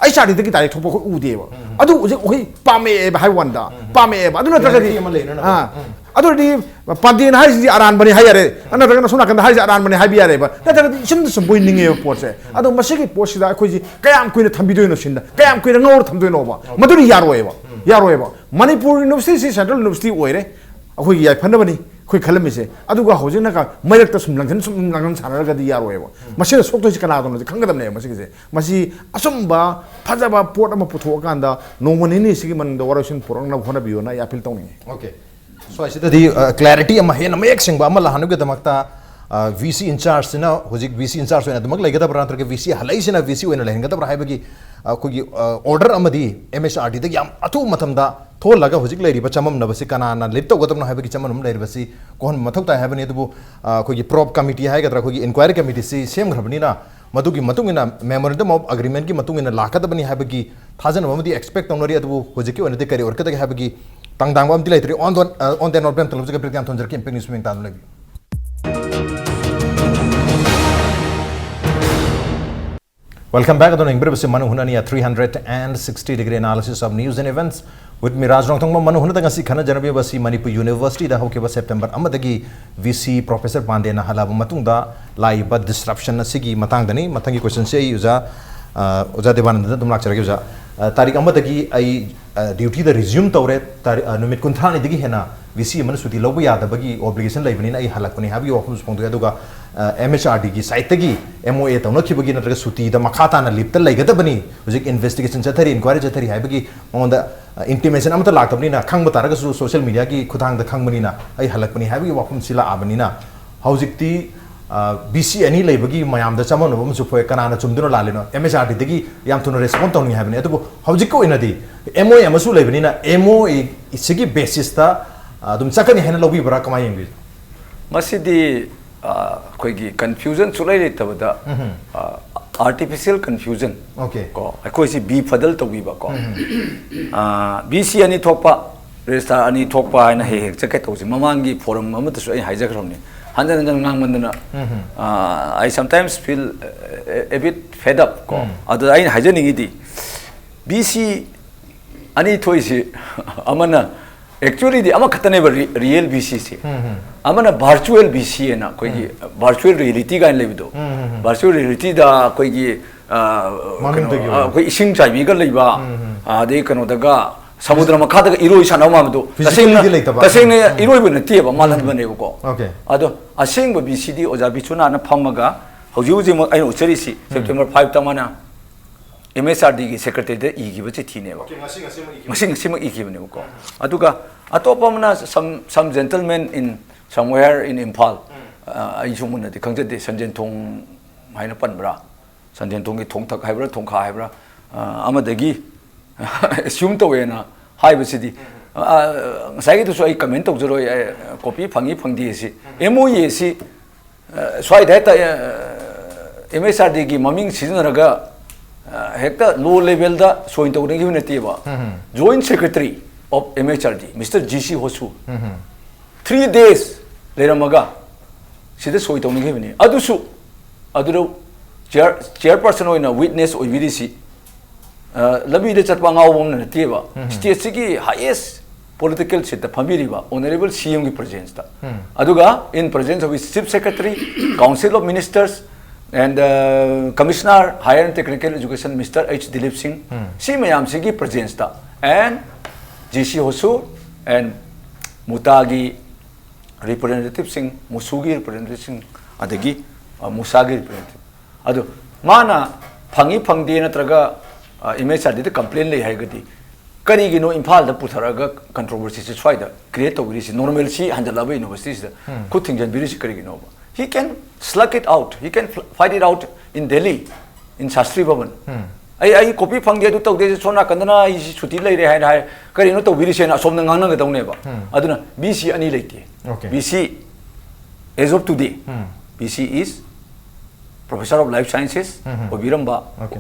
HRDꯗꯒꯤ direct ꯊꯣꯛꯄ ꯑꯩꯈꯣꯏ ꯎꯗꯦꯕ꯫ ꯑꯗꯨ ꯍꯧꯖꯤꯛ ꯑꯩꯈꯣꯏ ꯄꯥꯝꯃꯛꯑꯦꯕ ꯍꯥꯏꯕ ꯋꯥꯅꯤꯗ꯫ ꯄꯥꯝꯃꯛꯑꯦꯕ꯫ ꯑꯗꯨ ꯅꯠꯇ꯭ꯔꯒꯗꯤ, reality ꯑꯃ ꯂꯩꯅꯅꯕ꯫ ꯑꯥ꯫ ꯑꯗꯨ ꯑꯣꯏꯔꯗꯤ ꯄꯥꯟꯗꯦꯅ ꯍꯥꯏꯔꯤꯁꯤꯗꯤ ꯑꯔꯥꯟꯕꯅꯤ ꯍꯥꯏ ꯌꯥꯔꯦ꯫ ꯅꯠꯇ꯭ꯔꯒꯅ ꯁꯣꯝ ꯅꯥꯀꯟꯗ ꯍꯥꯏꯔꯤꯁꯦ ꯑꯔꯥꯟꯕꯅꯤ ꯍꯥꯏꯕ ꯌꯥꯔꯦꯕ꯫ ꯅꯠꯇ꯭ꯔꯒꯗꯤ ꯏꯆꯝꯗ ꯆꯨꯝꯕꯣꯏ ꯅꯤꯡꯉꯦꯕ ꯄꯣꯠꯁꯦ꯫ ꯑꯗꯣ ꯃꯁꯤꯒꯤ ꯄꯣꯠꯁꯤꯗ ꯑꯩꯈꯣꯏꯁꯤ ꯀꯌꯥꯝ ꯀꯨꯏꯅ ꯊꯝꯕꯤꯗꯣꯏꯅꯣ ꯁꯤꯅ? ꯀꯌꯥꯝ ꯀꯨꯏꯅ ꯉꯧꯔ ꯊꯝꯗꯣꯏꯅꯣꯕ? ꯃꯗꯨꯗꯤ ꯌꯥꯔꯣꯏꯕ꯫ ꯌꯥꯔꯣꯏꯕ꯫ ꯃꯅꯤꯄꯨꯔ ꯌꯨꯅꯤꯚꯔꯁꯤꯇꯤꯁꯤ ꯁꯦꯟꯇ꯭ꯔꯦꯜ ꯌꯨꯅꯤꯚꯔꯁꯤꯇꯤ ꯑꯣꯏꯔꯦ, ꯑꯩꯈꯣꯏꯒꯤ ꯌꯥꯏꯐꯅꯕꯅꯤ ꯑꯩꯈꯣꯏ ꯈꯜꯂꯝꯃꯤꯁꯦ꯫ ꯑꯗꯨꯒ ꯍꯧꯖꯤꯛꯅ ꯀ-, ꯃꯔꯛꯇ ꯁꯨꯝ ꯂꯪꯁꯟ, ꯁꯨꯝ ꯂꯪꯁꯟ ꯁꯥꯟꯅꯔꯒꯗꯤ ꯌꯥꯔꯣꯏꯕ꯫ ꯃꯁꯤꯅ ꯁꯣꯛꯇꯣꯏꯁꯤ ꯀꯅꯥꯗꯅꯣꯁꯦ ꯈꯪꯒꯗꯕꯅꯦꯕ꯫ ꯃꯁꯤꯒꯤꯁꯦ, ꯃꯁꯤ ꯑꯆꯨꯝꯕ ꯐꯖꯕ ꯄꯣꯠ ꯑꯃ ꯄꯨꯊꯣꯛꯑꯀꯥꯟꯗ ꯅꯣꯡꯃ ꯅꯤꯅꯤꯁꯤꯒꯤ ꯃꯅꯨꯡꯗ ꯋꯥꯔꯣꯏꯁꯤꯟ ꯄꯨꯔꯛꯅꯕ ꯍꯣꯠꯅꯕꯤꯌꯣꯅ ꯑꯩ ꯑꯥꯄꯤꯜ ꯇꯧꯅꯤꯡꯉꯤ꯫ ꯑꯣꯀꯦ, ꯁ꯭ꯋꯥꯏꯁꯤꯗꯗꯤ ꯀ꯭ꯂꯦꯔꯤꯇꯤ ꯑꯃ, ꯍꯦꯟꯅ ꯃꯌꯦꯛ ꯁꯦꯡꯕ ꯑꯃ ꯂꯥꯛꯍꯟꯅꯕꯒꯤꯗꯃꯛꯇ, ꯚꯤ ꯁꯤ ꯏꯟꯆꯥꯔꯖꯁꯤꯅ ꯍꯧꯖꯤꯛ ꯚꯤ ꯁꯤ ꯏꯟꯆꯥꯔꯖ ꯑꯣꯏꯅ ꯑꯗꯨꯃꯛ ꯂꯩꯒꯗꯕ꯭ꯔꯥ, ꯅꯠꯇ꯭ꯔꯒ ꯚꯤ ꯁꯤ ꯍꯜꯂꯛꯏꯁꯤꯅ ꯚꯤ ꯁꯤ ꯑꯣꯏꯅ ꯂꯩꯍꯟꯒꯗꯕ꯭ꯔꯥ ꯍꯥꯏꯕꯒꯤ, ꯑ, ꯑꯩꯈꯣꯏꯒꯤ ꯑꯣꯔꯗꯔ ꯑꯃꯗꯤ ꯑꯦꯝ ꯑꯦꯁ ꯑꯥꯔ ꯗꯤꯗꯒꯤ ꯌꯥꯝ ꯑꯊꯨꯕ ꯃꯇꯝꯗ ꯊꯣꯛꯍꯜꯂꯒ ꯍꯧꯖꯤꯛ ꯂꯩꯔꯤꯕ ꯆꯃꯝꯅꯕꯁꯤ ꯀꯅꯥꯅ ꯂꯤꯐ ꯇꯧꯒꯗꯕꯅꯣ ꯍꯥꯏꯕꯒꯤ ꯆꯃꯝꯅꯕ ꯂꯩꯔꯤꯕꯁꯤ ꯀꯣꯛꯍꯟꯕ ꯃꯊꯧ ꯇꯥꯏ ꯍꯥꯏꯕꯅꯤ꯫ ꯑꯗꯨꯕꯨ, ꯑ, ꯑꯩꯈꯣꯏꯒꯤ ꯄ꯭ꯔꯣꯕ ꯀꯃꯤꯇꯤ ꯍꯥꯏꯒꯗ꯭ꯔꯥ, ꯑꯩꯈꯣꯏꯒꯤ ꯏꯟꯀ꯭ꯋꯥꯏꯔꯤ ꯀꯃꯤꯇꯤꯁꯤ ꯁꯦꯝꯈ꯭ꯔꯕꯅꯤꯅ, ꯃꯗꯨꯒꯤ ꯃꯇꯨꯡ ꯏꯟꯅ memorandum of agreement ꯀꯤ ꯃꯇꯨꯡ ꯏꯟꯅ ꯂꯥꯛꯀꯗꯕꯅꯤ ꯍꯥꯏꯕꯒꯤ ꯊꯥꯖꯅꯕ ꯑꯃꯗꯤ ꯑꯦꯛꯁꯄꯦꯛ ꯇꯧꯅꯔꯤ꯫ ꯑꯗꯨꯕꯨ ꯍꯧꯖꯤꯛꯀꯤ ꯑꯣꯏꯅꯗꯤ ꯀꯔꯤ ꯑꯣꯏꯔꯛꯀꯗꯒꯦ ꯍꯥꯏꯕꯒꯤ ꯇꯥꯡꯗꯥꯡꯕ ꯑꯃꯗꯤ ꯂꯩꯇ꯭ꯔꯤ꯫ On the, uh, on that note, ꯕꯦꯝ ꯇꯂꯞꯁꯤꯒ ꯕ꯭ꯔꯦꯛ ꯌꯥꯝ ꯊꯝꯖꯔꯛꯀꯦ꯫ ꯏꯝꯄꯦꯛ ꯅ꯭ꯌꯨꯁ ꯃꯤꯡ ꯇꯥꯗꯨꯅ ꯂꯩꯕꯤꯌꯨ꯫ Welcome back. ꯑꯗꯨꯅ ꯌꯦꯡꯕꯤꯔꯤꯕꯁꯤ ꯃꯅꯨ ꯍꯨꯅꯅꯤ, a three hundred and sixty degree analysis of news and events with me, ꯔꯥꯖ ꯔꯣꯡꯊꯣꯡꯕ꯫ ꯃꯅꯨ ꯍꯨꯅꯗ ꯉꯁꯤ ꯈꯟꯅꯖꯅꯕꯤꯕꯁꯤ ꯃꯅꯤꯄꯨꯔ ꯌꯨꯅꯤꯚꯔꯁꯤꯇꯤꯗ ꯍꯧꯈꯤꯕ ꯁꯦꯞꯇꯦꯝꯕꯔ ꯑꯃꯗꯒꯤ ꯚꯤ ꯁꯤ ꯄ꯭ꯔꯣꯐꯦꯁꯔ ꯄꯥꯟꯗꯦꯅ ꯍꯜꯂꯛꯑꯕ ꯃꯇꯨꯡꯗ ꯂꯥꯛꯏꯕ ꯗꯤꯁꯔꯞꯁꯟ ꯑꯁꯤꯒꯤ ꯃꯇꯥꯡꯗꯅꯤ꯫ ꯃꯊꯪꯒꯤ ꯀꯣꯏꯁꯟꯁꯤ ꯑꯩ ꯑꯣꯖꯥ, ꯑ, ꯑꯣꯖꯥ ꯗꯦꯕꯥꯅꯟꯗꯗ ꯑꯗꯨꯝ ꯂꯥꯛꯆꯔꯒꯦ ꯑꯣꯖꯥ꯫ ꯑ, ꯇꯥꯔꯤꯛ ꯑꯃꯗꯒꯤ ꯑꯩ, ꯑ, ꯗ꯭ꯌꯨꯇꯤꯗ ꯔꯤꯖ꯭ꯌꯨꯝ ꯇꯧꯔꯦ꯫ ꯇꯥꯔꯤ-, ꯑ, ꯅꯨꯃꯤꯠ ꯀꯨꯟꯊ꯭ꯔꯥꯅꯤꯗꯒꯤ ꯍꯦꯟꯅ ꯚꯤ ꯁꯤ ꯑꯃꯅ ꯁꯨꯇꯤ ꯂꯧꯕ ꯌꯥꯗꯕꯒꯤ ꯑꯣꯕ꯭ꯂꯤꯒꯦꯁꯟ ꯂꯩꯕꯅꯤꯅ ꯑꯩ ꯍꯜꯂꯛꯄꯅꯤ ꯍꯥꯏꯕꯒꯤ ꯋꯥꯐꯝꯁꯨ ꯐꯣꯡꯗꯣꯛꯑꯦ꯫ ꯑꯗꯨꯒ, ꯑ, ꯑꯦꯝ ꯑꯩꯆ ꯑꯥꯔ ꯗꯤꯒꯤ ꯁꯥꯏꯠꯇꯒꯤ ꯑꯦꯝ ꯑꯣ ꯑꯦ ꯇꯧꯅꯈꯤꯕꯒꯤ ꯅꯠꯇ꯭ꯔꯒ ꯁꯨꯇꯤꯗ ꯃꯈꯥ ꯇꯥꯅ ꯂꯤꯞꯇ ꯂꯩꯒꯗꯕꯅꯤ, ꯍꯧꯖꯤꯛ ꯏꯟꯚꯦꯁꯇꯤꯒꯦꯁꯟ ꯆꯠꯊꯔꯤ, ꯏꯟꯀ꯭ꯋꯥꯏꯔꯤ ꯆꯠꯊꯔꯤ ꯍꯥꯏꯕꯒꯤ ꯃꯉꯣꯟꯗ, ꯑ, ꯏꯟꯇꯤꯃꯦꯁꯟ ꯑꯃꯠꯇ ꯂꯥꯛꯇꯕꯅꯤꯅ, ꯈꯪꯕ ꯇꯥꯔꯒꯁꯨ ꯁꯣꯁꯤꯌꯦꯜ ꯃꯤꯗꯤꯌꯥꯒꯤ ꯈꯨꯠꯊꯥꯡꯗ ꯈꯪꯕꯅꯤꯅ ꯑꯩ ꯍꯜꯂꯛꯄꯅꯤ ꯍꯥꯏꯕꯒꯤ ꯋꯥꯐꯝꯁꯤ ꯂꯥꯛꯑꯕꯅꯤꯅ, ꯍꯧꯖꯤꯛꯇꯤ, ꯑ, ꯚꯤ ꯁꯤ ꯑꯅꯤ ꯂꯩꯕꯒꯤ ꯃꯌꯥꯝꯗ ꯆꯃꯝꯅꯕ ꯑꯃꯁꯨ ꯐꯣꯛꯑꯦ꯫ ꯀꯅꯥꯅ ꯆꯨꯝꯗꯣꯏꯅꯣ ꯂꯥꯜꯂꯤꯅꯣ? ꯑꯦꯝ ꯑꯩꯆ ꯑꯥꯔ ꯗꯤꯗꯒꯤ ꯌꯥꯝ ꯊꯨꯅ ꯔꯦꯁꯄꯣꯟ ꯇꯧꯅꯤꯡꯉꯤ ꯍꯥꯏꯕꯅꯤ꯫ ꯑꯗꯨꯕꯨ ꯍꯧꯖꯤꯛꯀꯤ ꯑꯣꯏꯅꯗꯤ ꯑꯦꯝ ꯑꯣ ꯑꯦ ꯑꯃꯁꯨ ꯂꯩꯕꯅꯤꯅ, ꯑꯦꯝ ꯑꯣ ꯑꯦ ꯁꯤꯒꯤ ꯕꯦꯁꯤꯁꯇ, ꯑ, ꯑꯗꯨꯝ ꯆꯠꯀꯅꯤ ꯍꯥꯏꯅ ꯂꯧꯕꯤꯕ꯭ꯔꯥ, ꯀꯃꯥꯏꯅ ꯌꯦꯡꯕꯤꯔꯤ? ꯃꯁꯤꯗꯤ, ꯑ, ꯑꯩꯈꯣꯏꯒꯤ ꯀꯟꯐ꯭ꯌꯨꯖꯟ ꯁꯨꯛꯂꯩ ꯂꯩꯇꯕꯗ, ꯑ, ꯑꯥꯔꯇꯤꯐꯤꯁꯤꯌꯦꯜ ꯀꯟꯐ꯭ꯌꯨꯖꯟ ꯑꯣꯀꯦ꯫ ꯀꯣ, ꯑꯩꯈꯣꯏꯁꯤ ꯕꯤ ꯐꯗꯜ ꯇꯧꯕꯤꯕ ꯀꯣ꯫ ꯑ, ꯚꯤ ꯁꯤ ꯑꯅꯤ ꯊꯣꯛꯄ, ꯔꯦꯖꯤꯁꯇ꯭ꯔꯥꯔ ꯑꯅꯤ ꯊꯣꯛꯄ ꯍꯥꯏꯅ ꯍꯦꯛ ꯍꯦꯛ ꯆꯠꯀꯦ ꯇꯧꯁꯤ꯫ ꯃꯃꯥꯡꯒꯤ ꯐꯣꯔꯝ ꯑꯃꯗꯁꯨ ꯑꯩ ꯍꯥꯏꯖꯈ꯭ꯔꯕꯅꯤ, ꯍꯟꯖꯟ ꯍꯟꯖꯟ ꯉꯥꯡꯃꯟꯗꯅ, ꯑ, I sometimes feel, uh, a bit fed up ꯀꯣ꯫ ꯑꯗꯨꯗ ꯑꯩꯅ ꯍꯥꯏꯖꯅꯤꯡꯉꯤꯗꯤ, ꯚꯤ ꯁꯤ ꯑꯅꯤ ꯊꯣꯛꯏꯁꯤ ꯑꯃꯅ, actually ꯗꯤ ꯑꯃꯈꯛꯇꯅꯦꯕ, ꯔꯤ-, ꯔꯤꯌꯦꯜ ꯚꯤ ꯁꯤꯁꯦ꯫ ꯑꯃꯅ ꯚꯥꯔꯆꯨꯋꯦꯜ ꯚꯤ ꯁꯤ ꯍꯥꯏꯅ, ꯑꯩꯈꯣꯏꯒꯤ ꯚꯥꯔꯆꯨꯋꯦꯜ ꯔꯤꯌꯦꯂꯤꯇꯤ ꯀꯥꯏꯅ ꯂꯩꯕꯗꯣ, ꯚꯥꯔꯆꯨꯋꯦꯜ ꯔꯤꯌꯦꯂꯤꯇꯤꯗ ꯑꯩꯈꯣꯏꯒꯤ, ꯑ, ꯀꯩꯅꯣ, ꯃꯅꯨꯡꯗꯒꯤ ꯑ, ꯑꯩꯈꯣꯏ ꯏꯁꯤꯡ ꯆꯥꯏꯕꯤꯒ ꯂꯩꯕ, ꯑꯗꯩ ꯀꯩꯅꯣꯗꯒ ꯁꯃꯨꯗ꯭ꯔ ꯃꯈꯥꯗꯒ ꯏꯔꯣꯏ ꯁꯥꯟꯅꯕ ꯃꯥꯟꯕꯗꯣ Physically ꯗꯤ ꯂꯩꯇꯕ꯫ ꯇꯁꯦꯡꯅ ꯏꯔꯣꯏꯕ ꯅꯠꯇꯦꯕ, ꯃꯥꯜꯍꯟꯕꯅꯦꯕꯀꯣ꯫ Okay. ꯑꯗꯣ ꯑꯁꯦꯡꯕ ꯕꯤ ꯁꯤꯗꯤ ꯑꯣꯖꯥ ꯕꯤꯁ꯭ꯋꯅꯥꯊꯅ ꯐꯝꯃꯒ ꯍꯧꯖꯤꯛ ꯍꯧꯖꯤꯛꯃꯛ ꯑꯩꯅ ꯎꯠꯆꯔꯤꯁꯤ ꯁꯦꯞꯇꯦꯝꯕꯔ ꯐꯥꯏꯚꯇ ꯃꯥꯅ ꯑꯦꯝ ꯑꯦꯁ ꯑꯥꯔ ꯗꯤꯒꯤ ꯁꯦꯀ꯭ꯔꯦꯇꯔꯤꯗ ꯏꯈꯤꯕ ꯆꯤꯊꯤꯅꯦꯕ꯫ ꯉꯁꯤ ꯉꯁꯤꯃꯛ ꯏꯈꯤꯕꯅꯦꯕꯀꯣ꯫ ꯑꯗꯨꯒ ꯑꯇꯣꯞꯄ ꯑꯃꯅ some some gentleman in somewhere in Imphal, ꯑꯩꯁꯨ ꯃꯨꯟꯅꯗꯤ ꯈꯪꯖꯗꯦ, ꯁꯟꯖꯦꯟ ꯊꯣꯡ ꯍꯥꯏꯅ ꯄꯟꯕ꯭ꯔꯥ, ꯁꯟꯖꯦꯟ ꯊꯣꯡꯒꯤ ꯊꯣꯡꯊꯛ ꯍꯥꯏꯕ꯭ꯔꯥ, ꯊꯣꯡꯈꯥ ꯍꯥꯏꯕ꯭ꯔꯥ, ꯑꯃꯗꯒꯤ ꯑꯦꯁ꯭ꯌꯨꯝ ꯇꯧꯋꯦꯅ ꯍꯥꯏꯕꯁꯤꯗꯤ, ꯉꯁꯥꯏꯒꯤꯗꯨꯁꯨ ꯑꯩ ꯀꯃꯦꯟ ꯇꯧꯖꯔꯣꯏ꯫ ꯀꯣꯄꯤ ꯐꯪꯉꯤ ꯐꯪꯗꯦ ꯑꯁꯤ, ꯑꯦꯝ ꯑꯣ ꯑꯦ ꯑꯁꯤ ꯁ꯭ꯋꯥꯏꯗ ꯍꯦꯛꯇ ꯑꯦꯝ ꯑꯦꯁ ꯑꯥꯔ ꯗꯤꯒꯤ ꯃꯃꯤꯡ ꯁꯤꯖꯤꯟꯅꯔꯒ ꯍꯦꯛꯇ ꯂꯣ ꯂꯦꯚꯦꯜꯗ ꯁꯣꯏ ꯇꯧꯅꯈꯤꯕ ꯅꯠꯇꯦꯕ꯫ Joint Secretary of M H R D, Mister G C Hosu, three days ꯂꯩꯔꯝꯃꯒ ꯁꯤꯗ ꯁꯣꯏ ꯇꯧꯅꯈꯤꯕꯅꯤ꯫ ꯑꯗꯨꯁꯨ ꯑꯗꯨꯗ ꯆꯤꯌꯔ ꯆꯤꯌꯔꯄꯔꯁꯟ ꯑꯣꯏꯅ ꯋꯤꯠꯅꯦꯁ ꯑꯣꯏꯕꯤꯔꯤꯁꯤ ꯂꯝꯕꯤꯗ ꯆꯠꯄ ꯑꯉꯥꯎꯕ ꯑꯃꯅ ꯅꯠꯇꯦꯕ꯫ ꯁ꯭ꯇꯦꯠꯁꯤꯒꯤ ꯍꯥꯏꯌꯦꯁ ꯄꯣꯂꯤꯇꯤꯀꯦꯜ ꯁꯤꯠꯇ ꯐꯝꯕꯤꯔꯤꯕ ꯑꯣꯅꯔꯦꯕꯜ ꯁꯤ ꯑꯦꯝꯒꯤ ꯄ꯭ꯔꯖꯦꯟꯁꯇ, ꯑꯗꯨꯒ in presence of his Chief Secretary, Council of Ministers and Commissioner Higher and Technical Education Mister H Dilip Singh, ꯁꯤ ꯃꯌꯥꯝꯁꯤꯒꯤ ꯄ꯭ꯔꯖꯦꯟꯁꯇ and G C Hosu and ꯃꯨꯇꯥꯒꯤ ꯔꯤꯄ꯭ꯔꯖꯦꯟꯇꯦꯇꯤꯞꯁꯤꯡ, ꯃꯨꯁꯨꯒꯤ ꯔꯤꯄ꯭ꯔꯖꯦꯟꯇꯦꯇꯤꯞꯁꯤꯡ, ꯑꯗꯒꯤ ꯃꯨꯁꯥꯒꯤ ꯔꯤꯄ꯭ꯔꯖꯦꯟꯇꯦꯇꯤꯞ, ꯑꯗꯨ ꯃꯥꯅ ꯐꯪꯉꯤ ꯐꯪꯗꯦ ꯅꯠꯇ꯭ꯔꯒ ꯑꯦꯝ ꯑꯩꯆ ꯑꯥꯔ ꯗꯤꯗ ꯀꯝꯄ꯭ꯂꯦꯟ ꯂꯩ ꯍꯥꯏꯔꯒꯗꯤ ꯀꯔꯤꯒꯤꯅꯣ ꯏꯝꯐꯥꯜꯗ ꯄꯨꯊꯔꯛꯑꯒ ꯀꯟꯇ꯭ꯔꯣꯚꯔꯁꯤꯁꯦ ꯁ꯭ꯋꯥꯏꯗ ꯀ꯭ꯔꯤꯌꯦꯠ ꯇꯧꯕꯤꯔꯤꯁꯤ? ꯅꯣꯔꯃꯦꯜꯁꯤ ꯍꯟꯖꯜꯂꯛꯑꯕ ꯌꯨꯅꯤꯚꯔꯁꯤꯇꯤꯁꯤꯗ ꯈꯨꯠ ꯊꯤꯡꯖꯤꯟꯕꯤꯔꯤꯁꯤ ꯀꯔꯤꯒꯤꯅꯣꯕ? He can slug it out, he can fight it out in Delhi, in Shastri Bhavan. ꯑꯩ ꯑꯩ ꯀꯣꯄꯤ ꯐꯪꯗꯦ, ꯑꯗꯨ ꯇꯧꯗꯦ, ꯁꯣꯝ ꯅꯥꯀꯟꯗꯅ ꯑꯩ ꯁꯨꯇꯤ ꯂꯩꯔꯦ ꯍꯥꯏꯅ ꯍꯥꯏ, ꯀꯔꯤꯅꯣ ꯇꯧꯕꯤꯔꯤꯁꯦꯅ ꯑꯁꯣꯝꯗ ꯉꯥꯡꯅꯒꯗꯧꯅꯦꯕ꯫ ꯑꯗꯨꯅ ꯕꯤ ꯁꯤ ꯑꯅꯤ ꯂꯩꯇꯦ꯫ Okay. B C, as of today, B C is Professor of Life Sciences ꯑꯣꯏꯕꯤꯔꯝꯕ, Okay.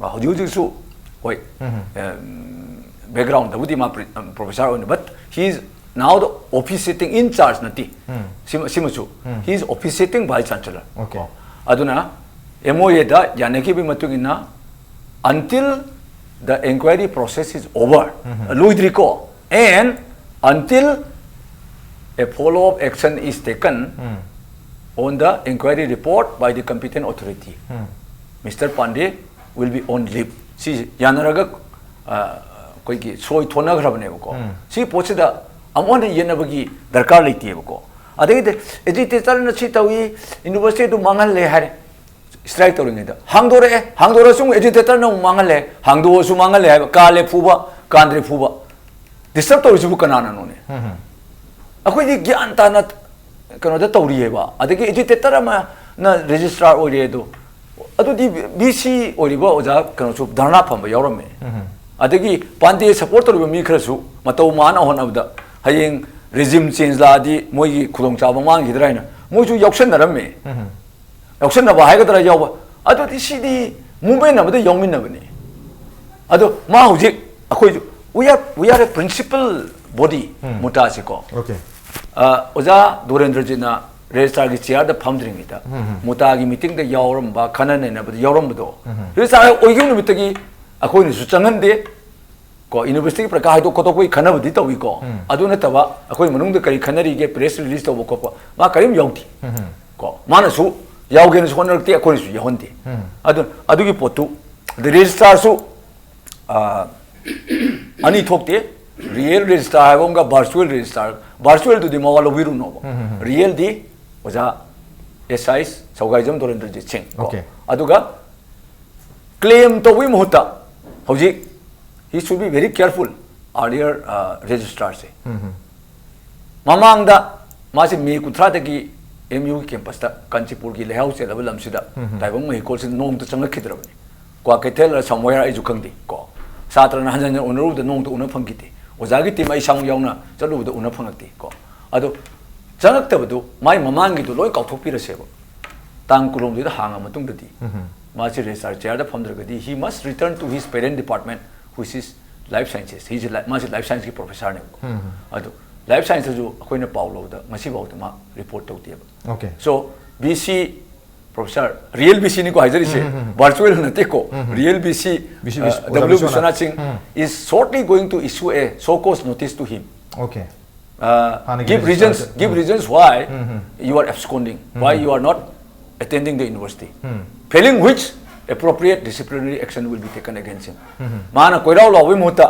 ꯍꯧꯖꯤꯛ ꯍꯧꯖꯤꯛꯁꯨ ꯍꯣꯏ, ꯕꯦꯛꯒ꯭ꯔꯥꯎꯟꯗꯕꯨꯗꯤ ꯃꯥ ꯄ꯭ꯔꯣꯐꯦꯁꯔ ꯑꯣꯏꯅ, but he is now the officiating in charge ꯅꯠꯇꯦ꯫ ꯁꯤꯃ- ꯁꯤꯃꯁꯨ he is officiating vice chancellor꯫ Okay. ꯑꯗꯨꯅ ꯑꯦꯝ ꯑꯣ ꯑꯦꯗ ꯌꯥꯅꯈꯤꯕꯒꯤ ꯃꯇꯨꯡ ꯏꯟꯅ, until the inquiry process is over, ꯂꯣꯏꯗ꯭ꯔꯤꯀꯣ, and until a follow up action is taken on the inquiry report by the competent authority, Mister Pandey will be on leave. ꯁꯤ ꯌꯥꯅꯔꯒ, ꯑ, ꯑꯩꯈꯣꯏꯒꯤ ꯁꯣꯏ ꯊꯣꯟꯅꯈ꯭ꯔꯕꯅꯦꯕꯀꯣ꯫ ꯁꯤ ꯄꯣꯠꯁꯤꯗ ꯑꯃꯨꯛ ꯍꯟꯅ ꯌꯦꯠꯅꯕꯒꯤ ꯗꯔꯀꯥꯔ ꯂꯩꯇꯦꯕꯀꯣ꯫ ꯑꯗꯩꯗꯤ ꯑꯦꯖꯤꯇꯦꯇꯔꯅ ꯁꯤ ꯇꯧꯏ, ꯌꯨꯅꯤꯚꯔꯁꯤꯇꯤ ꯑꯗꯨ ꯃꯥꯡꯍꯜꯂꯦ ꯍꯥꯏꯔꯦ, ꯁ꯭ꯇ꯭ꯔꯥꯏꯛ ꯇꯧꯔꯤꯉꯩꯗ꯫ ꯍꯥꯡꯗꯣꯔꯛꯑꯦ, ꯍꯥꯡꯗꯣꯔꯛꯑꯁꯨ ꯑꯃꯨꯛ ꯑꯦꯖꯤꯇꯦꯇꯔꯅ ꯑꯃꯨꯛ ꯃꯥꯡꯍꯜꯂꯦ, ꯍꯥꯡꯗꯣꯛꯑꯁꯨ ꯃꯥꯡꯍꯜꯂꯦ ꯍꯥꯏꯕ, ꯀꯥꯜꯂꯦ ꯐꯨꯕ, ꯀꯥꯟꯗ꯭ꯔꯦ ꯐꯨꯕ꯫ ꯗꯤꯁꯇꯔꯕ ꯇꯧꯔꯤꯁꯤꯕꯨ ꯀꯅꯥꯅꯅꯣꯅꯦ? ꯑꯩꯈꯣꯏꯗꯤ ꯒ꯭ꯌꯥꯟ ꯇꯥꯅ ꯀꯩꯅꯣꯗ ꯇꯧꯔꯤꯑꯕ꯫ ꯑꯗꯒꯤ ꯑꯦꯖꯤꯇꯦꯇꯔ ꯑꯃꯅ ꯔꯦꯖꯤꯁꯇ꯭ꯔꯥꯔ ꯑꯣꯏꯔꯦ ꯑꯗꯣ, ꯑꯗꯨꯗꯤ ꯕꯤ ꯁꯤ ꯑꯣꯏꯔꯤꯕ ꯑꯣꯖꯥ ꯀꯩꯅꯣꯁꯨ ꯙꯔꯅꯥ ꯐꯝꯕ ꯌꯥꯎꯔꯝꯃꯦ꯫ ꯑꯗꯒꯤ ꯄꯥꯟꯗꯦ ꯁꯄꯣꯔꯠ ꯇꯧꯔꯤꯕ ꯃꯤ ꯈꯔꯁꯨ ꯃꯇꯧ ꯃꯥꯅ ꯍꯣꯠꯅꯕꯗ ꯍꯌꯦꯡ ꯔꯦꯖꯤꯝ ꯆꯦꯟꯖ ꯂꯥꯛꯑꯗꯤ ꯃꯣꯏꯒꯤ ꯈꯨꯗꯣꯡꯆꯥꯕ ꯃꯥꯡꯈꯤꯗ꯭ꯔꯥ ꯍꯥꯏꯅ ꯃꯣꯏꯁꯨ ꯌꯥꯎꯁꯟꯅꯔꯝꯃꯦ꯫ ꯌꯥꯎꯁꯟꯅꯕ ꯍꯥꯏꯒꯗ꯭ꯔꯥ, ꯌꯥꯎꯕ꯫ ꯑꯗꯨꯗꯤ ꯁꯤꯗꯤ ꯃꯨꯚꯃꯦꯟ ꯑꯃꯗ ꯌꯥꯎꯃꯤꯟꯅꯕꯅꯤ꯫ ꯑꯗꯣ ꯃꯥ ꯍꯧꯖꯤꯛ ꯑꯩꯈꯣꯏꯁꯨ, we are, we are a principal body, um. ꯃꯨꯇꯥꯁꯤꯀꯣ꯫ Okay. ꯑ, ꯑꯣꯖꯥ ꯗꯣꯔꯦꯟꯗ꯭ꯔꯖꯤꯠꯅ ꯔꯦꯖꯤꯁꯇ꯭ꯔꯥꯔꯒꯤ ꯆꯤꯌꯥꯔꯗ ꯐꯝꯗ꯭ꯔꯤꯉꯩꯗ ꯎꯝ, ꯎꯝ꯫ ꯃꯨꯇꯥꯒꯤ ꯃꯤꯇꯤꯡꯗ ꯌꯥꯎꯔꯝꯕ, ꯈꯟꯅ ꯅꯩꯅꯕꯗ ꯌꯥꯎꯔꯝꯕꯗꯣ, ꯎꯝ, ꯎꯝ꯫ ꯔꯦꯖꯤꯁꯇ꯭ꯔꯥꯔ ꯑꯣꯏꯈꯤꯕ ꯅꯨꯃꯤꯠꯇꯒꯤ ꯑꯩꯈꯣꯏꯅꯁꯨ ꯆꯪꯍꯟꯗꯦ, ꯀꯣ, ꯌꯨꯅꯤꯚꯔꯁꯤꯇꯤꯒꯤ ꯄ꯭ꯔꯀꯥ ꯍꯥꯏꯗꯣꯛ ꯈꯣꯠꯇꯣꯛꯄꯒꯤ ꯈꯟꯅꯕꯗꯤ ꯇꯧꯏꯀꯣ꯫ ꯎꯝ꯫ ꯑꯗꯨ ꯅꯠꯇꯕ ꯑꯩꯈꯣꯏ ꯃꯅꯨꯡꯗ ꯀꯔꯤ ꯈꯟꯅꯔꯤꯒꯦ, ꯄ꯭ꯔꯦꯁ ꯔꯤꯂꯤꯁ ꯇꯧꯕ ꯈꯣꯠꯄ, ꯃꯥ ꯀꯔꯤꯝ ꯌꯥꯎꯗꯦ꯫ ꯎꯝ, ꯎꯝ꯫ ꯀꯣ, ꯃꯥꯅꯁꯨ ꯌꯥꯎꯒꯦꯅꯁꯨ ꯍꯣꯠꯅꯔꯛꯇꯦ, ꯑꯩꯈꯣꯏꯅꯁꯨ ꯌꯥꯎꯍꯟꯗꯦ꯫ ꯎꯝ꯫ ꯑꯗꯨ, ꯑꯗꯨꯒꯤ ꯄꯣꯠꯇꯨ, ꯑꯗ ꯔꯦꯖꯤꯁꯇ꯭ꯔꯥꯔꯁꯨ, ꯑ, ꯑꯅꯤ ꯊꯣꯛꯇꯦ꯫ ꯔꯤꯌꯦꯜ ꯔꯦꯖꯤꯁꯇ꯭ꯔꯥꯔ ꯍꯥꯏꯕ ꯑꯃꯒ ꯚꯔꯆꯨꯋꯦꯜ ꯔꯦꯖꯤꯁꯇ꯭ꯔꯥꯔ꯫ ꯚꯔꯆꯨꯋꯦꯜꯗꯨꯗꯤ ꯃꯋꯥ ꯂꯧꯕꯤꯔꯨꯅꯣꯕ꯫ ꯎꯝ, ꯎꯝ, ꯎꯝ꯫ ꯔꯤꯌꯦꯜꯗꯤ ꯑꯣꯖꯥ ꯑꯦꯁ ꯑꯥꯏ ꯁꯧꯒꯥꯏꯖꯝ ꯗꯣꯔꯦꯟꯗ꯭ꯔꯖꯤꯠ ꯁꯤꯡ ꯀꯣ꯫ Okay. ꯑꯗꯨꯒ ꯀ꯭ꯂꯦꯝ ꯇꯧꯕꯒꯤ ꯃꯍꯨꯠꯇ ꯍꯧꯖꯤꯛ he should be very careful, earlier, ꯑ, ꯔꯦꯖꯤꯁꯇ꯭ꯔꯥꯔꯁꯦ꯫ ꯎꯝ, ꯎꯝ꯫ ꯃꯃꯥꯡꯗ ꯃꯥꯁꯦ ꯃꯦ ꯀꯨꯟꯊ꯭ꯔꯥꯗꯒꯤ ꯑꯦꯝ ꯌꯨꯒꯤ ꯀꯦꯝꯄꯁꯇ ꯀꯥꯟꯆꯤꯄꯨꯔꯒꯤ ꯂꯩꯍꯥꯎ ꯆꯦꯜꯂꯕ ꯂꯝꯁꯤꯗ ꯎꯝ, ꯎꯝ꯫ ꯇꯥꯏꯕꯪ ꯃꯍꯩꯀꯣꯜꯁꯤꯗ ꯅꯣꯡꯃꯇ ꯆꯪꯂꯛꯈꯤꯗ꯭ꯔꯕꯅꯤ꯫ ꯀ꯭ꯋꯥꯀꯩꯊꯦꯜ somewhere ꯑꯩꯁꯨ ꯈꯪꯗꯦ ꯀꯣ꯫ ꯁꯥꯇ꯭ꯔꯅ ꯍꯟꯖꯟ ꯍꯟꯖꯟ ꯎꯅꯔꯨꯕꯗ ꯅꯣꯡꯃꯇ ꯎꯅ ꯐꯪꯈꯤꯗꯦ꯫ ꯑꯣꯖꯥꯒꯤ ꯇꯤꯝ ꯑꯩ ꯏꯁꯥꯃꯛ ꯌꯥꯎꯅ ꯆꯠꯂꯨꯕꯗ ꯎꯅ ꯐꯪꯉꯛꯇꯦ ꯀꯣ꯫ ꯑꯗꯣ ꯆꯪꯉꯛꯇꯕꯗꯨ ꯃꯥꯏ ꯃꯃꯥꯡꯒꯤꯗꯨ ꯂꯣꯏ ꯀꯥꯎꯊꯣꯛꯄꯤꯔꯁꯦꯕ꯫ ꯇꯥꯡ ꯀꯨꯟꯍꯨꯝꯗꯣꯏꯗ ꯍꯥꯡꯉ ꯃꯇꯨꯡꯗꯗꯤ ꯎꯝ, ꯎꯝ꯫ ꯃꯥꯁꯤ ꯔꯦꯖꯤꯁꯇ꯭ꯔꯥꯔ ꯆꯤꯌꯥꯔꯗ ꯐꯝꯗ꯭ꯔꯒꯗꯤ he must return to his parent department, which is life sciences꯫ He is a li-, ꯃꯥꯁꯤ ꯂꯥꯏꯐ ꯁꯥꯏꯟꯁꯀꯤ ꯄ꯭ꯔꯣꯐꯦꯁꯔꯅꯦꯕꯀꯣ꯫ ꯎꯝ, ꯎꯝ꯫ ꯑꯗꯣ ꯂꯥꯏꯐ ꯁꯥꯏꯟꯁꯇꯁꯨ ꯑꯩꯈꯣꯏꯅ ꯄꯥꯎ ꯂꯧꯕꯗ ꯉꯁꯤꯐꯥꯎꯗ ꯃꯥ ꯔꯤꯄꯣꯔꯠ ꯇꯧꯗꯦꯕ꯫ Okay. So, B C professor, real B ꯁꯤꯅꯤꯀꯣ ꯍꯥꯏꯖꯔꯤꯁꯦ, ꯎꯝ, ꯎꯝ, ꯎꯝ꯫ ꯚꯔꯆꯨꯋꯦꯜ ꯅꯠꯇꯦꯀꯣ, um, um. Real B C, B C, uh, B C, ꯑꯣꯖꯥ ꯗꯕ꯭ꯂꯤꯌꯨ ꯕꯤꯁ꯭ꯋꯥꯅꯥꯊ꯫ ꯕꯤꯁ꯭ꯋꯥꯅꯥꯊ ꯁꯤꯡ ꯎꯝ꯫ is shortly going to issue a show cause notice to him. Okay. Uh, ꯍꯥꯟꯅꯒꯤ give register reasons, the. Give reasons why um, um. You are absconding, um, why um. You are not attending the university, um. Failing which appropriate disciplinary action will be taken against him. ꯎꯝ, ꯎꯝ꯫ ꯃꯥꯅ ꯀꯣꯏꯔꯥꯎ ꯂꯥꯎꯕꯒꯤ ꯃꯍꯨꯠꯇ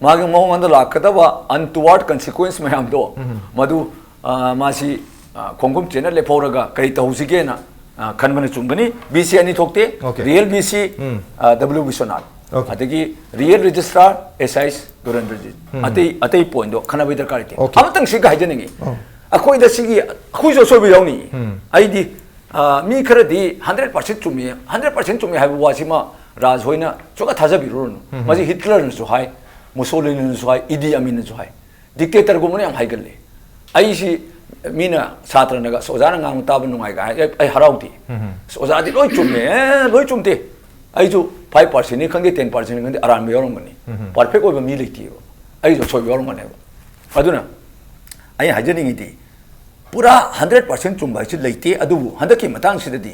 ꯃꯥꯒꯤ ꯃꯉꯣꯟꯗ ꯂꯥꯛꯀꯗꯕ untoward consequence ꯃꯌꯥꯝꯗꯣ, ꯃꯗꯨ, ꯑ, ꯃꯥꯁꯤ, ꯑ, ꯈꯣꯡꯒꯨꯝ ꯆꯦꯠꯅ ꯂꯦꯞꯍꯧꯔꯒ ꯀꯔꯤ ꯇꯧꯁꯤꯒꯦꯅ, ꯑ, ꯈꯟꯕꯅ ꯆꯨꯝꯒꯅꯤ꯫ ꯕꯤ ꯁꯤ ꯑꯅꯤ ꯊꯣꯛꯇꯦ꯫ Okay. Real ꯕꯤ ꯁꯤ, ꯎꯝ꯫ ꯑ, ꯗꯕ꯭ꯂꯤꯎ ꯕꯤꯁ꯭ꯋꯅꯥꯊ꯫ Okay. ꯑꯗꯒꯤ real registrar ꯑꯦꯁ ꯑꯥꯏ ꯗꯨꯔꯦꯟꯗ꯭ꯔꯖꯤꯠ꯫ ꯎꯝ꯫ ꯑꯇꯩ, ꯑꯇꯩ pointꯗꯣ ꯈꯟꯅꯕꯒꯤ ꯗꯔꯀꯥꯔ ꯂꯩꯇꯦ꯫ Okay. ꯑꯃꯇꯪ ꯁꯤꯒ ꯍꯥꯏꯖꯅꯤꯡꯉꯤ꯫ ꯑꯣ꯫ ꯑꯩꯈꯣꯏꯗ ꯁꯤꯒꯤ, ꯑꯩꯈꯣꯏꯁꯨ ꯑꯁꯣꯏꯕ ꯌꯥꯎꯅꯤ꯫ ꯎꯝ꯫ ꯑꯩꯗꯤ, ꯑ, ꯃꯤ ꯈꯔꯗꯤ hundred percent ꯆꯨꯝꯃꯤ, hundred percent ꯆꯨꯝꯃꯤ ꯍꯥꯏꯕ ꯋꯥꯁꯤꯃ ꯔꯥꯖ ꯍꯣꯏꯅ ꯁꯨꯡꯊꯥ ꯊꯥꯖꯕꯤꯔꯨꯔꯅꯨ꯫ ꯎꯝ꯫ ꯃꯁꯤ ꯍꯤꯠꯂꯔꯅꯁꯨ ꯍꯥꯏ, ꯃꯨꯁꯣꯂꯤꯅꯤꯅꯁꯨ ꯍꯥꯏ, ꯏꯗꯤ ꯑꯃꯤꯟꯅꯁꯨ ꯍꯥꯏ꯫ Dictatorꯒꯨꯝꯕꯅ ꯌꯥꯝ ꯍꯥꯏꯒꯜꯂꯤ꯫ ꯑꯩꯁꯤ ꯃꯤꯅ, ꯁꯥꯇ꯭ꯔꯅꯒ "ꯑꯁ, ꯑꯣꯖꯥꯅ ꯉꯥꯡꯕ ꯇꯥꯕ ꯅꯨꯡꯉꯥꯏ" ꯀꯥꯏ ꯍꯥꯏ, ꯑꯩ, ꯑꯩ ꯍꯔꯥꯎꯗꯦ꯫ ꯎꯝ꯫ "ꯑꯁ, ꯑꯣꯖꯥꯗꯤ ꯂꯣꯏ ꯆꯨꯝꯃꯦ, ꯑꯦ, ꯂꯣꯏ ꯆꯨꯝꯗꯦ"꯫ ꯑꯩꯁꯨ five percentꯅꯤ ꯈꯪꯗꯦ, ten percentꯅꯤ ꯈꯪꯗꯦ, ꯑꯔꯥꯟꯕ ꯌꯥꯎꯔꯝꯒꯅꯤ꯫ ꯎꯝ꯫ Perfect ꯑꯣꯏꯕ ꯃꯤ ꯂꯩꯇꯦꯕ꯫ ꯑꯩꯁꯨ ꯑꯁꯣꯏꯕ ꯌꯥꯎꯔꯝꯒꯅꯦꯕ꯫ ꯑꯗꯨꯅ ꯑꯩ ꯍꯥꯏꯖꯅꯤꯡꯉꯤꯗꯤ, ꯄꯨꯔꯥ hundred percent ꯆꯨꯝꯕ ꯍꯥꯏꯁꯤ ꯂꯩꯇꯦ꯫ ꯑꯗꯨꯕꯨ ꯍꯟꯗꯛꯀꯤ ꯃꯇꯥꯡꯁꯤꯗꯗꯤ,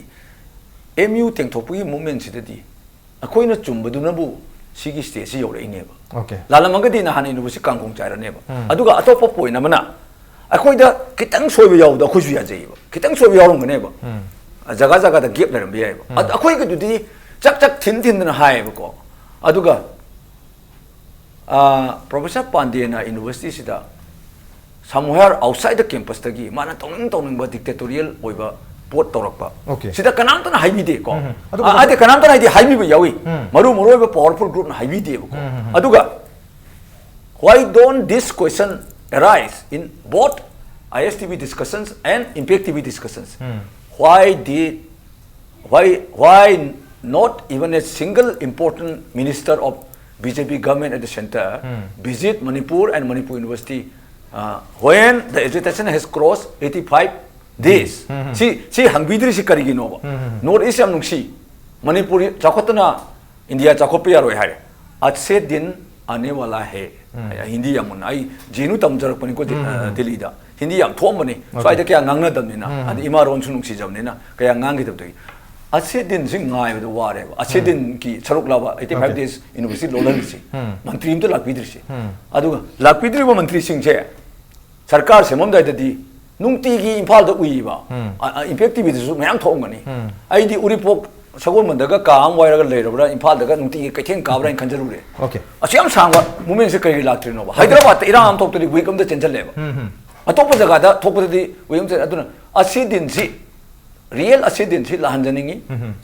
ꯑꯦꯝ ꯌꯨ ꯇꯦꯡꯊꯣꯛꯄꯒꯤ movementꯁꯤꯗꯗꯤ, ꯑꯩꯈꯣꯏꯅ ꯆꯨꯝꯕꯗꯨꯅꯕꯨ ꯁꯤꯒꯤ stageꯁꯤ ꯌꯧꯔꯛꯏꯅꯦꯕ꯫ Okay. ꯂꯥꯜꯂꯝꯃꯒꯗꯤ ꯅꯍꯥꯟ university ꯀꯥꯡꯈꯣꯡ ꯆꯥꯏꯔꯅꯦꯕ꯫ ꯎꯝ꯫ ꯑꯗꯨꯒ ꯑꯇꯣꯞꯄ point ꯑꯃꯅ, ꯑꯩꯈꯣꯏꯗ ꯈꯤꯇꯪ ꯁꯣꯏꯕ ꯌꯥꯎꯕꯗꯣ ꯑꯩꯈꯣꯏꯁꯨ ꯌꯥꯖꯩꯌꯦꯕ꯫ ꯈꯤꯇꯪ ꯁꯣꯏꯕ ꯌꯥꯎꯔꯝꯒꯅꯦꯕ꯫ ꯎꯝ꯫ ꯖꯒꯥ ꯖꯒꯥꯗ gap ꯂꯩꯔꯝꯕ ꯌꯥꯏꯌꯦꯕ꯫ ꯎꯝ꯫ ꯑꯗ ꯑꯩꯈꯣꯏꯒꯤꯗꯨꯗꯤ ꯆꯛ ꯆꯛ ꯊꯤꯟ ꯊꯤꯟꯗꯅ ꯍꯥꯏꯌꯦꯕꯀꯣ꯫ ꯑꯗꯨꯒ, ꯑ, Professor ꯄꯥꯟꯗꯦꯅ universityꯁꯤꯗ somewhere outside the campusꯇꯒꯤ ꯃꯥꯅ ꯇꯧꯅꯤꯡ ꯇꯧꯅꯤꯡꯕ dictatorial ꯑꯣꯏꯕ ꯄꯣꯠ ꯇꯧꯔꯛꯄ꯫ Okay. ꯁꯤꯗ ꯀꯅꯥꯝꯇꯅ ꯍꯥꯏꯕꯤꯗꯦꯀꯣ꯫ ꯎꯝ, ꯎꯝ꯫ ꯑꯗꯨꯒ ꯑ, ꯑꯗ ꯀꯅꯥꯝꯇꯅ ꯍꯥꯏꯗꯤ ꯍꯥꯏꯕꯤꯕ ꯌꯥꯎꯏ꯫ ꯎꯝ꯫ ꯃꯔꯨ ꯃꯔꯨ ꯑꯣꯏꯕ powerful groupꯅ ꯍꯥꯏꯕꯤꯗꯦꯕꯀꯣ꯫ ꯎꯝ, ꯎꯝ, ꯎꯝ꯫ ꯑꯗꯨꯒ, "Why don't this question arise in both I S T V discussions and Impact T V discussions? Um. Why did, why, why not even a single important minister of B J P government at the center um. visit Manipur and Manipur University, uh, when the agitation has crossed eighty-five days?" ꯎꯝ, ꯎꯝ꯫ ꯁꯤ, ꯁꯤ ꯍꯪꯕꯤꯗ꯭ꯔꯤꯁꯤ ꯀꯔꯤꯒꯤꯅꯣꯕ? ꯎꯝ, ꯎꯝ, ꯎꯝ꯫ North East ꯌꯥꯝ ꯅꯨꯡꯁꯤ꯫ ꯃꯅꯤꯄꯨꯔ ꯆꯥꯎꯈꯠꯇꯅ ꯏꯟꯗꯤꯌꯥ ꯆꯥꯎꯈꯠꯄ ꯌꯥꯔꯣꯏ ꯍꯥꯏꯔꯦ꯫ "अच्छे दिन आने वाला है"꯫ ꯎꯝ꯫ ꯍꯤꯟꯗꯤ ꯌꯥꯝ ꯃꯨꯟꯅ꯫ ꯑꯩ ꯖꯦ ꯑꯦꯟ ꯌꯨ ꯇꯝꯖꯔꯛꯄꯅꯤꯀꯣ, ꯗꯤ-, ꯎꯝ, ꯎꯝ, ꯑ, ꯎꯝ꯫ ꯗꯤꯜꯂꯤꯗ꯫ ꯍꯤꯟꯗꯤ ꯌꯥꯝ ꯊꯣꯛꯑꯝꯕꯅꯤ꯫ Okay. ꯁ꯭ꯋꯥꯏꯗ ꯀꯌꯥ ꯉꯥꯡꯅꯗꯕꯅꯤꯅ, ꯎꯝ, ꯎꯝ꯫ ꯑꯗ ꯏꯃꯥ ꯂꯣꯟꯁꯨ ꯅꯨꯡꯁꯤꯖꯕꯅꯤꯅ ꯀꯌꯥ ꯉꯥꯡꯈꯤꯗꯕꯗꯒꯤ꯫ "अच्छे दिनꯁꯤ ꯉꯥꯏꯕꯗ ꯋꯥꯔꯦꯕ꯫ अच्छे दिन ꯎꯝ꯫ ꯀꯤ ꯁꯔꯨꯛ ꯂꯥꯕ eighty five Okay. days university ꯂꯣꯜꯍꯜꯂꯤꯁꯤ꯫ ꯎꯝ꯫ ꯃꯟꯇ꯭ꯔꯤ ꯑꯝꯇ ꯂꯥꯛꯄꯤꯗ꯭ꯔꯤꯁꯤ꯫ ꯎꯝ꯫ ꯑꯗꯨꯒ ꯂꯥꯛꯄꯤꯗ꯭ꯔꯤꯕ ꯃꯟꯇ꯭ꯔꯤꯁꯤꯡꯁꯦ ꯁꯔꯀꯥꯔ ꯁꯦꯝꯃꯝꯗꯥꯏꯗꯗꯤ ꯅꯨꯡꯇꯤꯒꯤ ꯏꯝꯐꯥꯜꯗ ꯎꯏꯕ꯫ ꯎꯝ꯫ ꯑ, ꯑ, Impact ꯇꯤ ꯚꯤꯗꯁꯨ ꯃꯌꯥꯝ ꯊꯣꯛꯑꯝꯒꯅꯤ꯫ ꯎꯝ꯫ ꯑꯩꯗꯤ ꯎꯔꯤꯄꯣꯛ ꯁꯒꯣꯜꯕꯟꯗꯒ ꯀꯥ ꯑꯃ ꯋꯥꯏꯔꯒ ꯂꯩꯔꯕ꯭ꯔꯥ, ꯏꯝꯐꯥꯜꯗꯒ ꯅꯨꯡꯇꯤꯒꯤ ꯀꯩꯊꯦꯜ ꯀꯥꯕ꯭ꯔꯥ ꯍꯥꯏꯅ ꯈꯟꯖꯔꯨꯔꯦ꯫ Okay. ꯑꯁꯨꯛ ꯌꯥꯝ ꯁꯥꯡꯕ movement ꯁꯦ ꯀꯔꯤꯒꯤ ꯂꯥꯛꯇ꯭ꯔꯤꯅꯣꯕ? ꯍꯥꯏꯗ꯭ꯔꯕꯥꯗꯇ ꯏꯔꯥꯡ ꯑꯃ ꯊꯣꯛꯄꯗꯗꯤ week ꯑꯃꯗ ꯆꯦꯟꯁꯤꯜꯂꯦꯕ꯫ ꯑꯇꯣꯞꯄ ꯖꯒꯥꯗ ꯊꯣꯛꯄꯗꯗꯤ week ꯑꯃ ꯆꯦꯟ-, ꯑꯗꯨꯅ ꯑꯁꯤ ꯗꯤꯟꯁꯤ, real ꯑꯁꯤ ꯗꯤꯟꯁꯤ ꯂꯥꯛꯍꯟꯖꯅꯤꯡꯉꯤ꯫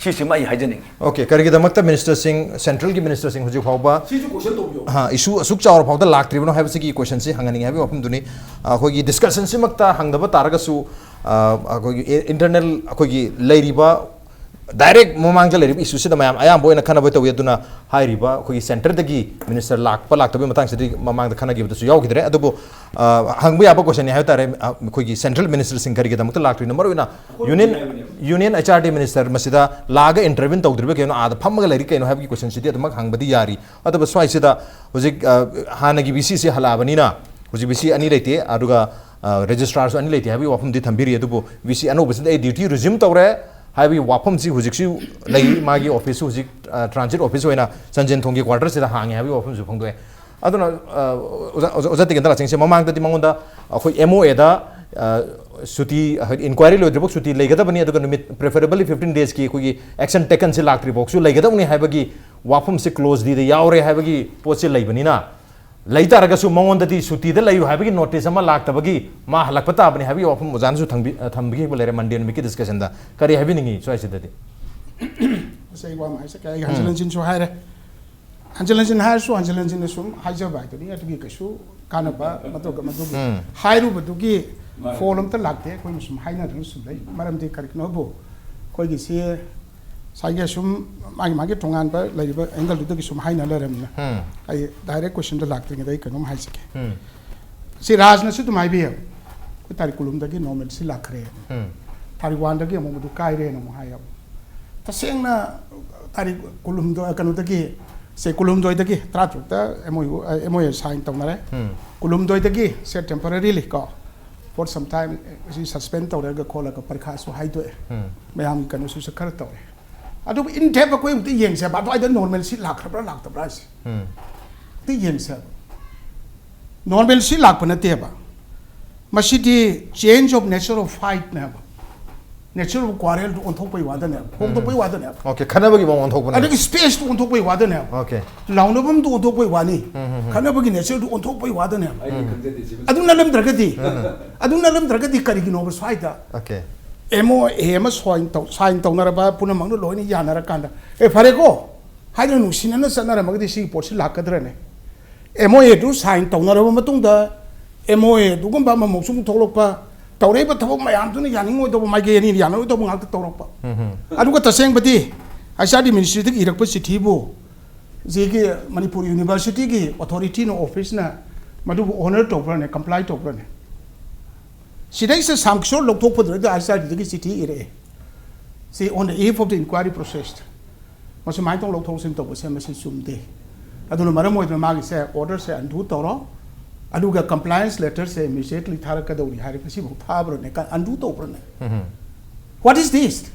ꯁꯤꯁꯤꯃ ꯑꯩ ꯍꯥꯏꯖꯅꯤꯡꯉꯤ꯫ Okay, ꯀꯔꯤꯒꯤꯗꯃꯛꯇ minister ꯁꯤꯡ, central ꯒꯤ minister ꯁꯤꯡ ꯍꯧꯖꯤꯛ ꯐꯥꯎꯕ ꯁꯤꯁꯨ question ꯇꯧꯕꯤꯌꯣ꯫ ꯑ, issue ꯑꯁꯨꯛ ꯆꯥꯎꯔ ꯐꯥꯎꯗ ꯂꯥꯛꯇ꯭ꯔꯤꯕꯅꯣ ꯍꯥꯏꯕꯁꯤꯒꯤ question ꯁꯤ ꯍꯪꯍꯟꯅꯤꯡꯉꯤ ꯍꯥꯏꯕꯒꯤ ꯋꯥꯐꯝꯗꯨꯅꯤ꯫ ꯑ, ꯑꯩꯈꯣꯏꯒꯤ discussion ꯁꯤꯃꯛꯇ ꯍꯪꯗꯕ ꯇꯥꯔꯒꯁꯨ, ꯑ, ꯑꯩꯈꯣꯏꯒꯤ internal ꯑꯩꯈꯣꯏꯒꯤ ꯂꯩꯔꯤꯕ direct ꯃꯃꯥꯡꯗ ꯂꯩꯔꯤꯕ issue ꯁꯤꯗ ꯃꯌꯥꯝ ꯑꯌꯥꯝꯕ ꯑꯣꯏꯅ ꯈꯟꯅꯕ ꯇꯧꯏ꯫ ꯑꯗꯨꯅ ꯍꯥꯏꯔꯤꯕ ꯑꯩꯈꯣꯏꯒꯤ centre ꯗꯒꯤ minister ꯂꯥꯛꯄ ꯂꯥꯛꯇꯕꯒꯤ ꯃꯇꯥꯡꯁꯤꯗꯤ ꯃꯃꯥꯡꯗ ꯈꯟꯅꯈꯤꯕꯗꯁꯨ ꯌꯥꯎꯈꯤꯗ꯭ꯔꯦ꯫ ꯑꯗꯨꯕꯨ, ꯑ, ꯍꯪꯕ ꯌꯥꯕ question ꯅꯤ ꯍꯥꯏꯕ ꯇꯥꯔꯦ꯫ ꯑ, ꯑꯩꯈꯣꯏꯒꯤ central minister ꯁꯤꯡ ꯀꯔꯤꯒꯤꯗꯃꯛꯇ ꯂꯥꯛꯇ꯭ꯔꯤꯅꯣ? ꯃꯔꯨꯑꯣꯏꯅ union, union H R D minister ꯃꯁꯤꯗ ꯂꯥꯛꯑꯒ intervene ꯇꯧꯗ꯭ꯔꯤꯕ ꯀꯩꯅꯣ, ꯑꯥꯗ ꯐꯝꯃꯒ ꯂꯩꯔꯤ ꯀꯩꯅꯣ ꯍꯥꯏꯕꯒꯤ question ꯁꯤꯗꯤ ꯑꯗꯨꯃꯛ ꯍꯪꯕꯗꯤ ꯌꯥꯔꯤ꯫ ꯑꯗꯨꯕꯨ ꯁ꯭ꯋꯥꯏꯁꯤꯗ ꯍꯧꯖꯤꯛ, ꯑ, ꯍꯥꯟꯅꯒꯤ V C ꯁꯤ ꯍꯜꯂꯛꯑꯕꯅꯤꯅ, ꯍꯧꯖꯤꯛ V C ꯑꯅꯤ ꯂꯩꯇꯦ, ꯑꯗꯨꯒ, ꯑ, registrar ꯁꯨ ꯑꯅꯤ ꯂꯩꯇꯦ ꯍꯥꯏꯕꯒꯤ ꯋꯥꯐꯝꯗꯤ ꯊꯝꯕꯤꯔꯤ꯫ ꯑꯗꯨꯕꯨ V C ꯑꯅꯧꯕꯁꯤꯗ ꯑꯩ duty resume ꯇꯧꯔꯦ ꯍꯥꯏꯕꯒꯤ ꯋꯥꯐꯝꯁꯤ ꯍꯧꯖꯤꯛꯁꯨ ꯂꯩ꯫ ꯃꯥꯒꯤ office ꯁꯨ ꯍꯧꯖꯤꯛ, ꯑ, transit office ꯑꯣꯏꯅ ꯆꯟꯖꯦꯟꯊꯣꯡꯒꯤ quarter ꯁꯤꯗ ꯍꯥꯡꯉꯦ ꯍꯥꯏꯕꯒꯤ ꯋꯥꯐꯝꯁꯨ ꯐꯣꯡꯗꯣꯛꯑꯦ꯫ ꯑꯗꯨꯅ, ꯑ, ꯑꯣꯖꯥ, ꯑꯣꯖꯥ, ꯑꯣꯖꯥ ꯇꯤꯀꯦꯟꯗ꯭ꯔ ꯂꯥꯛꯆꯦꯡꯁꯦ ꯃꯃꯥꯡꯗꯗꯤ ꯃꯉꯣꯟꯗ ꯑꯩꯈꯣꯏ M O A ꯗ, ꯑ, ꯁꯨꯇꯤ, ꯍꯥꯏꯗꯤ inquiry ꯂꯣꯏꯗ꯭ꯔꯤꯐꯥꯎ ꯁꯨꯇꯤ ꯂꯩꯒꯗꯕꯅꯤ, ꯑꯗꯨꯒ ꯅꯨꯃꯤꯠ preferably fifteen days ꯀꯤ ꯑꯩꯈꯣꯏꯒꯤ action taken ꯁꯤ ꯂꯥꯛꯇ꯭ꯔꯤꯐꯥꯎꯁꯨ ꯂꯩꯒꯗꯕꯅꯤ ꯍꯥꯏꯕꯒꯤ ꯋꯥꯐꯝꯁꯤ clause D ꯗ ꯌꯥꯎꯔꯦ ꯍꯥꯏꯕꯒꯤ ꯄꯣꯠꯁꯤ ꯂꯩꯕꯅꯤꯅ, ꯂꯩ ꯇꯥꯔꯒꯁꯨ ꯃꯉꯣꯟꯗꯗꯤ ꯁꯨꯇꯤꯗ ꯂꯩꯌꯨ ꯍꯥꯏꯕꯒꯤ notice ꯑꯃ ꯂꯥꯛꯇꯕꯒꯤ ꯃꯥ ꯍꯜꯂꯛꯄ ꯇꯥꯕꯅꯤ ꯍꯥꯏꯕꯒꯤ ꯋꯥꯐꯝ ꯑꯣꯖꯥꯅꯁꯨ ꯊꯝꯕꯤ-, ꯑ, ꯊꯝꯕꯤꯈꯤꯕ ꯂꯩꯔꯦ Monday ꯅꯨꯃꯤꯠꯀꯤ discussion ꯗ꯫ ꯀꯔꯤ ꯍꯥꯏꯕꯤꯅꯤꯡꯉꯤ ꯁ꯭ꯋꯥꯏꯁꯤꯗꯗꯤ? ꯉꯁꯥꯏ ꯋꯥ ꯑꯃ ꯍꯥꯏꯖꯒꯦ, ꯑꯩ ꯍꯟꯖꯤꯟ ꯍꯟꯖꯤꯟꯁꯨ ꯍꯥꯏꯔꯦ꯫ ꯍꯟꯖꯤꯟ ꯍꯟꯖꯤꯟ ꯍꯥꯏꯔꯁꯨ ꯍꯟꯖꯤꯟ ꯍꯟꯖꯤꯟꯅ ꯁꯨꯝ ꯍꯥꯏꯖꯕ ꯍꯥꯏꯗꯨꯅꯤ꯫ ꯑꯗꯨꯒꯤ ꯀꯩꯁꯨ ꯀꯥꯟꯅꯕ, ꯃꯗꯨꯒ ꯃꯗꯨꯒꯤ ꯍꯥꯏꯔꯨꯕꯗꯨꯒꯤ ꯐꯣꯜ ꯑꯝꯇ ꯂꯥꯛꯇꯦ꯫ ꯑꯩꯈꯣꯏꯅ ꯁꯨꯝ ꯍꯥꯏꯅꯗꯨꯅ ꯁꯨꯝ ꯂꯩ꯫ ꯃꯔꯝꯗꯤ ꯀꯔꯤꯒꯤꯅꯣꯕꯨ ꯑꯩꯈꯣꯏꯒꯤꯁꯤ ꯉꯁꯥꯏꯒꯤ ꯁꯨꯝ ꯃꯥꯒꯤ ꯃꯥꯒꯤ ꯇꯣꯉꯥꯟꯕ ꯂꯩꯔꯤꯕ angle ꯗꯨꯗꯒꯤ ꯁꯨꯝ ꯍꯥꯏꯅ ꯂꯩꯔꯕꯅꯤꯅ ꯑꯩ direct question ꯗ ꯂꯥꯛꯇ꯭ꯔꯤꯉꯩꯗ ꯑꯩ ꯀꯩꯅꯣꯝ ꯍꯥꯏꯖꯒꯦ꯫ ꯁꯤ ꯔꯥꯖꯅꯁꯨ ꯑꯗꯨꯝ ꯍꯥꯏꯕꯤꯌꯦ, ꯑꯩꯈꯣꯏ ꯇꯥꯔꯤꯛ ꯀꯨꯟꯍꯨꯝꯗꯒꯤ normalcy ꯂꯥꯛꯈ꯭ꯔꯦ, ꯇꯥꯔꯤꯛ one ꯗꯒꯤ ꯑꯃꯨꯛ ꯃꯗꯨ ꯀꯥꯏꯔꯦꯅ ꯑꯃꯨꯛ ꯍꯥꯏꯌꯦꯕ꯫ ꯇꯁꯦꯡꯅ ꯇꯥꯔꯤꯛ ꯀꯨꯟꯍꯨꯝꯗꯣꯏ, ꯀꯩꯅꯣꯗꯒꯤ, ꯁꯦ, ꯀꯨꯟꯍꯨꯝꯗꯣꯏꯗꯒꯤ ꯇꯔꯥꯇꯔꯨꯛꯇ M O U, ꯑ, M O A sign ꯇꯧꯅꯔꯦ꯫ ꯀꯨꯟꯍꯨꯝꯗꯣꯏꯗꯒꯤ ꯁꯦ temporarily ꯀꯣ, for some time ꯁꯤ suspend ꯇꯧꯔꯒ ꯈꯣꯠꯂꯒ ꯄꯔꯤꯈꯥꯁꯨ ꯍꯥꯏꯗꯣꯛꯑꯦ꯫ ꯃꯌꯥꯝꯒꯤ ꯀꯩꯅꯣꯁꯨ ꯈꯔ ꯇꯧꯔꯦ꯫ ꯑꯗꯨꯕꯨ in depth ꯑꯩꯈꯣꯏ ꯑꯃꯨꯛꯇ ꯌꯦꯡꯁꯦꯕ, ꯑꯗꯨꯋꯥꯏꯗ normalcy ꯂꯥꯛꯈ꯭ꯔꯕ꯭ꯔꯥ ꯂꯥꯛꯇꯕ꯭ꯔꯥ ꯍꯥꯏꯁꯦ꯫ ꯑꯝꯇ ꯌꯦꯡꯁꯦꯕ꯫ Normalcy ꯂꯥꯛꯄ ꯅꯠꯇꯦꯕ꯫ ꯃꯁꯤꯗꯤ change of nature of flight ꯅꯦꯕ꯫ Nature of quarrel do ꯑꯣꯟꯊꯣꯛꯄꯩ ꯋꯥꯗꯅꯦꯕ, ꯍꯣꯡꯗꯣꯛꯄꯩ ꯋꯥꯗꯅꯦꯕ꯫ Okay, ꯈꯠꯅꯕꯒꯤ ꯃꯑꯣꯡ ꯑꯣꯟꯊꯣꯛꯄꯅꯦ꯫ ꯑꯗꯒꯤ space ꯇꯨ ꯑꯣꯟꯊꯣꯛꯄꯩ ꯋꯥꯗꯅꯦꯕ꯫ Okay. ꯂꯥꯎꯅꯐꯝꯗꯨ ꯑꯣꯟꯊꯣꯛꯄꯩ ꯋꯥꯅꯤ꯫ ꯈꯠꯅꯕꯒꯤ nature ꯗꯨ ꯑꯣꯟꯊꯣꯛꯄꯩ ꯋꯥꯗꯅꯦꯕ꯫ ꯑꯗꯨ ꯅꯠꯂꯝꯗ꯭ꯔꯒꯗꯤ, ꯑꯗꯨ ꯅꯠꯂꯝꯗ꯭ꯔꯒꯗꯤ ꯀꯔꯤꯒꯤꯅꯣꯕ ꯁ꯭ꯋꯥꯏꯗ Okay. M O A ꯑꯃ sign ꯇꯧ-, sign ꯇꯧꯅꯔꯕ, ꯄꯨꯝꯅꯃꯛꯅ ꯂꯣꯏꯅ ꯌꯥꯅꯔꯀꯥꯟꯗ, "ꯑꯦ, ꯐꯔꯦꯀꯣ" ꯍꯥꯏꯗꯅ ꯅꯨꯡꯁꯤꯅꯅ ꯆꯠꯅꯔꯝꯃꯒꯗꯤ ꯁꯤꯒꯤ ꯄꯣꯠꯁꯤ ꯂꯥꯛꯀꯗ꯭ꯔꯅꯦ? M O A do sign ꯇꯧꯅꯔꯕ ꯃꯇꯨꯡꯗ M O A ꯑꯗꯨꯒꯨꯝꯕ ꯑꯃꯃꯨꯛ ꯁꯨꯝ ꯊꯣꯛꯂꯛꯄ, ꯇꯧꯔꯛꯏꯕ ꯊꯕꯛ ꯃꯌꯥꯝꯗꯨꯅ ꯌꯥꯅꯤꯡꯉꯣꯏꯗꯧꯕ, ꯃꯥꯏꯀꯩ ꯑꯅꯤ ꯌꯥꯅꯔꯣꯏꯗꯧꯕ ꯉꯥꯛꯇ ꯇꯧꯔꯛꯄ꯫ ꯑꯗꯨꯒ ꯇꯁꯦꯡꯕꯗꯤ H R D ministry ꯗꯒꯤ ꯏꯔꯛꯄ ꯆꯤꯊꯤꯕꯨ ꯁꯤꯒꯤ ꯃꯅꯤꯄꯨꯔ University ꯒꯤ authority ꯅ, office ꯅ ꯃꯗꯨꯕꯨ honour ꯇꯧꯕ꯭ꯔꯅꯦ, comply ꯇꯧꯕ꯭ꯔꯅꯦ? ꯁꯤꯗꯩꯁꯤꯗ ꯁꯥꯝ ꯀꯤꯁꯣꯔ ꯂꯧꯊꯣꯛꯄꯗꯨꯗ H R D ꯗꯒꯤ ꯆꯤꯊꯤ ꯏꯔꯛꯑꯦ꯫ ꯁꯤ on the eve of the inquiry process꯫ ꯃꯁꯨꯃꯥꯏꯅ ꯇꯧꯅ ꯂꯧꯊꯣꯛ ꯂꯧꯁꯤꯟ ꯇꯧꯕꯁꯦ ꯃꯁꯤ ꯆꯨꯝꯗꯦ꯫ ꯑꯗꯨꯅ ꯃꯔꯝ ꯑꯣꯏꯗꯅ ꯃꯥꯒꯤꯁꯦ order ꯁꯦ undo ꯇꯧꯔꯣ꯫ ꯑꯗꯨꯒ compliance letter ꯁꯦ immediately ꯊꯥꯔꯛꯀꯗꯧꯔꯤ ꯍꯥꯏꯔꯦ꯫ ꯉꯁꯤꯐꯥꯎ ꯊꯥꯕ꯭ꯔꯅꯦ? ꯀ-, undo ꯇꯧꯕ꯭ꯔꯅꯦ? What is this?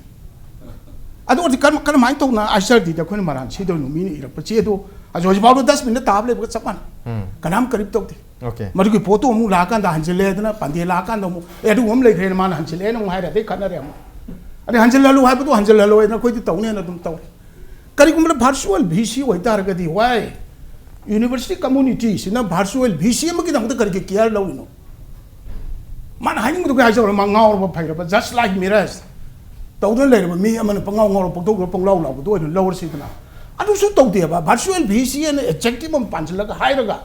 ꯑꯗꯨ ꯑꯣꯏꯔꯗꯤ ꯀꯔꯝ-, ꯀꯔꯝꯍꯥꯏꯅ ꯇꯧꯅ H R D ꯗ ꯑꯩꯈꯣꯏꯅ ꯃꯔꯥꯟ ꯁꯤꯗꯧꯔꯤꯅꯣ? ꯃꯤꯅ ꯏꯔꯛꯄ ꯆꯦꯗꯣ ꯍꯧꯖꯤꯛ ꯍꯧꯖꯤꯛꯐꯥꯎꯗ dustbin ꯗ ꯇꯥꯕ ꯂꯩꯕꯒ ꯆꯞ ꯃꯥꯟꯅꯩ꯫ ꯀꯅꯥꯝ ꯀꯔꯤꯝ ꯇꯧꯗꯦ꯫ Okay. ꯃꯗꯨꯒꯤ ꯄꯣꯠꯇꯣ ꯑꯃꯨꯛ ꯂꯥꯛꯑꯀꯥꯟꯗ ꯍꯟꯖꯤꯜꯂꯦꯗꯅ, ꯄꯥꯟꯗꯦ ꯂꯥꯛꯑꯀꯥꯟꯗ ꯑꯃꯨꯛ, "ꯑꯦ, ꯑꯗꯨꯒꯨꯝꯕ ꯑꯃ ꯂꯩꯈ꯭ꯔꯦꯅ ꯃꯥꯅ ꯍꯟꯖꯤꯜꯂꯦꯅ" ꯑꯃꯨꯛ ꯍꯥꯏꯔꯦ, ꯑꯗꯩ ꯈꯠꯅꯔꯦ ꯑꯃꯨꯛ꯫ ꯑꯗꯩ ꯍꯟꯖꯤꯜꯍꯜꯂꯨ ꯍꯥꯏꯕꯗꯣ ꯍꯟꯖꯤꯜꯍꯜꯂꯣꯏꯅ ꯑꯩꯈꯣꯏꯗꯤ ꯇꯧꯅꯦꯅ ꯑꯗꯨꯝ ꯇꯧꯔꯦ꯫ ꯀꯔꯤꯒꯨꯝꯕꯗ virtual V C ꯑꯣꯏꯇꯥꯔꯒꯗꯤ, why university community ꯁꯤꯅ virtual V C ꯑꯃꯒꯤꯗꯃꯛꯇ ꯀꯔꯤꯒꯤ care ꯂꯧꯔꯤꯅꯣ? ꯃꯥꯅ ꯍꯥꯏꯅꯤꯡꯕꯗꯨ ꯀꯩ ꯍꯥꯏꯖꯧꯔꯣ, ꯃꯥ ꯉꯥꯎꯔꯕ ꯐꯩꯔꯕ, just like mirage ꯇꯧꯗꯨꯅ ꯂꯩꯔꯕ ꯃꯤ ꯑꯃꯅ ꯄꯪꯉꯥꯎ ꯉꯥꯎꯔ ꯄꯪꯇꯧꯗ ꯄꯪꯂꯥꯎ ꯂꯥꯎꯕꯗꯣ ꯑꯣꯏꯅ ꯂꯧꯔꯁꯤꯗꯅ꯫ ꯑꯗꯨꯁꯨ ꯇꯧꯗꯦꯕ꯫ Virtual V C ꯑꯅ adjective ꯑꯃ ꯄꯥꯟꯁꯤꯜꯂꯒ ꯍꯥꯏꯔꯒ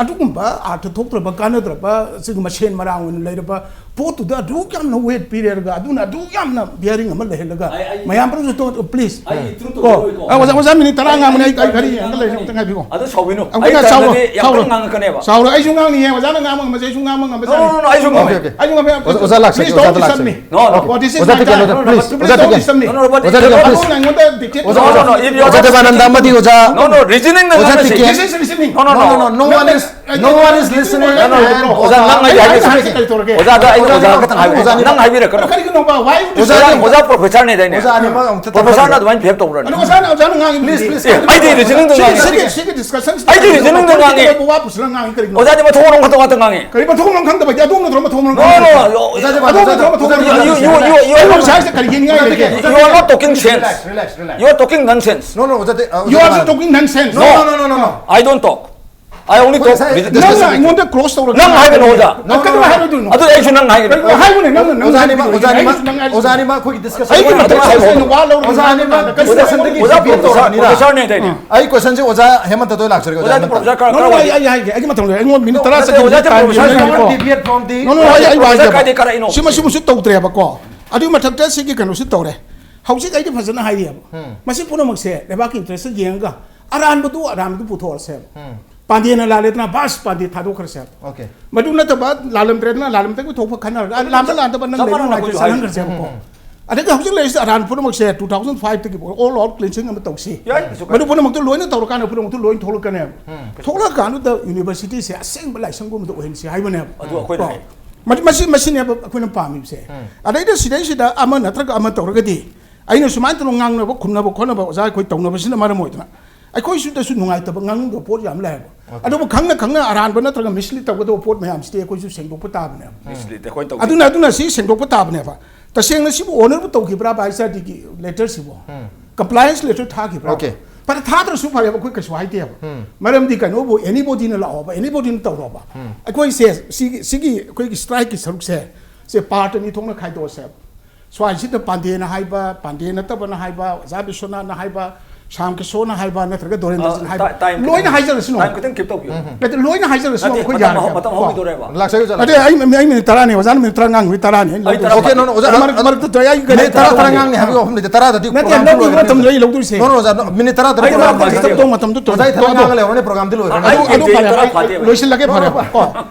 ꯑꯗꯨꯒꯨꯝꯕ ꯑꯥꯔꯊ ꯊꯣꯛꯇ꯭ꯔꯕ, ꯀꯥꯟꯅꯗ꯭ꯔꯕ, ꯁꯤꯒꯤ ꯃꯁꯦꯟ ꯃꯔꯥꯡ ꯑꯣꯏꯅ ꯂꯩꯔꯕ ꯄꯣꯠꯇꯨꯗ ꯑꯗꯨ ꯌꯥꯝꯅ weight ꯄꯤꯔꯦꯔꯒ, ꯑꯗꯨꯅ ꯑꯗꯨ ꯌꯥꯝꯅ bearing ꯑꯃ ꯂꯩꯍꯜꯂꯒ, ꯑꯩ, ꯑꯩ, ꯃꯌꯥꯝ ꯄꯨꯝꯅꯃꯛꯁꯨ ꯇꯣ-, please꯫ ꯑꯩ ꯏꯟꯇ꯭ꯔꯨ ꯀꯣ꯫ ꯇꯧꯖꯔꯣꯏꯀꯣ꯫ ꯑ, ꯑꯣꯖꯥ, ꯑꯣꯖꯥ, minute ꯇꯔꯥ ꯉꯥꯡꯕꯅꯦ, ꯑꯩ, ꯑꯩ ꯈꯔ ꯌꯦꯡꯉꯒ ꯂꯩꯔꯦ, ꯑꯝꯇ ꯉꯥꯏꯕꯤꯀꯣ꯫ ꯑꯗꯨ ꯁꯥꯎꯕꯤꯅꯨ꯫ ꯑꯃꯨꯛ ꯑꯩ ꯍꯟꯅ ꯁꯥꯎꯔꯣ, ꯇꯜꯂꯗꯤ ꯌꯥꯝ ꯁꯥꯎꯔꯣ꯫ ꯀꯟꯅ ꯉꯥꯡꯉꯛꯀꯅꯦꯕ꯫ ꯁꯥꯎꯔꯣ, ꯑꯩꯁꯨ ꯉꯥꯡꯅꯤꯡꯉꯦ, ꯑꯣꯖꯥꯅ ꯉꯥꯡꯕ ꯉꯝꯕꯁꯦ ꯑꯩꯁꯨ ꯉꯥꯡꯕ ꯉꯝꯕꯁꯦ꯫ No, no, no, no, ꯑꯩꯁꯨ Okay, ꯉꯝꯃꯦ꯫ okay. ꯑꯩꯁꯨ ꯉꯝꯃꯦ, ꯑꯣꯖꯥ, ꯑꯣꯖꯥ ꯂꯥꯛꯆꯒꯦ, Please don't ꯑꯣꯖꯥꯗ disturb ꯂꯥꯛꯆꯒꯦ꯫ me. No, no. What is ꯑꯣꯖꯥ this? Tikendra, No, no, please, no, ꯑꯣꯖꯥ but Tikendra. Disturb me. No, no, but ꯑꯣꯖꯥ ꯇꯤꯀꯦꯟꯗ꯭ꯔ, please. ꯑꯗꯨꯅ ꯑꯩꯉꯣꯟꯗ dictate ꯑꯣꯖꯥ, No, ꯑꯣꯖꯥ, no, no, if you are ꯑꯣꯖꯥ not ꯗꯦꯕꯥꯅꯟꯗ ꯑꯃꯗꯤ ꯑꯣꯖꯥ, No, no, reasoning ꯅ ꯑꯣꯖꯥ ꯉꯥꯡꯅꯁꯤ꯫ ꯇꯤꯀꯦꯟ-, This is reasoning. No, no, no. No, no, no, no, No one is listening. No, no, no, no, ꯑꯣꯖꯥ, ꯅꯪ ꯑꯩ ꯍꯥꯏꯒꯦ, ꯍꯥꯏꯒꯦ, ꯀꯔꯤ ꯇꯧꯔꯒꯦ? ꯑꯣꯖꯥꯗ ꯑꯩ ꯑꯣꯖꯥ ꯈꯛꯇꯪ ꯍꯥꯏꯕ꯫ ꯑꯣꯖꯥꯅꯤ꯫ ꯅꯪ ꯍꯥꯏꯕꯤꯔꯛꯀꯅꯣ꯫ ꯀꯔꯤꯒꯤꯅꯣꯕ? Why would you say ꯑꯣꯖꯥ, that? ꯑꯣꯖꯥ professor ꯅꯦ ꯗꯥꯏꯅꯦ? ꯑꯣꯖꯥ ꯑꯅꯤꯃꯛ ꯑꯃꯨꯛꯇ professor ꯅ ꯇꯥꯕꯤꯔꯣ꯫ ꯑꯗꯨꯃꯥꯏꯅ behave ꯇꯧꯕ꯭ꯔꯅꯦ? ꯑꯗꯣ ꯑꯣꯖꯥꯅ, ꯑꯣꯖꯥꯅ ꯉꯥꯡꯉꯤ please, please, please. ꯑꯦ, ꯑꯩꯗꯤ reasoning ꯗ ꯁꯤꯒꯤ, ꯉꯥꯡꯉꯤ꯫ ꯁꯤꯒꯤ, ꯁꯤꯒꯤ discussion ꯁꯤꯗ ꯑꯩꯗꯤ reasoning ꯗ ꯉꯥꯡꯉꯤ꯫ ꯋꯥ ꯄꯨꯁꯤꯜꯂꯒ ꯉꯥꯡꯉꯤ ꯀꯔꯤꯒꯤꯅꯣ? ꯑꯣꯖꯥꯗꯤ ꯃꯊꯣꯡ ꯃꯔꯝ ꯈꯛꯇ ꯉꯥꯛꯇ ꯉꯥꯡꯉꯤ꯫ ꯀꯔꯤ ꯃꯊꯣꯡ ꯃꯔꯝ ꯈꯪꯗꯕ? ꯑꯗꯣꯝꯅ ꯅꯠꯇ꯭ꯔꯣ ꯃꯊꯣꯡ ꯃꯔꯝ No, no, ꯈꯪꯗꯕ? ꯑꯣꯖꯥꯗꯤ ꯑꯗꯣꯝꯅ ꯅꯠꯇ꯭ꯔꯣ ꯃꯊꯣꯡ ꯃꯔꯝ you, you, you, you, you, you ꯈꯪꯗꯕ? ꯑꯩꯈꯣꯏ ꯁꯥꯏꯁꯤꯗ ꯀꯔꯤ ꯌꯦꯡꯅꯤꯡꯉꯥꯏ ꯂꯩꯒꯦ? You are not talking sense. Relax, relax, relax. You are talking nonsense. No, no, ꯑꯣꯖꯥꯗꯤ, ꯑ, ꯑꯣꯖꯥ You are ꯃꯥꯅ talking nonsense. No, no, no, no, no, no. I don't talk. I only talk ꯑꯩꯈꯣꯏ ꯉꯁꯥꯏ with ꯅꯪꯅ discussion ꯑꯩꯉꯣꯟꯗ cross ꯇꯧꯔꯒ ꯅꯪ ꯍꯥꯏꯒꯅꯣ, ꯑꯣꯖꯥ꯫ ꯅꯪ ꯀꯔꯤ ꯍꯥꯏꯔꯣꯏꯗꯣꯏꯅꯣ? ꯑꯗꯨ ꯑꯩꯁꯨ ꯅꯪ ꯍꯥꯏꯒꯅꯤ꯫ ꯀꯔꯤ ꯍꯥꯏꯕꯅꯦ? ꯅꯪꯅ, ꯅꯪꯅ ꯑꯣꯖꯥꯅꯤꯃꯛ, ꯍꯥꯏꯕꯅꯦ꯫ ꯑꯣꯖꯥꯅꯤꯃꯛ, ꯑꯩꯁꯨ ꯅꯪ ꯍꯥꯏꯔꯤꯁꯦ ꯑꯣꯖꯥꯅꯤꯃꯛ ꯑꯩꯈꯣꯏꯒꯤ discussion ꯑꯩꯒꯤ ꯃꯇꯝ ꯍꯥꯏꯕꯅꯦ꯫ ꯍꯥꯏꯕꯅꯦ꯫ ꯋꯥ ꯂꯧꯔꯒ ꯅꯪ ꯍꯥꯏꯕꯅꯦ꯫ Discussion ꯗꯒꯤ ꯑꯣꯖꯥ deviate professor, ꯇꯧꯔꯛꯑꯕꯅꯤꯅ꯫ Professor ꯅꯦ ꯇꯥꯏꯅꯦ꯫ ꯑꯩ question ꯁꯦ ꯑꯣꯖꯥ ꯍꯦꯃꯟꯇꯗ ꯑꯣꯏꯅ ꯂꯥꯛꯆꯔꯒꯦ, ꯑꯣꯖꯥ ꯑꯣꯖꯥ ꯍꯦꯃꯟꯇ꯫ Professor ꯀꯔ-, No, no, ꯀꯔ-, ꯑꯩ, ꯑꯩ ꯍꯥꯏꯒꯦ꯫ ꯑꯩꯒꯤ ꯃꯇꯝꯗ ꯑꯩꯉꯣꯟꯗ minute ꯇꯔꯥ ꯅꯠꯇꯦ, ꯆꯠꯈꯤꯕ ꯑꯣꯖꯥ time ꯌꯦꯡꯉꯦ professor ꯍꯥꯏꯕꯀꯣ꯫ Deviate from the No, no, ꯑꯩ, ꯑꯩ ꯍꯥꯏꯒꯦꯕ꯫ ꯀꯥꯏꯗꯦ, ꯀꯥꯏꯗꯦ, ꯀꯥꯏꯗꯦ, ꯀꯥꯏꯗꯦ꯫ ꯁꯤꯃꯁꯨ ꯇꯧꯗ꯭ꯔꯦꯕꯀꯣ꯫ ꯑꯗꯨꯒꯤ ꯃꯊꯛꯇ ꯁꯤꯒꯤ ꯀꯩꯅꯣꯁꯤ ꯇꯧꯔꯦ꯫ ꯍꯧꯖꯤꯛ ꯑꯩꯗꯤ ꯐꯖꯅ ꯍꯥꯏꯔꯤꯑꯕ꯫ ꯎꯝ꯫ ꯃꯁꯤ ꯄꯨꯝꯅꯃꯛꯁꯦ ꯂꯩꯕꯥꯛꯀꯤ interest ꯌꯦꯡꯉꯒ ꯑꯔꯥꯟꯕꯗꯨ ꯑꯔꯥꯟꯕꯗꯨ ꯄꯨꯊꯣꯛꯑꯁꯦꯕ꯫ ꯎꯝ꯫ ꯄꯥꯟꯗꯦꯅ ꯂꯥꯜꯂꯦꯗꯅ, ꯕꯥꯁ, ꯄꯥꯟꯗꯦ ꯊꯥꯗꯣꯛꯈ꯭ꯔꯁꯦꯕ꯫ Okay꯫ ꯃꯗꯨ ꯅꯠꯇꯕ, ꯂꯥꯜꯂꯝꯗ꯭ꯔꯦꯗꯅ, ꯂꯥꯜꯂꯝꯗ꯭ꯔꯒ ꯊꯣꯛꯄ ꯈꯟꯅꯔꯒ, ꯑ, ꯂꯥꯟꯕ ꯂꯥꯟꯗꯕ ꯅꯪ ꯆꯞ ꯂꯩꯔꯨ ꯃꯥꯟꯅꯅ ꯅꯥꯏꯗꯣ ꯑꯩꯈꯣꯏꯁꯨ ꯍꯥꯏ꯫ ꯆꯠꯍꯟꯈ꯭ꯔꯁꯦꯕꯀꯣ꯫ ꯎꯝ, ꯎꯝ꯫ ꯑꯗꯒꯤ ꯍꯧꯖꯤꯛ ꯂꯩꯔꯤꯁꯦ ꯑꯔꯥꯟ ꯄꯨꯝꯅꯃꯛꯁꯦ two thousand five ꯇꯒꯤ all out cleansing ꯑꯃ ꯇꯧꯁꯤ꯫ ꯌꯥꯏ, ꯀꯩꯁꯨ ꯀꯥꯏꯗꯦ꯫ ꯃꯗꯨ ꯄꯨꯝꯅꯃꯛꯇꯨ ꯂꯣꯏꯅ ꯇꯧꯔꯀꯥꯟꯗ ꯄꯨꯝꯅꯃꯛꯇꯨ ꯂꯣꯏꯅ ꯊꯣꯛꯂꯛꯀꯅꯦꯕ꯫ ꯎꯝ꯫ ꯊꯣꯛꯂꯛꯑꯀꯥꯟꯗꯨꯗ university ꯁꯦ ꯑꯁꯦꯡꯕ ꯂꯥꯏꯁꯪꯒꯨꯝꯕꯗ ꯑꯣꯏꯍꯟꯁꯤ ꯍꯥꯏꯕꯅꯦꯕ꯫ ꯑꯗꯨ ꯑꯩꯈꯣꯏꯅ ꯀꯣ? ꯍꯥꯏ꯫ ꯃꯁꯤ, ꯃꯁꯤꯅꯦꯕ ꯑꯩꯈꯣꯏꯅ ꯄꯥꯝꯃꯤꯕꯁꯦ꯫ ꯎꯝ꯫ ꯑꯗꯩꯗ ꯁꯤꯗꯩꯁꯤꯗ ꯑꯃ ꯅꯠꯇ꯭ꯔꯒ ꯑꯃ ꯇꯧꯔꯒꯗꯤ, ꯑꯩꯅ ꯁꯨꯃꯥꯏꯅ ꯇꯧꯅ ꯉꯥꯡꯅꯕ ꯈꯨꯝꯅꯕ ꯈꯣꯠꯅꯕ ꯑꯣꯖꯥ ꯑꯩꯈꯣꯏ ꯇꯧꯅꯕꯁꯤꯅ ꯃꯔꯝ ꯑꯣꯏꯗꯅ ꯑꯩꯈꯣꯏꯁꯤꯗꯁꯨ ꯅꯨꯡꯉꯥꯏꯇꯕ ꯉꯥꯡꯅꯤꯡꯗꯕ ꯄꯣꯠ ꯌꯥꯝ ꯂꯩꯌꯦꯕ꯫ Okay꯫ ꯑꯗꯨꯕꯨ ꯈꯪꯅ ꯈꯪꯅ ꯑꯔꯥꯟꯕ ꯅꯠꯇ꯭ꯔꯒ mislead ꯇꯧꯒꯗꯕ ꯄꯣꯠ ꯃꯌꯥꯝꯁꯤꯗꯤ ꯑꯩꯈꯣꯏꯁꯨ ꯁꯦꯡꯗꯣꯛꯄ ꯇꯥꯕꯅꯦꯕ꯫ Mislead ꯑꯩꯈꯣꯏ ꯇꯧꯗꯦ꯫ ꯑꯗꯨꯅ, ꯑꯗꯨꯅ ꯁꯤ ꯁꯦꯡꯗꯣꯛꯄ ꯇꯥꯕꯅꯦꯕ꯫ ꯇꯁꯦꯡꯅ ꯁꯤꯕꯨ honour ꯕꯨ ꯇꯧꯈꯤꯕ꯭ꯔꯥ ꯚꯥꯏ ꯆꯥꯔꯗꯤꯒꯤ letter ꯁꯤꯕꯨ? ꯎꯝ꯫ Compliance letter ꯊꯥꯈꯤꯕ꯭ꯔꯥ? Okay꯫ ꯐꯔꯦ, ꯊꯥꯗ꯭ꯔꯁꯨ ꯐꯔꯦꯕ, ꯑꯩꯈꯣꯏ ꯀꯩꯁꯨ ꯍꯥꯏꯗꯦꯕ꯫ ꯎꯝ꯫ ꯃꯔꯝꯗꯤ ꯀꯩꯅꯣꯕꯨ, anybody ꯅ ꯂꯥꯛꯑꯣꯕ, anybody ꯅ ꯇꯧꯔꯣꯕ꯫ ꯎꯝ꯫ ꯑꯩꯈꯣꯏꯁꯦ ꯁꯤꯒꯤ, ꯁꯤꯒꯤ ꯑꯩꯈꯣꯏꯒꯤ strike ꯀꯤ ꯁꯔꯨꯛꯁꯦ, ꯁꯦ part ꯑꯅꯤ ꯊꯣꯛꯅ ꯈꯥꯏꯗꯣꯛꯑꯁꯦꯕ꯫ ꯁ꯭ꯋꯥꯏꯁꯤꯗ ꯄꯥꯟꯗꯦꯅ ꯍꯥꯏꯕ, ꯄꯥꯟꯗꯦ ꯅꯠꯇꯕꯅ ꯍꯥꯏꯕ, ꯑꯣꯖꯥ ꯕꯤꯁ꯭ꯋꯅꯥꯊꯅ ꯍꯥꯏꯕ, ꯁ꯭ꯌꯥꯝ ꯀꯤꯁꯣꯟꯅ ꯍꯥꯏꯕ, ꯅꯠꯇ꯭ꯔꯒ ꯗꯣꯔꯦꯟꯗ꯭ꯔꯖꯤꯠꯅ ꯑ, ꯍꯥꯏꯕ, ꯇꯥꯏ-, time ꯂꯣꯏꯅ ꯈꯤꯇꯪ, ꯍꯥꯏꯖꯔꯁꯅꯨ꯫ Time ꯈꯤꯇꯪ keep ꯇꯧꯕꯤꯌꯨ꯫ ꯎꯝ꯫ ꯅꯠꯇꯦ, ꯂꯣꯏꯅ ꯍꯥꯏꯖꯔꯁꯅꯨ, ꯅꯠꯇꯦ, ꯑꯩꯈꯣꯏ ꯃꯇꯝ ꯌꯥꯔꯦꯕ꯫ ꯍꯧ-, ꯃꯇꯝ ꯀꯣ? ꯍꯧꯈꯤꯗꯣꯔꯦꯕ꯫ ꯂꯥꯛꯆꯒꯦ, ꯑꯣꯖꯥ, ꯅꯠꯇꯦ, ꯂꯥꯛꯆꯒꯦ꯫ ꯑꯩ, ꯑꯩ minute ꯇꯔꯥꯅꯦ, ꯑꯣꯖꯥꯅ minute ꯇꯔꯥ ꯉꯥꯡꯕꯒꯤ ꯇꯔꯥꯅꯦ꯫ ꯑꯩ Okay, ꯂꯧꯗꯣꯏꯁꯦ꯫ No, no, ꯑꯣꯖꯥ, ꯃꯔꯛ-, ꯑ, ꯃꯔꯛꯇ ꯑꯩ ꯃꯤꯅꯤꯠ ꯇꯔꯥ ꯇꯔꯥ ꯉꯥꯡꯅꯤ ꯍꯥꯏꯕꯒꯤ ꯑꯍꯨꯝ ꯂꯩꯇꯦ, ꯇꯔꯥꯗꯗꯤ ꯅꯠꯇꯦ, program ꯅꯠꯇꯦ, ꯂꯣꯏꯈ꯭ꯔꯅꯤ꯫ ꯃꯇꯝꯗꯣ ꯑꯩ ꯂꯧꯗꯣꯏꯁꯦ꯫ No, no, ꯑꯣꯖꯥ, no, ꯃꯤꯅꯤꯠ ꯇꯔꯥ ꯇꯔꯥ ꯑꯩ program ꯃꯔꯛꯇ ꯂꯣꯏꯈ꯭ꯔꯅꯤ꯫ ꯈꯤꯇꯪ ꯇꯧꯕ ꯃꯇꯝꯗꯣ ꯑꯗꯨ, ꯑꯣꯖꯥ, ꯑꯩ ꯊꯕꯛ ꯑꯗꯨ, ꯉꯥꯡ ꯂꯩꯍꯧꯔꯅꯤ, program ꯗꯤ ꯂꯣꯏꯈ꯭ꯔꯅꯤ꯫ ꯑꯗꯨ, ꯑꯩ ꯑꯗꯨ ꯐꯔꯦ, ꯇꯔꯥ ꯑꯩ, ꯐꯥꯗꯦꯕ꯫ ꯂꯣꯏꯁꯤꯜꯂꯒꯦ ꯐꯔꯦ꯫ ꯀꯣ,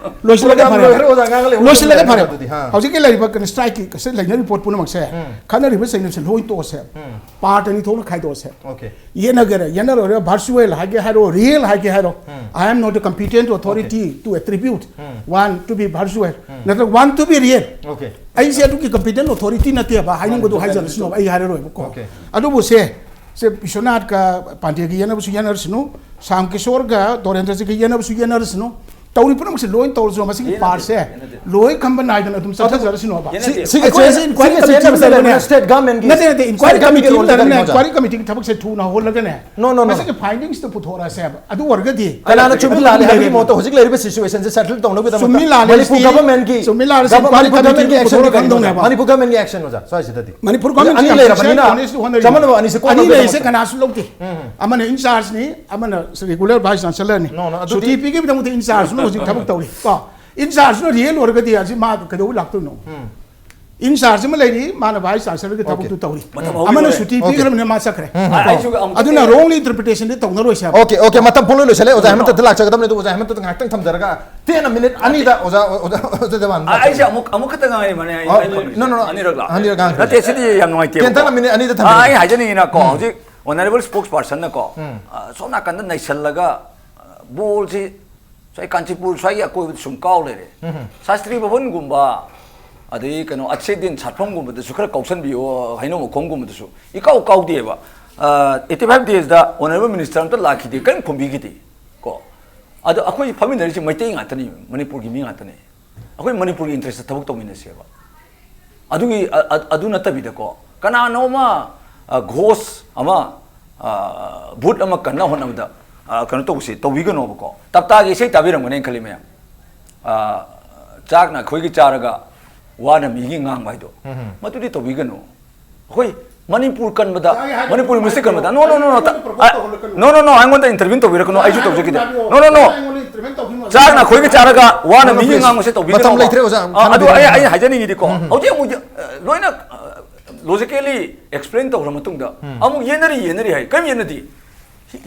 ꯂꯣꯏꯁꯤꯜꯂꯒꯦ program ꯐꯔꯦ꯫ ꯂꯣꯏꯈ꯭ꯔꯦ, ꯑꯣꯖꯥ, ꯉꯥꯡ ꯂꯩꯍꯧꯔꯅꯤ ꯍꯧꯖꯤꯛꯀꯤ ꯂꯩꯔꯤꯕ strike ꯀꯤ ꯀꯁꯦ ꯂꯩꯅꯔꯤꯕ ꯄꯣꯠ ꯄꯨꯝꯅꯃꯛꯁꯦ, ꯎꯝ꯫ ꯈꯟꯅꯔꯤꯕ ꯆꯩꯅꯕꯁꯦ ꯂꯣꯏ ꯇꯣꯛꯑꯁꯦ꯫ ꯎꯝ꯫ Part ꯑꯅꯤ ꯊꯣꯛꯅ ꯈꯥꯏꯗꯣꯛꯑꯁꯦ꯫ Okay꯫ ꯌꯦꯠꯅꯒꯦꯔꯥ ꯌꯦꯠꯅꯔꯣꯏꯔꯥ, virtual ꯍꯥꯏꯒꯦ ꯍꯥꯏꯔꯣ, real ꯍꯥꯏꯒꯦ ꯍꯥꯏꯔꯣ, I am not a competent authority to attribute one to be virtual ꯅꯠꯇ꯭ꯔꯒ one to be real. Okay. ꯑꯩꯁꯦ ꯑꯗꯨꯒꯤ competent authority ꯅꯠꯇꯦꯕ, ꯍꯥꯏꯅꯤꯡꯕꯗꯣ ꯍꯥꯏꯖꯔꯁꯅꯣ, ꯑꯩ ꯍꯥꯏꯔꯔꯣꯏꯕꯀꯣ꯫ Okay. ꯑꯗꯨꯕꯨ ꯁꯦ ꯁꯦ ꯕꯤꯁ꯭ꯋꯅꯥꯊꯀ ꯄꯥꯟꯗꯦꯒ ꯌꯦꯠꯅꯕꯁꯨ ꯌꯦꯠꯅꯔꯁꯅꯨ, ꯁ꯭ꯌꯥꯝ ꯀꯤꯁꯣꯔꯒ ꯗꯣꯔꯦꯟꯗ꯭ꯔꯖꯤꯒ ꯌꯦꯠꯅꯕꯁꯨ ꯌꯦꯠꯅꯔꯁꯅꯨ, ꯇꯧꯔꯤ ꯄꯨꯝꯅꯃꯛꯁꯦ ꯂꯣꯏ ꯇꯧꯔꯁꯨ ꯃꯁꯤꯒꯤ ꯌꯦꯠꯅꯗꯦ, ꯄꯥꯔꯠꯁꯦ ꯌꯦꯠꯅꯗꯦ꯫ ꯂꯣꯏ ꯈꯝꯕ ꯅꯥꯏꯗꯅ ꯑꯗꯨꯝ ꯆꯠꯊꯖꯔꯁꯅꯣꯕ꯫ ꯌꯦꯠꯅꯗꯦ꯫ ꯁꯤꯒꯤ ꯑꯩꯈꯣꯏ change- inquiry ꯁꯤꯒꯤ committee change ꯑꯃ ꯑꯃ ꯂꯩꯔꯒꯅꯦ, ꯂꯩꯔꯒꯅꯦ, state government ꯀꯤ, ꯅꯠꯇꯦ, ꯅꯠꯇꯦ, state inquiry government ꯀꯤ committee role ꯑꯃ ꯗꯤ ꯀꯔꯤꯅꯣ ꯂꯩꯔꯒꯅꯦ, ꯑꯣꯖꯥ? inquiry committee ꯒꯤ ꯊꯕꯛꯁꯦ ꯊꯨꯅ ꯍꯧꯍꯜꯂꯒꯅꯦ꯫ No, no, no. ꯃꯁꯤꯒꯤ findings ꯇꯨ ꯄꯨꯊꯣꯔꯛꯑꯁꯦꯕ꯫ ꯑꯗꯨ ꯑꯣꯏꯔꯒꯗꯤ ꯀꯅꯥꯅ ꯆꯨꯝꯃꯤ ꯂꯥꯜꯂꯤ ꯍꯥꯏꯕꯒꯤ ꯂꯩꯔꯦ꯫ ꯃꯍꯨꯠꯇ ꯍꯧꯖꯤꯛ ꯂꯩꯔꯤꯕ situation ꯁꯦ settle ꯇꯧꯅꯕꯒꯤꯗꯃꯛꯇ ꯆꯨꯝꯃꯤ ꯂꯥꯜꯂꯤ ꯃꯅꯤꯄꯨꯔ ꯁꯤ, government ꯀꯤ ꯆꯨꯝꯃꯤ ꯂꯥꯜꯂꯤ ꯁꯤ ꯒꯚ- ꯃꯅꯤꯄꯨꯔ inquiry government ꯀꯤ committee ꯅ action ꯗꯤ ꯀꯔꯤꯅꯣ ꯑꯣꯖꯥ? ꯄꯨꯊꯣꯔꯛꯀꯗꯧꯅꯦꯕ꯫ ꯃꯅꯤꯄꯨꯔ government ꯀꯤ action ꯑꯣꯖꯥ ꯁ꯭ꯋꯥꯏꯁꯤꯗꯗꯤ꯫ ꯃꯅꯤꯄꯨꯔ government ꯑꯅꯤ ꯁꯤꯅ ꯂꯩꯔꯕꯅꯤꯅ honest ꯍꯣꯠꯅꯔꯤ꯫ ꯆꯃꯝꯅꯕ ꯑꯅꯤꯁꯦ ꯑꯅꯤ ꯂꯩꯔꯤꯁꯦ ꯀꯣꯛꯅꯕꯒꯤꯗꯃꯛꯇ꯫ ꯀꯅꯥꯁꯨ ꯂꯧꯗꯦ꯫ ꯑꯃꯅ in charge ꯅꯤ, ꯑꯃꯅ regular vice chancellor ꯅꯤ꯫ No, no, ꯑꯗꯨꯗꯤ ꯁꯨꯇꯤ ꯄꯤꯈꯤꯕꯗꯃꯛꯇ in charge ꯅ ꯍꯧꯖꯤꯛ ꯊꯕꯛ ꯇꯧꯔꯤ ꯀꯣ꯫ In charge ꯅ real ꯑꯣꯏꯔꯒꯗꯤ ꯍꯧꯖꯤꯛ ꯃꯥ ꯀꯩꯗꯧꯕ ꯂꯥꯛꯇꯣꯏꯅꯣ? In charge ꯑꯃ ꯂꯩꯔꯤ, ꯃꯥꯅ vice chancellor ꯒꯤ ꯊꯕꯛꯇꯨ ꯇꯧꯔꯤ꯫ ꯃꯇꯝ ꯍꯧꯈꯤꯗꯣꯔꯦ꯫ ꯑꯃꯅ ꯁꯨꯇꯤ Okay. ꯄꯤꯈ꯭ꯔꯕꯅꯤꯅ ꯃꯥ ꯆꯠꯈ꯭ꯔꯦ꯫ ꯑ, ꯑꯩꯁꯨ ꯑꯃꯨꯛ ꯑꯗꯨꯅ wrong interpretation ꯗꯤ ꯇꯧꯅꯔꯣꯏꯁꯦ꯫ Okay, okay, ꯃꯇꯝ ꯄꯨꯡꯂꯣꯏ ꯂꯣꯏꯁꯤꯜꯂꯦ꯫ ꯑꯣꯖꯥ ꯍꯦꯃꯟꯇꯗ ꯂꯥꯛꯆꯒꯗꯕꯅꯤ, ꯑꯗꯨ ꯑꯣꯖꯥ ꯍꯦꯃꯟꯇꯗ ꯉꯥꯏꯍꯥꯛꯇꯪ ꯊꯝꯖꯔꯒ ꯇꯦꯟꯅ minute ꯑꯅꯤꯗ ꯑꯣꯖꯥ ꯑꯣꯖꯥ ꯑꯣꯖꯥ ꯗꯦꯋꯥꯟ ꯑ, ꯑꯩꯁꯦ ꯑꯃꯨꯛ ꯑꯃꯨꯛ ꯈꯛꯇ ꯉꯥꯏꯔꯤꯕꯅꯦ ꯑꯩ ꯑ, ꯑꯩ ꯐꯪꯉꯤꯁꯦ꯫ No, no, no. ꯑꯅꯤꯔꯛ ꯂꯥꯛ ꯑꯅꯤꯔꯛ ꯉꯥꯡꯈ꯭ꯔꯦ꯫ ꯅꯠꯇꯦ, ꯁꯤꯗꯤ ꯌꯥꯝ ꯅꯨꯡꯉꯥꯏꯇꯦꯕꯀꯣ꯫ ꯇꯦꯟꯇꯛꯅ minute ꯑꯅꯤꯗ ꯊꯝꯕꯤꯔꯣ꯫ ꯑ, ꯑꯩ ꯍꯥꯏꯖꯅꯤꯡꯉꯤꯅꯀꯣ, ꯍꯧꯖꯤꯛ honourable spokesperson ꯅꯀꯣ, ꯑ, ꯁꯣꯝ ꯅꯥꯀꯟꯗ ꯅꯩꯁꯜꯂꯒ, ꯑ, ball ꯁꯤ ꯁ꯭ꯋꯥꯏ ꯀꯥꯟꯆꯤꯄꯨꯔ ꯁ꯭ꯋꯥꯏꯒꯤ ꯑꯀꯣꯏꯕꯗ ꯁꯨꯝ ꯀꯥꯎ ꯂꯩꯔꯦ꯫ ꯁꯥꯁꯇ꯭ꯔꯤ ꯚꯕꯟꯒꯨꯝꯕ, ꯑꯗꯩ ꯀꯩꯅꯣ ꯑꯠꯁꯦꯗꯤꯟ ꯁꯥꯠꯐꯝꯒꯨꯝꯕꯗꯁꯨ ꯈꯔ ꯀꯥꯎꯁꯟꯕꯤꯌꯣ, ꯍꯩꯅꯧ ꯃꯈꯣꯡꯒꯨꯝꯕꯗꯁꯨ ꯏꯀꯥꯎ ꯀꯥꯎꯗꯦꯕ꯫ ꯑ, eighty five days ꯗ honourable minister ꯑꯝꯇ ꯂꯥꯛꯈꯤꯗꯦ, ꯀꯔꯤꯝ ꯈꯨꯝꯕꯤꯈꯤꯗꯦ ꯀꯣ꯫ ꯑꯗꯣ ꯑꯩꯈꯣꯏ ꯐꯝꯃꯤꯟꯅꯔꯤꯁꯦ ꯃꯩꯇꯩ ꯉꯥꯛꯇꯅꯤ, ꯃꯅꯤꯄꯨꯔꯒꯤ ꯃꯤ ꯉꯥꯛꯇꯅꯤ꯫ ꯑꯩꯈꯣꯏ ꯃꯅꯤꯄꯨꯔꯒꯤ interest ꯇ ꯊꯕꯛ ꯇꯧꯃꯤꯟꯅꯁꯦꯕ꯫ ꯑꯗꯨꯒꯤ ꯑ- ꯑ- ꯑꯗꯨ ꯅꯠꯇꯕꯤꯗꯀꯣ, ꯀꯅꯥꯅꯣꯃ, ꯑ, ghost ꯑꯃ, ꯑ, ꯚꯨꯠ ꯑꯃ ꯀꯟꯅ ꯍꯣꯠꯅꯕꯗ, ꯑ, ꯀꯩꯅꯣ ꯇꯧꯕꯁꯦ ꯇꯧꯕꯤꯒꯅꯣꯕꯀꯣ꯫ ꯇꯞꯇꯥꯒꯤ ꯏꯁꯩ ꯇꯥꯕꯤꯔꯝꯒꯅꯤ ꯈꯜꯂꯤ ꯃꯌꯥꯝ꯫ ꯑ, ꯆꯥꯛꯅ ꯑꯩꯈꯣꯏꯒꯤ ꯆꯥꯔꯒ ꯋꯥꯅ ꯃꯤꯒꯤ ꯉꯥꯡꯕ ꯍꯥꯏꯗꯣ, ꯃꯗꯨꯗꯤ ꯇꯧꯕꯤꯒꯅꯨ꯫ ꯑꯩꯈꯣꯏ Manipur ꯀꯟꯕꯗ, Manipur ꯃꯤꯁꯇꯤ ꯀꯟꯕꯗ, no, no, no, no, no, no, ꯑꯩꯉꯣꯟꯗ intervene ꯇꯧꯕꯤꯔꯛꯀꯅꯨ, ꯑꯩꯁꯨ ꯇꯧꯖꯈꯤꯗꯦ꯫ No, no, no. ꯆꯥꯛꯅ ꯑꯩꯈꯣꯏꯒ ꯆꯥꯔꯒ ꯋꯥꯅ ꯃꯤꯒꯤ ꯉꯥꯡꯕꯁꯦ ꯇꯧꯕꯤꯒꯅꯣ꯫ ꯃꯇꯝ ꯂꯩꯇ꯭ꯔꯦ, ꯑꯣꯖꯥ꯫ ꯑ, ꯑꯗꯨ ꯑꯩ ꯑꯩ ꯍꯥꯏꯖꯅꯤꯡꯉꯤꯗꯤꯀꯣ, ꯍꯧꯖꯤꯛ ꯑꯃꯨꯛ, ꯑ, ꯂꯣꯏꯅ, ꯑ, logically explain ꯇꯧꯈ꯭ꯔ ꯃꯇꯨꯡꯗ ꯑꯃꯨꯛ ꯌꯦꯟꯅꯔꯤ ꯌꯦꯟꯅꯔꯤ ꯍꯥꯏ꯫ ꯀꯔꯤꯝ ꯌꯦꯟꯅꯗꯤ꯫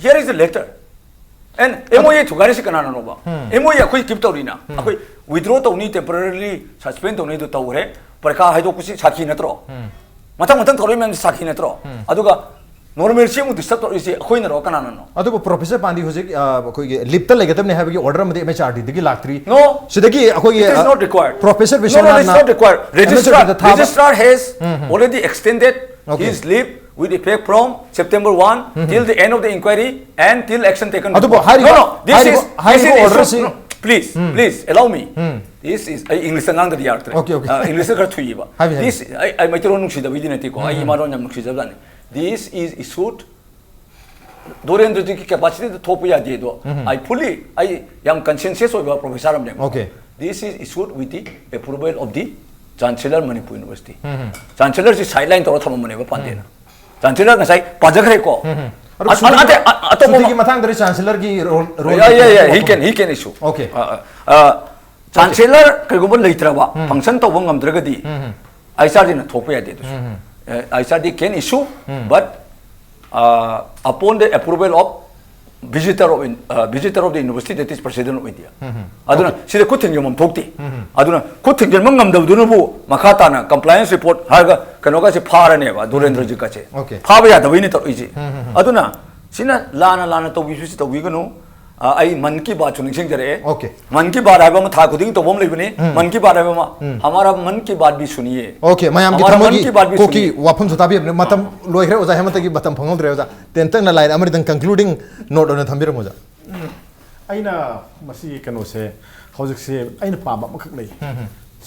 Here is the letter. And MOA ꯊꯨꯒꯥꯏꯔꯤꯁꯤ ꯀꯅꯥꯅꯅꯣꯕ? MOA ꯑꯩꯈꯣꯏ keep ꯇꯧꯔꯤꯅ꯫ ꯑꯩꯈꯣꯏ withdraw ꯇꯧꯅꯤ, temporarily suspend ꯇꯧꯅꯤ, ꯑꯗꯨ ꯇꯧꯈ꯭ꯔꯦ꯫ ꯄꯔꯤꯈꯥ ꯍꯥꯏꯗꯣꯛꯄꯁꯤ ꯁꯥꯈꯤ ꯅꯠꯇ꯭ꯔꯣ? ꯃꯊꯪ ꯃꯊꯪ ꯇꯧꯔꯛꯏ ꯃꯌꯥꯝꯁꯤ ꯁꯥꯈꯤ ꯅꯠꯇ꯭ꯔꯣ? ꯑꯗꯨꯒ ꯅꯣꯔꯃꯦꯜꯁꯤ ꯑꯃꯨꯛ ꯗꯤꯁꯇꯔꯕ ꯇꯧꯔꯛꯏꯁꯦ ꯑꯩꯈꯣꯏꯅꯔꯣ ꯀꯅꯥꯅꯅꯣ? ꯑꯗꯨꯕꯨ ꯄ꯭ꯔꯣꯐꯦꯁꯔ ꯄꯥꯟꯗꯤ ꯍꯧꯖꯤꯛ ꯑ, ꯑꯩꯈꯣꯏꯒꯤ ꯂꯤꯞꯇ ꯂꯩꯒꯗꯕꯅꯤ ꯍꯥꯏꯕꯒꯤ ꯑꯣꯔꯗꯔ ꯑꯃꯗꯤ ꯑꯦꯝ ꯑꯩꯆ ꯑꯥꯔ ꯗꯤꯗꯒꯤ ꯂꯥꯛꯇ꯭ꯔꯤ꯫ No. ꯁꯤꯗꯒꯤ ꯑꯩꯈꯣꯏꯒꯤ It is not required. Professor No, no, no, it's ꯕꯤꯁ꯭ꯋꯅꯥꯊꯅ not required. Registrar, ꯊꯥꯕ- registrar has already extended Okay. his leave with effect from September one till the end of the inquiry and till action taken. ꯑꯗꯨꯕꯨ No, ꯍꯥꯏꯔꯤꯕ no, this is, this ꯍꯥꯏꯔꯤꯕ is ꯑꯣꯔꯗꯔꯁꯤ no, please, please allow me. This is ꯑꯩ ꯏꯪꯂꯤꯁꯇ ꯉꯥꯡꯗ꯭ꯔꯗꯤ ꯌꯥꯔꯛꯇ꯭ꯔꯦ꯫ Okay, okay. ꯑ, ꯏꯪꯂꯤꯁꯇ ꯈꯔ ꯊꯨꯏꯌꯦꯕ꯫ ꯍꯥꯏꯕꯤꯌꯨ, ꯍꯥꯏꯕꯤꯌꯨ꯫ This ꯑꯩ ꯑꯩ ꯃꯩꯇꯩꯂꯣꯟ ꯅꯨꯡꯁꯤꯗꯕꯩꯗꯤ ꯅꯠꯇꯦꯀꯣ꯫ ꯑꯩ ꯏꯃꯥꯂꯣꯟ ꯌꯥꯝ ꯅꯨꯡꯁꯤꯖꯕꯖꯥꯠꯅꯤ꯫ This is issued ꯗꯣꯔꯦꯟꯗ꯭ꯔꯖꯤꯠꯀꯤ ꯀꯦꯄꯥꯁꯤꯇꯤꯗ ꯊꯣꯛꯄ ꯌꯥꯗꯦ ꯑꯗꯣ꯫ ꯑꯩ ꯐꯨꯜꯂꯤ ꯑꯩ ꯌꯥꯝ ꯀꯟꯁꯦꯟꯁꯁ ꯑꯣꯏꯕ ꯄ꯭ꯔꯣꯐꯦꯁꯔ ꯑꯃꯅꯦꯕ꯫ Okay. This is issued with the approval of the Chancellor Manipur University. ꯆꯥꯟꯁꯦꯂꯔꯁꯤ ꯁꯥꯏꯗ ꯂꯥꯏꯟ ꯇꯧꯔ ꯊꯝꯃꯝꯕꯅꯦꯕ ꯄꯥꯟꯗꯦꯅ꯫ ꯆꯥꯟꯁꯦꯂꯔ ꯉꯁꯥꯏ ꯄꯥꯖꯈ꯭ꯔꯦꯀꯣ꯫ ꯑꯗꯣ ꯑ- ꯑ- ꯅꯠꯇꯦ, ꯑ- ꯑꯇꯣꯞꯄ ꯁꯨꯇꯤꯒꯤ ꯑꯃ- ꯃꯇꯥꯡꯗꯗꯤ ꯆꯥꯟꯁꯦꯂꯔꯒꯤ role role Yeah, yeah, yeah, he can, he can issue. Okay. Chancellor ꯀꯩꯒꯨꯝꯕ ꯂꯩꯇ꯭ꯔꯕ, ꯐꯪꯁꯟ ꯇꯧꯕ ꯉꯝꯗ꯭ꯔꯒꯗꯤ ꯑꯩꯆ ꯑꯥꯔ ꯗꯤꯅ ꯊꯣꯛꯄ ꯌꯥꯗꯦ ꯑꯗꯨꯁꯨ꯫ H R D can issue, but uh, upon the approval of visitor of in- uh, visitor of the university, that is president of India. ꯑꯗꯨꯅ ꯁꯤꯗ ꯈꯨꯠ ꯊꯤꯡꯖꯤꯟꯐꯝ ꯊꯣꯛꯇꯦ꯫ ꯑꯗꯨꯅ ꯈꯨꯠ ꯊꯤꯡꯖꯤꯟꯕ ꯉꯝꯗꯕꯗꯨꯅꯕꯨ ꯃꯈꯥ ꯇꯥꯅ compliance report ꯍꯥꯏꯔꯒ ꯀꯩꯅꯣꯒꯁꯦ ꯐꯥꯔꯅꯦꯕ, ꯗꯣꯔꯦꯟꯗ꯭ꯔꯖꯤꯠꯀꯁꯦ꯫ Okay. ꯐꯥꯕ ꯌꯥꯗꯕꯩꯅꯦ ꯇꯧꯔꯛꯏꯁꯦ꯫ ꯑꯗꯨꯅ ꯁꯤꯅ ꯂꯥꯟꯅ ꯂꯥꯟꯅ ꯇꯧꯕꯤꯁꯨ ꯇꯧꯕꯤꯒꯅꯨ꯫ ꯑ, ꯑꯩ ꯃꯟ ꯀꯤ ꯕꯥꯠꯁꯨ ꯅꯤꯡꯁꯤꯡꯖꯔꯛꯑꯦ꯫ Okay. ꯃꯟ ꯀꯤ ꯕꯥꯠ ꯍꯥꯏꯕ ꯑꯃ ꯊꯥ ꯈꯨꯗꯤꯡꯒꯤ ꯇꯧꯕ ꯑꯃ ꯂꯩꯕꯅꯤ꯫ ꯃꯟ ꯀꯤ ꯕꯥꯠ ꯍꯥꯏꯕ ꯑꯃ, ꯍꯃꯥꯔꯥ ꯃꯟ ꯀꯤ ꯕꯥꯠ ꯚꯤ ꯁꯨꯅꯤꯌꯦ꯫ Okay, ꯃꯌꯥꯝꯒꯤ ꯍꯃꯥꯔꯥ ꯃꯟ ꯊꯃꯣꯏꯒꯤ ꯀꯤ ꯕꯥꯠ ꯚꯤ ꯀꯣꯛꯀꯤ ꯁꯨꯅꯤꯌꯦ꯫ ꯋꯥꯐꯝꯁꯨ ꯇꯥꯕꯤꯔꯕꯅꯤ꯫ ꯃꯇꯝ ꯂꯣꯏꯈ꯭ꯔꯦ ꯑꯣꯖꯥ ꯍꯦꯃꯟꯇꯒꯤ ꯃꯇꯝ ꯐꯪꯍꯧꯗ꯭ꯔꯦ ꯑꯣꯖꯥ꯫ ꯇꯦꯟꯇꯛꯅ ꯂꯥꯏꯟ ꯑꯃꯅꯤꯗꯪ concluding note ꯑꯣꯏꯅ ꯊꯝꯕꯤꯔꯝꯃꯣ ꯑꯣꯖꯥ꯫ ꯑꯩꯅ ꯃꯁꯤꯒꯤ ꯀꯩꯅꯣꯁꯦ ꯍꯧꯖꯤꯛꯁꯦ ꯑꯩꯅ ꯄꯥꯝꯕ ꯑꯃꯈꯛ ꯂꯩ꯫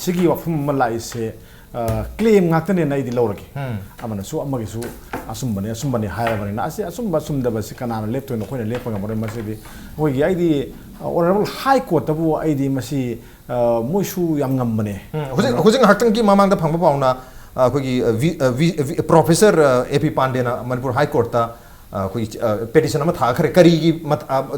ꯁꯤꯒꯤ ꯋꯥꯐꯝ ꯑꯃ ꯂꯥꯛꯏꯁꯦ, ꯑ, claim ꯉꯥꯛꯇꯅꯦꯅ ꯑꯩꯗꯤ ꯂꯧꯔꯒꯦ꯫ ꯑꯃꯅꯁꯨ ꯑꯃꯒꯤꯁꯨ ꯑꯆꯨꯝꯕꯅꯦ ꯑꯆꯨꯝꯕꯅꯦ ꯍꯥꯏꯔꯕꯅꯤꯅ ꯑꯁꯤ ꯑꯆꯨꯝꯕ ꯑꯆꯨꯝꯗꯕꯁꯤ ꯀꯅꯥꯅ ꯂꯦꯞꯇꯣꯏꯅꯣ? ꯑꯩꯈꯣꯏꯅ ꯂꯦꯞꯄ ꯉꯝꯃꯔꯣꯏ꯫ ꯃꯁꯤꯗꯤ ꯑꯩꯈꯣꯏꯒꯤ ꯑꯩꯗꯤ ꯑꯣꯅꯔꯦꯕꯜ ꯍꯥꯏ ꯀꯣꯔꯠꯇꯕꯨ ꯑꯩꯗꯤ ꯃꯁꯤ, ꯑ, ꯃꯣꯏꯁꯨ ꯌꯥꯝ ꯉꯝꯕꯅꯦ꯫ ꯍꯧꯖꯤꯛ ꯍꯧꯖꯤꯛ ꯉꯥꯏꯍꯥꯛꯇꯪꯒꯤ ꯃꯃꯥꯡꯗ ꯐꯪꯕ ꯄꯥꯎꯅ ꯑ, ꯑꯩꯈꯣꯏꯒꯤ ꯄ꯭ꯔꯣꯐꯦꯁꯔ ꯑꯦ ꯄꯤ ꯄꯥꯟꯗꯦꯅ ꯃꯅꯤꯄꯨꯔ ꯍꯥꯏ ꯀꯣꯔꯠꯇ ꯑ, ꯑꯩꯈꯣꯏꯒꯤ ꯄꯦꯇꯤꯁꯟ ꯑꯃ ꯊꯥꯈ꯭ꯔꯦ꯫ ꯀꯔꯤꯒꯤ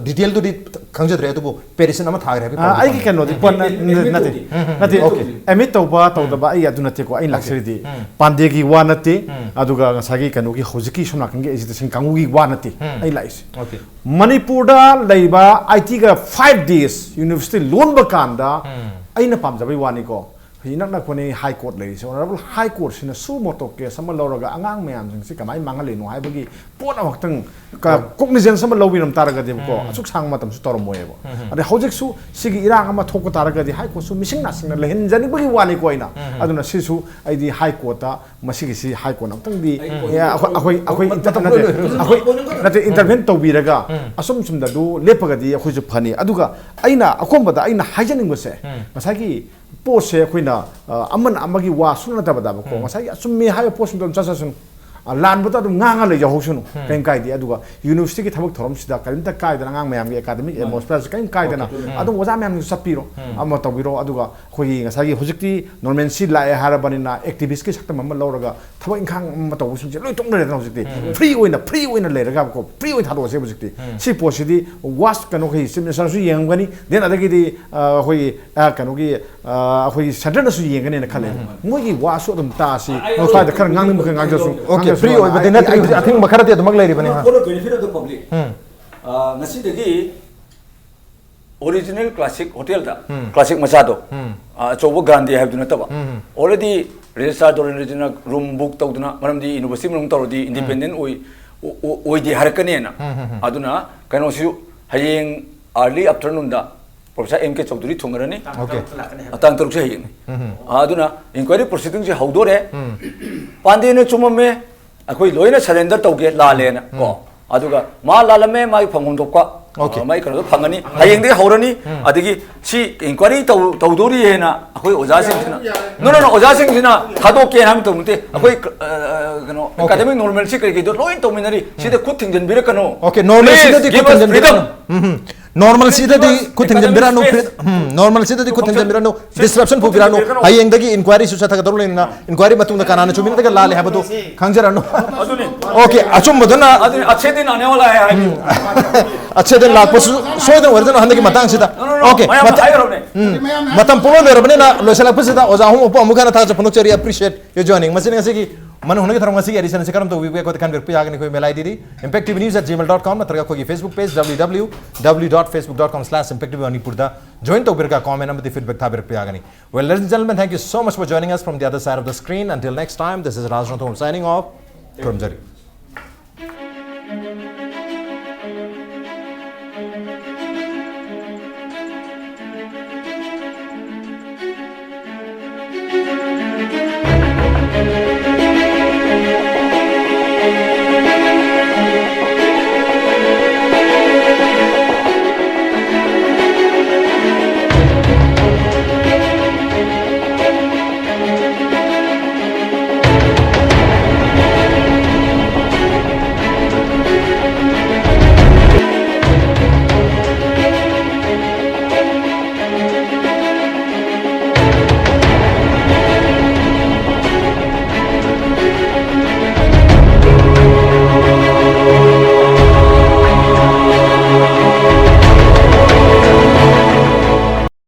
ꯗꯤꯇꯦꯜꯗꯨꯗꯤ ꯈꯪꯖꯗ꯭ꯔꯦ, ꯑꯗꯨꯕꯨ ꯄꯦꯇꯤꯁꯟ ꯑꯃ ꯊꯥꯈ꯭ꯔꯦ ꯍꯥꯏꯕꯒꯤ ꯄꯥꯎ ꯑꯩꯒꯤ ꯐꯪꯉꯦ꯫ ꯀꯩꯅꯣꯗꯤ ꯄꯣꯠ ꯅ- Admit ꯅꯠꯇꯦ ꯇꯧꯗꯦ꯫ ꯅꯠꯇꯦ꯫ Okay. ꯑꯦꯗꯃꯤꯠ ꯇꯧꯕ ꯇꯧꯗꯕ ꯑꯩ ꯑꯗꯨ ꯅꯠꯇꯦꯀꯣ꯫ ꯑꯩꯅ ꯂꯥꯛꯆꯔꯤꯗꯤ ꯄꯥꯟꯗꯦꯒꯤ ꯋꯥ ꯅꯠꯇꯦ, ꯑꯗꯨꯒ ꯉꯁꯥꯏꯒꯤ ꯀꯩꯅꯣꯒꯤ ꯍꯧꯖꯤꯛꯀꯤ ꯁꯣꯝ ꯅꯥꯀꯟꯒꯤ ꯑꯦꯖꯤꯇꯦꯁꯟ ꯀꯥꯡꯕꯨꯒꯤ ꯋꯥ ꯅꯠꯇꯦ꯫ ꯑꯩ ꯂꯥꯛꯏꯁꯦ Okay. ꯃꯅꯤꯄꯨꯔꯗ ꯂꯩꯕ ꯑꯥꯏ ꯇꯤꯒ five days university ꯂꯣꯟꯕ ꯀꯥꯟꯗ ꯑꯩꯅ ꯄꯥꯝꯖꯕꯩ ꯋꯥꯅꯤꯀꯣ, ꯍꯧꯖꯤꯛ ꯏꯅꯛ ꯅꯛꯄꯅꯤ ꯍꯥꯏ ꯀꯣꯔꯠ ꯂꯩꯔꯤꯁꯦ꯫ ꯑꯣꯅꯔꯦꯕꯜ ꯍꯥꯏ ꯀꯣꯔꯠꯁꯤꯅ ꯁꯨ ꯃꯣꯇꯣ ꯀꯦꯁ ꯑꯃ ꯂꯧꯔꯒ ꯑꯉꯥꯡ ꯃꯌꯥꯝꯁꯤꯡꯁꯤ ꯀꯃꯥꯏꯅ ꯃꯥꯡꯍꯜꯂꯤꯅꯣ ꯍꯥꯏꯕꯒꯤ ꯄꯣꯠ ꯑꯃꯈꯛꯇꯪ ꯀꯣꯛꯅꯤꯖꯦꯟꯁ ꯑꯃ ꯂꯧꯕꯤꯔꯝ ꯇꯥꯔꯒꯗꯤꯕꯀꯣ, ꯑꯁꯨꯛ ꯁꯥꯡꯕ ꯃꯇꯝꯁꯨ ꯇꯧꯔꯝꯃꯣꯏꯕ꯫ ꯑꯗꯩ ꯍꯧꯖꯤꯛꯁꯨ ꯁꯤꯒꯤ ꯏꯔꯥꯡ ꯑꯃ ꯊꯣꯛꯄ ꯇꯥꯔꯒꯗꯤ ꯍꯥꯏ ꯀꯣꯔꯠꯁꯨ ꯃꯤꯁꯤꯡ ꯅꯥꯁꯤꯡꯅ ꯂꯩꯍꯟꯖꯅꯤꯡꯕꯒꯤ ꯋꯥꯅꯤꯀꯣ ꯑꯩꯅ꯫ ꯑꯗꯨꯅ ꯁꯤꯁꯨ ꯑꯩꯗꯤ ꯍꯥꯏ ꯀꯣꯔꯠꯇ ꯃꯁꯤꯒꯤꯁꯤ ꯍꯥꯏ ꯀꯣꯔꯠ ꯑꯃꯇꯪꯗꯤ, ꯑꯦ, ꯑꯩꯈꯣꯏ, ꯑꯩꯈꯣꯏ, ꯑꯩꯈꯣꯏ ꯃꯇꯝ ꯅꯠꯇꯦ, ꯂꯣꯏ ꯂꯣꯏꯔꯦ꯫ ꯑꯩꯈꯣꯏ ꯅꯠꯇꯦ, ꯏꯟꯇꯔꯚꯦꯟ ꯇꯧꯕꯤꯔꯒ ꯑꯁꯨꯝ ꯁꯨꯝꯗ ꯑꯗꯨ ꯂꯦꯞꯄꯒꯗꯤ ꯑꯩꯈꯣꯏꯁꯨ ꯐꯅꯤ꯫ ꯑꯗꯨꯒ ꯑꯩꯅ ꯑꯀꯣꯟꯕꯗ ꯑꯩꯅ ꯍꯥꯏꯖꯅꯤꯡꯕꯁꯦ, ꯉꯁꯥꯏꯒꯤ ꯄꯣꯠꯁꯦ ꯑꯩꯈꯣꯏꯅ, ꯑ, ꯑꯃꯅ ꯑꯃꯒꯤ ꯋꯥ ꯁꯨꯡꯅꯠꯇꯕꯗꯕꯀꯣ, ꯉꯁꯥꯏꯒꯤ ꯑꯆꯨꯝꯃꯤ ꯍꯥꯏꯕ ꯄꯣꯠꯁꯤꯡꯗꯣ ꯑꯗꯨꯝ ꯆꯠꯆꯁꯅꯨ꯫ ꯑ, ꯂꯥꯟꯕꯗ ꯑꯗꯨꯝ ꯉꯥꯡꯉ ꯂꯩꯖꯍꯧꯁꯅꯨ, ꯀꯔꯤꯝ ꯀꯥꯏꯗꯦ꯫ ꯑꯗꯨꯒ ꯌꯨꯅꯤꯚꯔꯁꯤꯇꯤꯒꯤ ꯊꯕꯛ ꯊꯧꯔꯝꯁꯤꯗ ꯀꯔꯤꯝꯇ ꯀꯥꯏꯗꯅ ꯑꯉꯥꯡ ꯃꯌꯥꯝꯒꯤ ꯑꯦꯀꯥꯗꯃꯤꯛ ꯑꯦꯠꯃꯣꯁꯐꯤꯌꯔꯁꯦ ꯀꯔꯤꯝ ꯀꯥꯏꯗꯅ ꯑꯗꯨꯝ ꯑꯣꯖꯥ ꯃꯌꯥꯝꯁꯨ ꯆꯠꯄꯤꯔꯣ, ꯑꯃ ꯇꯧꯕꯤꯔꯣ꯫ ꯑꯗꯨꯒ ꯑꯩꯈꯣꯏꯒꯤ ꯉꯁꯥꯏꯒꯤ ꯍꯧꯖꯤꯛꯇꯤ ꯅꯣꯔꯃꯦꯟꯁꯤ ꯂꯥꯛꯑꯦ ꯍꯥꯏꯔꯕꯅꯤꯅ ꯑꯦꯛꯇꯤꯚꯤꯁꯀꯤ ꯁꯛꯇꯝ ꯑꯃ ꯂꯧꯔꯒ ꯊꯕꯛ ꯏꯪꯈꯥꯡ ꯑꯃ ꯇꯧꯕꯁꯤꯡꯁꯦ ꯂꯣꯏ ꯇꯣꯛꯅꯔꯦꯗꯅ ꯍꯧꯖꯤꯛꯇꯤ꯫ ꯐ꯭ꯔꯤ ꯑꯣꯏꯅ, ꯐ꯭ꯔꯤ ꯑꯣꯏꯅ ꯂꯩꯔꯒ ꯀꯣ, ꯐ꯭ꯔꯤ ꯑꯣꯏꯅ ꯊꯥꯗꯣꯛꯑꯁꯦ ꯍꯧꯖꯤꯛꯇꯤ꯫ ꯁꯤ ꯄꯣꯠꯁꯤꯗꯤ ꯋꯥꯁ ꯀꯩꯅꯣ, ꯑꯩꯈꯣꯏ ꯆꯤꯐ ꯃꯤꯅꯤꯁꯇꯔꯁꯨ ꯌꯦꯡꯉꯝꯒꯅꯤ, ꯗꯦꯟ ꯑꯗꯒꯤꯗꯤ, ꯑ, ꯑꯩꯈꯣꯏꯒꯤ, ꯑ, ꯀꯩꯅꯣꯒꯤ, ꯑ, ꯑꯩꯈꯣꯏꯒꯤ ꯁꯦꯟꯇꯔꯅꯁꯨ ꯌꯦꯡꯒꯅꯤꯅ ꯈꯜꯂꯦ꯫ ꯃꯣꯏꯒꯤ ꯋꯥꯁꯨ ꯑꯗꯨꯝ ꯇꯥꯁꯤ꯫ ꯑꯩ ꯃꯣꯏ ꯁ꯭ꯋꯥꯏꯗ ꯈꯔ ꯉꯥꯡꯅꯤꯡꯕ ꯈꯔ ꯉꯥꯡꯖꯁꯨ, OK, ꯉꯥꯡꯖꯁꯨ ꯐ꯭ꯔꯤ ꯍꯥꯏꯅ ꯑꯣꯏꯕꯗꯤ ꯑꯩ, ꯅꯠꯇ꯭ꯔꯤ, ꯑꯩ, ꯍꯧꯖꯤꯛ ꯑꯊꯤꯡꯕ ꯈꯔꯗꯤ ꯑꯗꯨꯃꯛ ꯂꯩꯔꯤꯕꯅꯤ꯫ ꯍꯥ꯫ For the benefit of the public, ꯎꯝ꯫ ꯑ, ꯉꯁꯤꯗꯒꯤ ꯑꯣꯔꯤꯖꯤꯅꯦꯜ ꯀ꯭ꯂꯥꯁꯤꯛ ꯍꯣꯇꯦꯜꯗ, ꯎꯝ꯫ ꯀ꯭ꯂꯥꯁꯤꯛ ꯃꯆꯥꯗꯣ, ꯎꯝ꯫ ꯑ, ꯑꯆꯧꯕ ꯒ꯭ꯔꯥꯟꯗꯦ ꯍꯥꯏꯕꯗꯨ ꯅꯠꯇꯕ, ꯎꯝ꯫ Already ꯔꯦꯖꯤꯁꯇ꯭ꯔꯥꯔ ꯗꯣꯔꯦꯟꯗ꯭ꯔꯖꯤꯠꯅ ꯔꯨꯝ ꯕꯨꯛ ꯇꯧꯗꯅ, ꯃꯔꯝꯗꯤ ꯌꯨꯅꯤꯚꯔꯁꯤꯇꯤ ꯃꯅꯨꯡ ꯇꯧꯔꯗꯤ ꯎꯝ꯫ ꯏꯟꯗꯤꯄꯦꯟꯗꯦꯟ ꯑꯣꯏ-, ꯑꯣ-, ꯑꯣ-, ꯑꯣꯏꯗꯦ ꯍꯥꯏꯔꯛꯀꯅꯦꯅ꯫ ꯎꯝ, ꯎꯝ, ꯎꯝ꯫ ꯑꯗꯨꯅ ꯀꯩꯅꯣꯁꯤꯁꯨ ꯍꯌꯦꯡ ꯑꯥꯔꯂꯤ ꯑꯥꯐꯇꯔꯅꯨꯟꯗ ꯄ꯭ꯔꯣꯐꯦꯁꯔ ꯑꯦꯝ ꯀꯦ ꯆꯧꯙꯨꯔꯤ ꯊꯨꯡꯉꯔꯅꯤ꯫ OK꯫ ꯇꯥꯡ ꯇꯔꯨꯛꯁꯦ ꯍꯌꯦꯡꯅꯤ꯫ ꯎꯝ꯫ ꯑꯗꯨꯅ ꯏꯟꯀ꯭ꯋꯥꯏꯔꯤ ꯄ꯭ꯔꯣꯁꯤꯗꯤꯡꯁꯦ ꯍꯧꯗꯣꯔꯦ꯫ ꯎꯝ꯫ ꯄꯥꯟꯗꯦꯅ ꯆꯨꯝꯃꯝꯃꯦ, ꯑꯩꯈꯣꯏ ꯂꯣꯏꯅ ꯁꯔꯦꯟꯗꯔ ꯇꯧꯒꯦ, ꯂꯥꯜꯂꯦꯅ ꯀꯣ꯫ ꯎꯝ꯫ ꯑꯗꯨꯒ ꯃꯥ ꯂꯥꯜꯂꯝꯃꯦ, ꯃꯥꯒꯤ ꯐꯪꯐꯝ ꯊꯣꯛꯄ, OK꯫ ꯑ, ꯃꯥꯒꯤ ꯀꯩꯅꯣꯗꯣ ꯐꯪꯉꯅꯤ, ꯍꯌꯦꯡꯗꯒꯤ ꯍꯧꯔꯅꯤ꯫ ꯎꯝ꯫ ꯑꯗꯒꯤ ꯁꯤ ꯏꯟꯀ꯭ꯋꯥꯏꯔꯤ ꯇꯧ-, ꯇꯧꯗꯣꯔꯤ ꯍꯥꯏꯅ ꯑꯩꯈꯣꯏ ꯑꯣꯖꯥꯁꯤꯡꯁꯤꯅ, ꯌꯥꯔꯦ, ꯌꯥꯔꯦ꯫ No, no, no, ꯑꯣꯖꯥꯁꯤꯡꯁꯤꯅ ꯊꯥꯗꯣꯛꯀꯦ ꯍꯥꯏꯕ ꯃꯇꯝ ꯅꯠꯇꯦ꯫ ꯑꯩꯈꯣꯏ, ꯑ, ꯀꯩꯅꯣ, OK꯫ ꯑꯦꯀꯥꯗꯃꯤꯛ ꯅꯣꯔꯃꯦꯜꯁꯤ ꯀꯩꯀꯩꯗꯣ ꯂꯣꯏ ꯇꯧꯃꯤꯟꯅꯔꯤ꯫ ꯁꯤꯗ ꯈꯨꯠ ꯊꯤꯡꯖꯤꯟꯕꯤꯔꯛꯀꯅꯨ꯫ OK, ꯅꯣꯔꯃꯦꯜꯁꯤꯗꯗꯤ Please ꯈꯨꯠ give us ꯊꯤꯡꯖꯤꯟꯕꯤꯔꯛꯀꯅꯨ꯫ freedom꯫ ꯎꯝ, ꯎꯝ꯫ ꯅꯣꯔꯃꯦꯜꯁꯤꯗꯗꯤ ꯈꯨꯠ ꯊꯤꯡꯖꯤꯟꯕꯤꯔꯛꯑꯅꯨ, ꯐ꯭ꯔꯤ-, ꯎꯝ, ꯅꯣꯔꯃꯦꯜꯁꯤꯗꯗꯤ ꯈꯨꯠ ꯊꯤꯡꯖꯤꯟꯕꯤꯔꯛꯑꯅꯨ, ꯗꯤꯁꯔꯞꯁꯟ ꯄꯨꯕꯤꯔꯛꯑꯅꯨ꯫ ꯈꯨꯠ ꯊꯤꯡꯖꯤꯟꯕꯤꯔꯛꯀꯅꯨ꯫ ꯍꯌꯦꯡꯗꯒꯤ ꯏꯟꯀ꯭ꯋꯥꯏꯔꯤꯁꯨ ꯆꯠꯊꯒꯗꯧꯔꯤꯕꯅꯤꯅ, ꯏꯟꯀ꯭ꯋꯥꯏꯔꯤ ꯃꯇꯨꯡꯗ ꯀꯅꯥꯅ ꯆꯨꯝꯃꯤ ꯅꯠꯇ꯭ꯔꯒ ꯂꯥꯜꯂꯤ ꯍꯥꯏꯕꯗꯨ ꯈꯪꯖꯔꯅꯨ꯫ ꯑꯗꯨꯅꯤ꯫ OK, ꯑꯆꯨꯝꯕꯗꯨꯅ ꯑꯗꯨꯅꯤ, ꯑꯆꯦꯗꯤꯟ ꯑꯅꯦꯋꯥꯂꯥ ꯍꯥꯏ ꯍꯥꯏꯕꯤꯌꯨ꯫ ꯑꯆꯦꯗꯤꯟ ꯂꯥꯛꯄꯁꯨ ꯁꯣꯏꯗꯅ ꯑꯣꯏꯔꯗꯅ ꯍꯟꯗꯛꯀꯤ ꯃꯇꯥꯡꯁꯤꯗ꯫ No, no, no, OK, ꯃꯌꯥꯝ ꯃꯇꯝ, ꯍꯥꯏꯈ꯭ꯔꯕꯅꯦ꯫ ꯎꯝ, ꯃꯇꯝ ꯄꯨꯡꯂꯣꯏ ꯂꯣꯏꯔꯕꯅꯤꯅ ꯂꯣꯏꯁꯤꯜꯂꯛꯄꯁꯤꯗ ꯑꯣꯖꯥ ꯑꯍꯨꯝ ꯑꯃꯨꯛ ꯍꯟꯅ ꯊꯥꯒꯠꯆ ꯐꯣꯡꯗꯣꯛꯆꯔꯤ꯫ Appreciate your joining꯫ ꯃꯁꯤꯅ ꯉꯁꯤꯒꯤ ꯃꯅꯨ ꯍꯨꯅꯒꯤ ꯊꯧꯔꯝ ꯑꯁꯤꯒꯤ edition ꯑꯁꯤ ꯀꯔꯝ ꯇꯧꯕꯤꯕꯒꯦ ꯑꯩꯈꯣꯏꯗ ꯈꯟꯕꯤꯔꯛꯄ ꯌꯥꯒꯅꯤ꯫ ꯑꯩꯈꯣꯏ mail ID D impacttvnews at gmail dot com ꯅꯠꯇ꯭ꯔꯒ ꯑꯩꯈꯣꯏꯒꯤ Facebook page W W W dot facebook dot com slash impacttvmanipur ꯗ join ꯇꯧꯕꯤꯔꯒ comment ꯑꯃꯗꯤ feedback ꯊꯥꯕꯤꯔꯛꯄ ꯌꯥꯒꯅꯤ꯫ Well, ladies and gentlemen, thank you so much for joining us from the other side of the screen. Until next time, this is Raj Ranthambore signing off. ꯈꯨꯔꯨꯝꯖꯔꯤ꯫